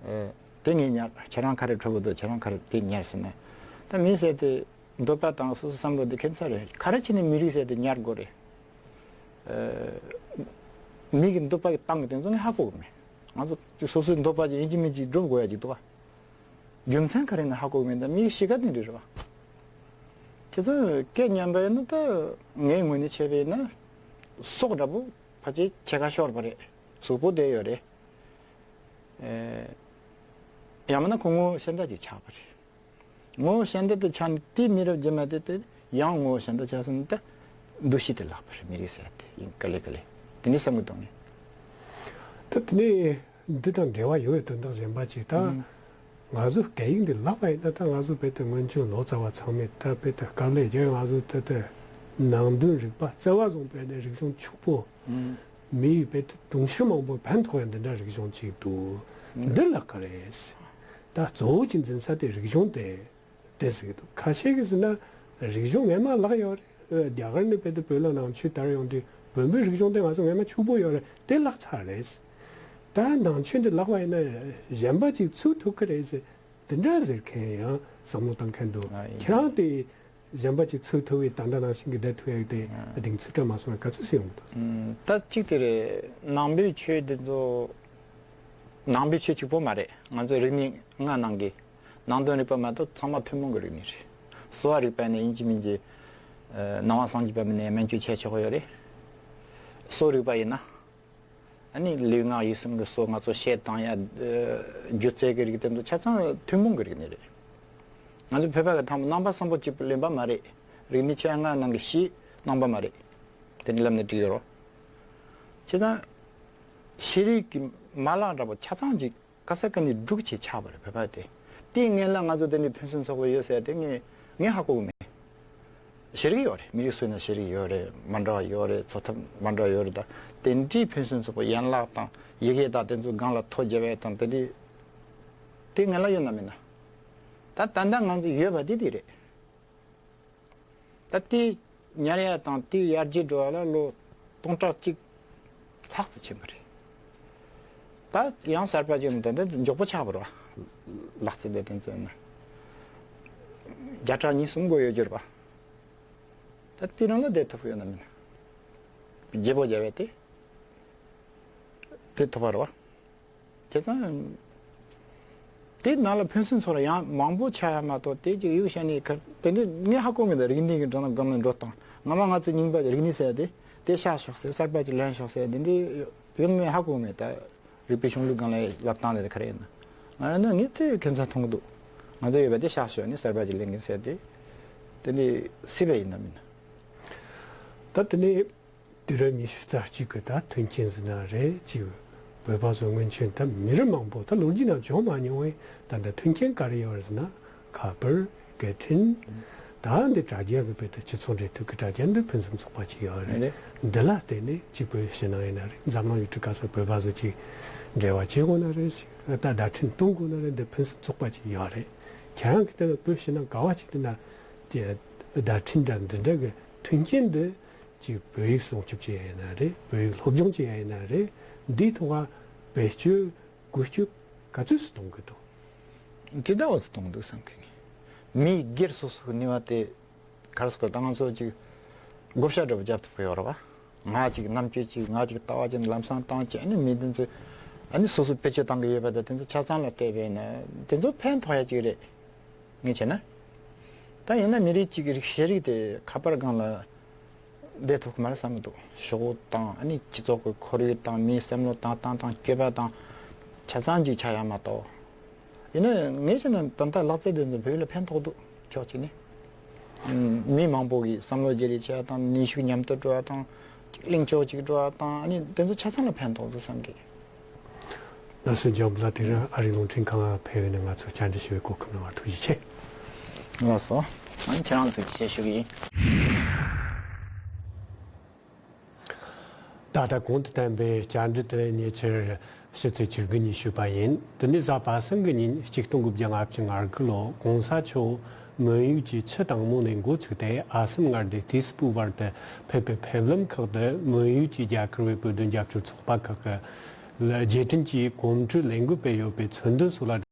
ཨེ། དེ་ངས་ཉར། ཁྱེད་རང་ག་རེ་འཁྲུག་པོ་འདུག་ཁྱེད་རང་ག་རེ་དེ་ཉར་ཟེར་ནས། ད་མི་ཟེར་དེ་འདོད་པ་དང་སོ་སོ་བསམ་བློ་དེ་ཁྱད་མཚར་རེད། ག་རེ་བྱས་ནས་མི་རིགས་ཟེར་དེ་ཉར་དགོས་རེད། ཨེ། མི་གི་འདོད་པ་གི་སྟེང་གི་དེ་ཚོ་ངས་ཧ་གོ་གི་མེད། ང་ཚོ་སོ་སོའི་འདོད་པ་ཅིག་ཡིན་གཅིག་མིན་གཅིག་སྒྲུབ་དགོས་ཡ་ཅིག་འདུག་ག་རྒྱུ་མཚན་ག་རེ་ཡིན་ན་ཧ་གོ་གི་མེད། ད་མིའི་གཤིས་ཀ་དེ་འདྲ་རེད་བ། དེ་ཚོ་སྐད་ཉན་པ་ཡིན་ན་ད་ངའི་ངོས་ནས་བྱས་པ་ཡིན་ན་སྲོག་འདྲ་པོ་ཕལ་ཆེར་ཕྱེད་ཀ་ཤོར་བ་རེད། གཟུགས་པོ་བསྡད་ཡོད་རེད། ཨེ། ཡང་མིན་ན་ཁོ་ངོ་བོ་གཞན་དག་ཅིག་ཆགས་པ་རེད། ངོ་བོ་གཞན་དག་དེ་ཆགས་ནས་དེའི་མི་རབས་རྗེས་མ་དེ་དེ་ཡང་ངོ་བོ་གཞན་དག་ཆགས་སོང་ན་ད་འདུ་ཤེས་དེ་བརླག་པ་རེད། མི་རིགས་ཟེར་དེ་ཡིན་ག་ལེ་ག་ལེ། དེ་འདྲ་བསམ་གི་འདུག་ངས། ད་དེ་ནས། འདི་དང་འབྲེལ་བ་ཡོད་པའི་དོན་དག་གཞན་པ་ཅིག་ད། ཨང་། ང་ཚོ་སྐད་ཡིག་འདི་བརླག་པ་ཡིན་ན་ད་ང་ཚོ་དཔེ་དེ་སྔོན་བྱོན་ལོ་ཙཱ་བ་ཚང་མས་ད་དཔེ་དེ་དཀའ་ལས་རྒྱག་ང་ཚོ་ད་དེ་ནང་དོན་རིག་པ་རྩ་བ་བཟུང་དཔེ་དེ་རིག་གཞུང་ཕྱུག་པོ། ཨང་། མི་ཡི་དཔེ་དེ་དུང་ཕྱུར་མང་པོ་ཕན་ཐོགས་ཡ་འདི་འདྲ་རིག་གཞུང་ཅིག་འདུག་ཨང་། འདི་བརླག་ག་རེད། ད་གཙོ་བོ་ཅིག་འཛིན་ས་དེ་རིག་གཞུང་དེ། དེ་ཟེར་གི་འདུག་ཁ་ཤས་ཀྱིས་ཟེར་ན་རིག་གཞུང་སྔས་མ་བརླག་ཡོད་རེད། རྒྱ་གར་ནས་བོད་དུ་བོད་ལ་ནང་ཆོས་དར་ཡོང་དུས་བོད་པའི་རིག་གཞུང་དེ་ང་ཚོ་སྔས་མ་ཕྱུག་པོ་ཡོད་རེད། དེ་བརླག་ཚར་རེད། ད་ནང་ཆོས་འདི་བརླག་པ་ཡིན་ན་གཞན་པ་ཅིག་ཚུགས་ཐུབ་ཀྱི་རེད་ཟེར། དེ་འདྲ་ཟེར་མཁན་ཡང་བསམ་བློ་བཏང་མཁན་འདུག་ཨ་ཡིན། ཁྱེད་རང་དེ་ གཞན་པ་ཅིག་ཚུགས་ཐུབ་པའི་ད་ལྟ་ནང་བཞིན་གྱི་བསྡད་ཐུབ་ཡག་དེ་གདེང་ཚོད་བྲལ་མ་སོང་ན་ག་ཚོད་སེ་ཡོང་གི་འདུག་ཨུམ། ད་གཅིག་དེ་རེད། ནང་པའི་ཆོས་དེ་ཚོ་ནང་པའི་ཆོས་གཅིག་པོ་མ་རེད། ང་ཚོ་རིག་གནས་ལྔ་ནང་གི་ནང་དོན་རིག་པ་མ་གཏོགས་ཚང་མ་ཐུན་མོང་གི་རིག་གནས་རེད། གསོ་བ་རིག་པ་ནས་ཡིན་གཅིག་མིན་གཅིག་ཨ་ནང་པ་སངས་རྒྱས་པ་མིན་ནས་སྨན་བཅོས་བྱས་ཆོག་གི་ཡོད་རེད། གསོ་རིག་པ་ཡིན་ན། ཨ་ནི་ལུས་ངག་ཡིད་གསུམ་གྱི་གསོ། ང་ཚོ་བཤད་བཏང་ཡ། ཨ་སྒྱུ་རྩལ་གྱི་རིགས་དེ་ཚོ་ཆ་ཚང་ཐུན་མོང་གི་རིག་གནས་རེད། ང་ཚོ་བོད་པ་གི་ཐང་པོ་ནང་པ་སམ་བྷོ་ཊ་གཅིག་པུ་ལེན་པ་མ་རེད། རིག་གནས་ཆེ་ལྔ་ནང་གི་བཞི་ནང་པ་མ་རེད། དེ་ནི་ལབ་ནས་འགྲིག་ཡོད་རོ། བྱས་ཙང་ཤེས་རིག་གི་མ་ལག་འདྲ་པོ་ཆ་ཚང་ཅིག་ག་ས་ག་ནས་སྒྲུག་བྱས་ཆགས་པ་རེད། བོད་པ་དེ། དེའི་སྔོན་ལ་ང་ཚོ་དེ་འདྲའི་ཕུན་སུམ་ཚོགས་པ་ཡོད་ཟེར་དེ་ངས་ངས་ཧ་གོ་གི་མེད། ཤེས་རིག་ཡོད་རེད། མི་རིགས་སུ་ཡིན་ན་ཤེས་རིག་ཡོད་རེད། མ་འདྲ་བ་ཡོད་རེད། འཚོ་ཐབས་མ་འདྲ་བ་ཡོད་རེད། ད་དེ་འདྲའི་ཕུན་སུམ་ཚོགས་པ་ཡན་ལག་དང་ཡི་གེ་དང་དེ་ཚོ་སྒང་ལ་ཐོ་བརྒྱབ་པ་དང་དེ་འདྲའི་དེ་སྔོན་ལ་ཡོད་ན་མིན་ན། ད་ད་ལྟ་ང་ཚོ་ཡོད་པ་དེ་དེ་རེད། ད་དེ་ཉར་ཡ་དང་དེ་ཡར་རྒྱས་འགྲོ་བ་ལ་ལོ་སྟོང་ཕྲག་གཅིག་ལྷག་ཙམ་ཕྱིན་པ་རེད། ད་ཡང་གསར་པ་ཅིག་ནི་ད་ལྟ་མགྱོགས་པོ་ཆགས་པ་རེད་བ། ལག་རྩལ་དེ་དེ་ཚོ་ཡིན་ན་བརྒྱ་ཕྲག་གཉིས་གསུམ་འགོར་ཡོད་རྒྱུ་རེད་བ། ད་དེ་རང་ལ་བསྡད་ཐུབ་ཡོད་ན་མིན་ན། བརྗེ་པོ་བརྒྱབ་པ་དེ་དེ་ཐུབ་པ་རེད་བ། དེ་ཙང་དེ་ནང་ལ་ཕུན་སུམ་ཚོགས་ལ་ཡང་མང་པོ་ཆགས་ཡ་མ་གཏོགས་དེ་ཅིག་ཡུག་བཤད་ནས་ག་དེ་འདྲ་ངས་ཧ་གོ་མེད། ད་རིག་གནས་ཀྱི་འགྲོ་སྟངས་སྒང་ལ་འགྲོ་སྟངས་སྔ་མ་ང་ཚོ་རྙིང་པ་རིག་གནས་ཟེར་ཡ་དེ་དེ་བཞག་ཤོག་ཟེར། གསར་པ་ཅིག་ལེན་ཤོག་ཟེར་དེ་འདྲའི་ཡོད་མེད་ཧ་གོ་མེད། ད་རིག་པའི་གཞུང་ལུགས་སྒང་ལ་ལབ་སྟངས་དེ་ག་རེ་ཡིན་ན། ང་ཡིན་ན་ངས་དེ་ཁྱད་མཚར་མཐོང་གི་འདུག་ང་ཚོ་ཡོད་པ་དེ་བཞག་ཤོག་ནས་གསར་པ་ཅིག་ལེན་གྱིན་ཟེར་དེ་དེ་འདྲའི་སྲིད་པ་ཡིན་ན་མིན་ན། ད་དེ་ནས། དུས་རབས་ཉི་ཤུ་རྩ་གཅིག་གི་ད་མཐུན་རྐྱེན་ཟེར་ན་རེད། ཅིག་བོད་པ་ཚོ་སྔོན་ཆད་ད་མི་རབས་མང་པོ་ད་ལོ་རྒྱུས་ནང་བྱུང་མ་མྱོང་བའི་ད་ལྟ་མཐུན་རྐྱེན་ག་རེ་ཡོད་རེད་ཟེར་ན། ཁ་པར། སྐད་འཕྲིན། ད་འདི་དྲ་རྒྱ་གི་བོད་དུ་སྤྱི་ཚོགས་འབྲེལ་མཐུད་ཀྱི་དྲ་རྒྱ་འདི་ཕུན་སུམ་ཚོགས་པ་ཅིག་ཡོད་རེད། རེད། འདི་ལ་བརྟེན་ནས་ཅིག་བོད་ཕྱི་ནང་ཡིན་ན་རེད། འཛམ་གླིང་ཡུལ་གྲུ་ག་ས་བོད་པ་ཚོ་ཅིག་འབྲེལ་བ་བྱེད་དགོས་ན་རེད། ཅིག་ད་བརྡ་འཕྲིན་གཏོང་དགོས་ན་རེད། འདི་ཕུན་སུམ་ཚོགས་པ་ཅིག་ཡོད་རེད། ཁྱེད་རང་གི་ལྟ་ན་བོད་ཕྱི་ནང་ག་བ་ཅིག་བལྟས་ན་དེ་བརྡ་འཕྲིན་འདྲ་འདི་འདྲ་གི་མཐུན་རྐྱེན་འདི། ཅིག་བོད་ཡིག་སྲུང་སྐྱོབ་བྱེད་ཡ་ཡིན་ན་རེད། བོད་ཡིག་སློབ་སྦྱོང་བྱེད་ཡ་ཡིན་ན་རེད། འདིའི་ཐོག་ལ་བེད་སྤྱོད་བཀོལ་སྤྱོད་ག་ཚོད་སུ་གཏོང་གི་འདུག་ཇི་ལྟ་བ་སུ་གཏོང་གི་འདུག་བསམ་གི། མིའི་སྒེར་སོ་སོ་གི་ནུས་པ་དེ་ག་རེ་ཟེར་དགོས། ད་ང་ཚོ་ཅིག་བགོ་བཤའ་འདྲ་པོ་རྒྱབ་ཐུབ་ཀྱི་ཡོད་རེད་བ། ང་ཅིག་རྣམ་དཔྱོད་ཅིག་ང་ཅིག་ལྟ་བ་ཅིག་ལམ་སང་བཏང་བྱས། ཨ་ནི་མི་འདི་ཚོས་ཨ་ནི་སོ་སོ་བེད་སྤྱོད་བཏང་གི་ཡོད་པ་དང་དེ་ཚོ་ཆ་ཚང་ལ་བལྟས་པས་ན་དེ་ཚོ་ཕན་ཐོགས་ཡ་ཅིག་རེད། ངས་བྱས་ན། ད་ཡིན་ན་མི་རིགས་གཅིག་གི་རིགས་ཤེས་རིག་དེ་ཁ་པར་སྒང་ལ་བསྡད་ཐུབ་ཀྱི་མ་རེད་བསམ་གྱི་འདུག་ཤོག་བུ་དང་ཨ་ནི་སྤྱི་ཚོགས་ཀྱི་ཁོར་ཡུག་དང་མིའི་བསམ་བློ་བཏང་སྟངས་དང་སྤྱོད་པ་དང་ཆ་ཚང་གཅིག་ཆགས་ཡ་མ་གཏོགས། ཡིན་ན་ངས་བྱས་ན་ད་ལྟ་ལག་རྩལ་དེ་ཚོ་བོད་ལ་ཕན་ཐོགས་འདུག་ཕྱོགས་གཅིག་ནས། ཨུམ། མི་མང་པོ་གི་བསམ་བློ་བརྗེ་རེས་བྱེད་ཡ་དང་ནུས་ཤུགས་མཉམ་དུ་འགྲོ་བ་དང་གླེང་ཕྱོགས་གཅིག་འགྲོ་བ་དང་ཨ་ནི་དེ་ཚོ་ཆ་ཚང་ལ་ཕན་ཐོགས་འདུག་བསམ་གི། ལགས་སོ། འཇམ་དཔལ་ལགས། དེ་རིང་ཨ་རིའི་རླུང་འཕྲིན་ཁང་ལ་ཕེབས་ནས་ང་ཚོ་བཅར་འདྲི་ཞུ་བའི་གོ་སྐབས་གནང་བར་ཐུགས་རྗེ་ཆེ། ལགས་སོ། ཨ་ནི་ཁྱེད་རང་ཐུགས་རྗེ་ཆེ་ཞུ་གི་ཡིན། ད་ལྟ་གོང་དུ་བསྟན་པའི་བཅར་འདྲི་དེ་ཉེ་ཆར་ཕྱི་ཚེས་བཅུ་དགུ་ཉིན་ཞུས་པ་ཡིན། དེ་ནི་གཟའ་པ་སངས་ཀྱི་ཉིན་ཆིག་སྟོང་དགུ་བརྒྱ་ལྔ་བཅུ་ང་དགུ་ལོ་གོང་ས་མཆོག་མོན་ཡུལ་གྱི་ཆུ་དྭངས་མོ་ནས་འགོ་ཚུགས་ཏེ་ཨ་སམ་མངའ་སྡེ་ཏི་སི་ཕུ་བར་དུ་ཕེབས་པའི་ཕེབས་ལམ་ཁག་ཏུ་མོན་ཡུལ་གྱི་རྒྱ་གར་བའི་བོད་དོན་རྒྱབ་སྐྱོར་ཚོགས་པ་ཁག་གི་རྗེས་དྲན་གྱི་གོམ་བགྲོད་ལས་འགུལ་སྤེལ་ཡོད་པའི་མཚོན་དོན་སོགས་ལ།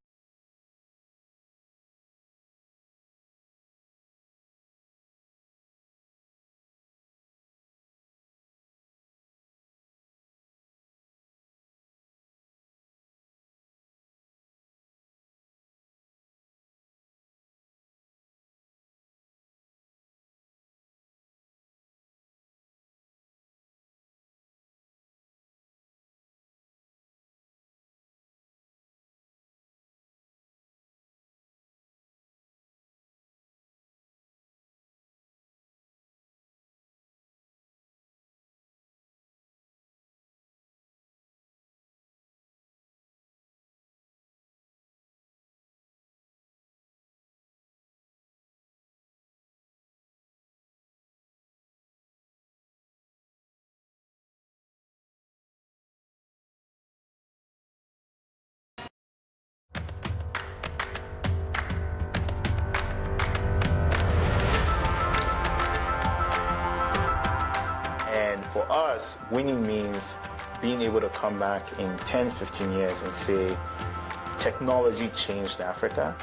And for us, winning means being able to come back in ten, fifteen years and say, technology changed Africa.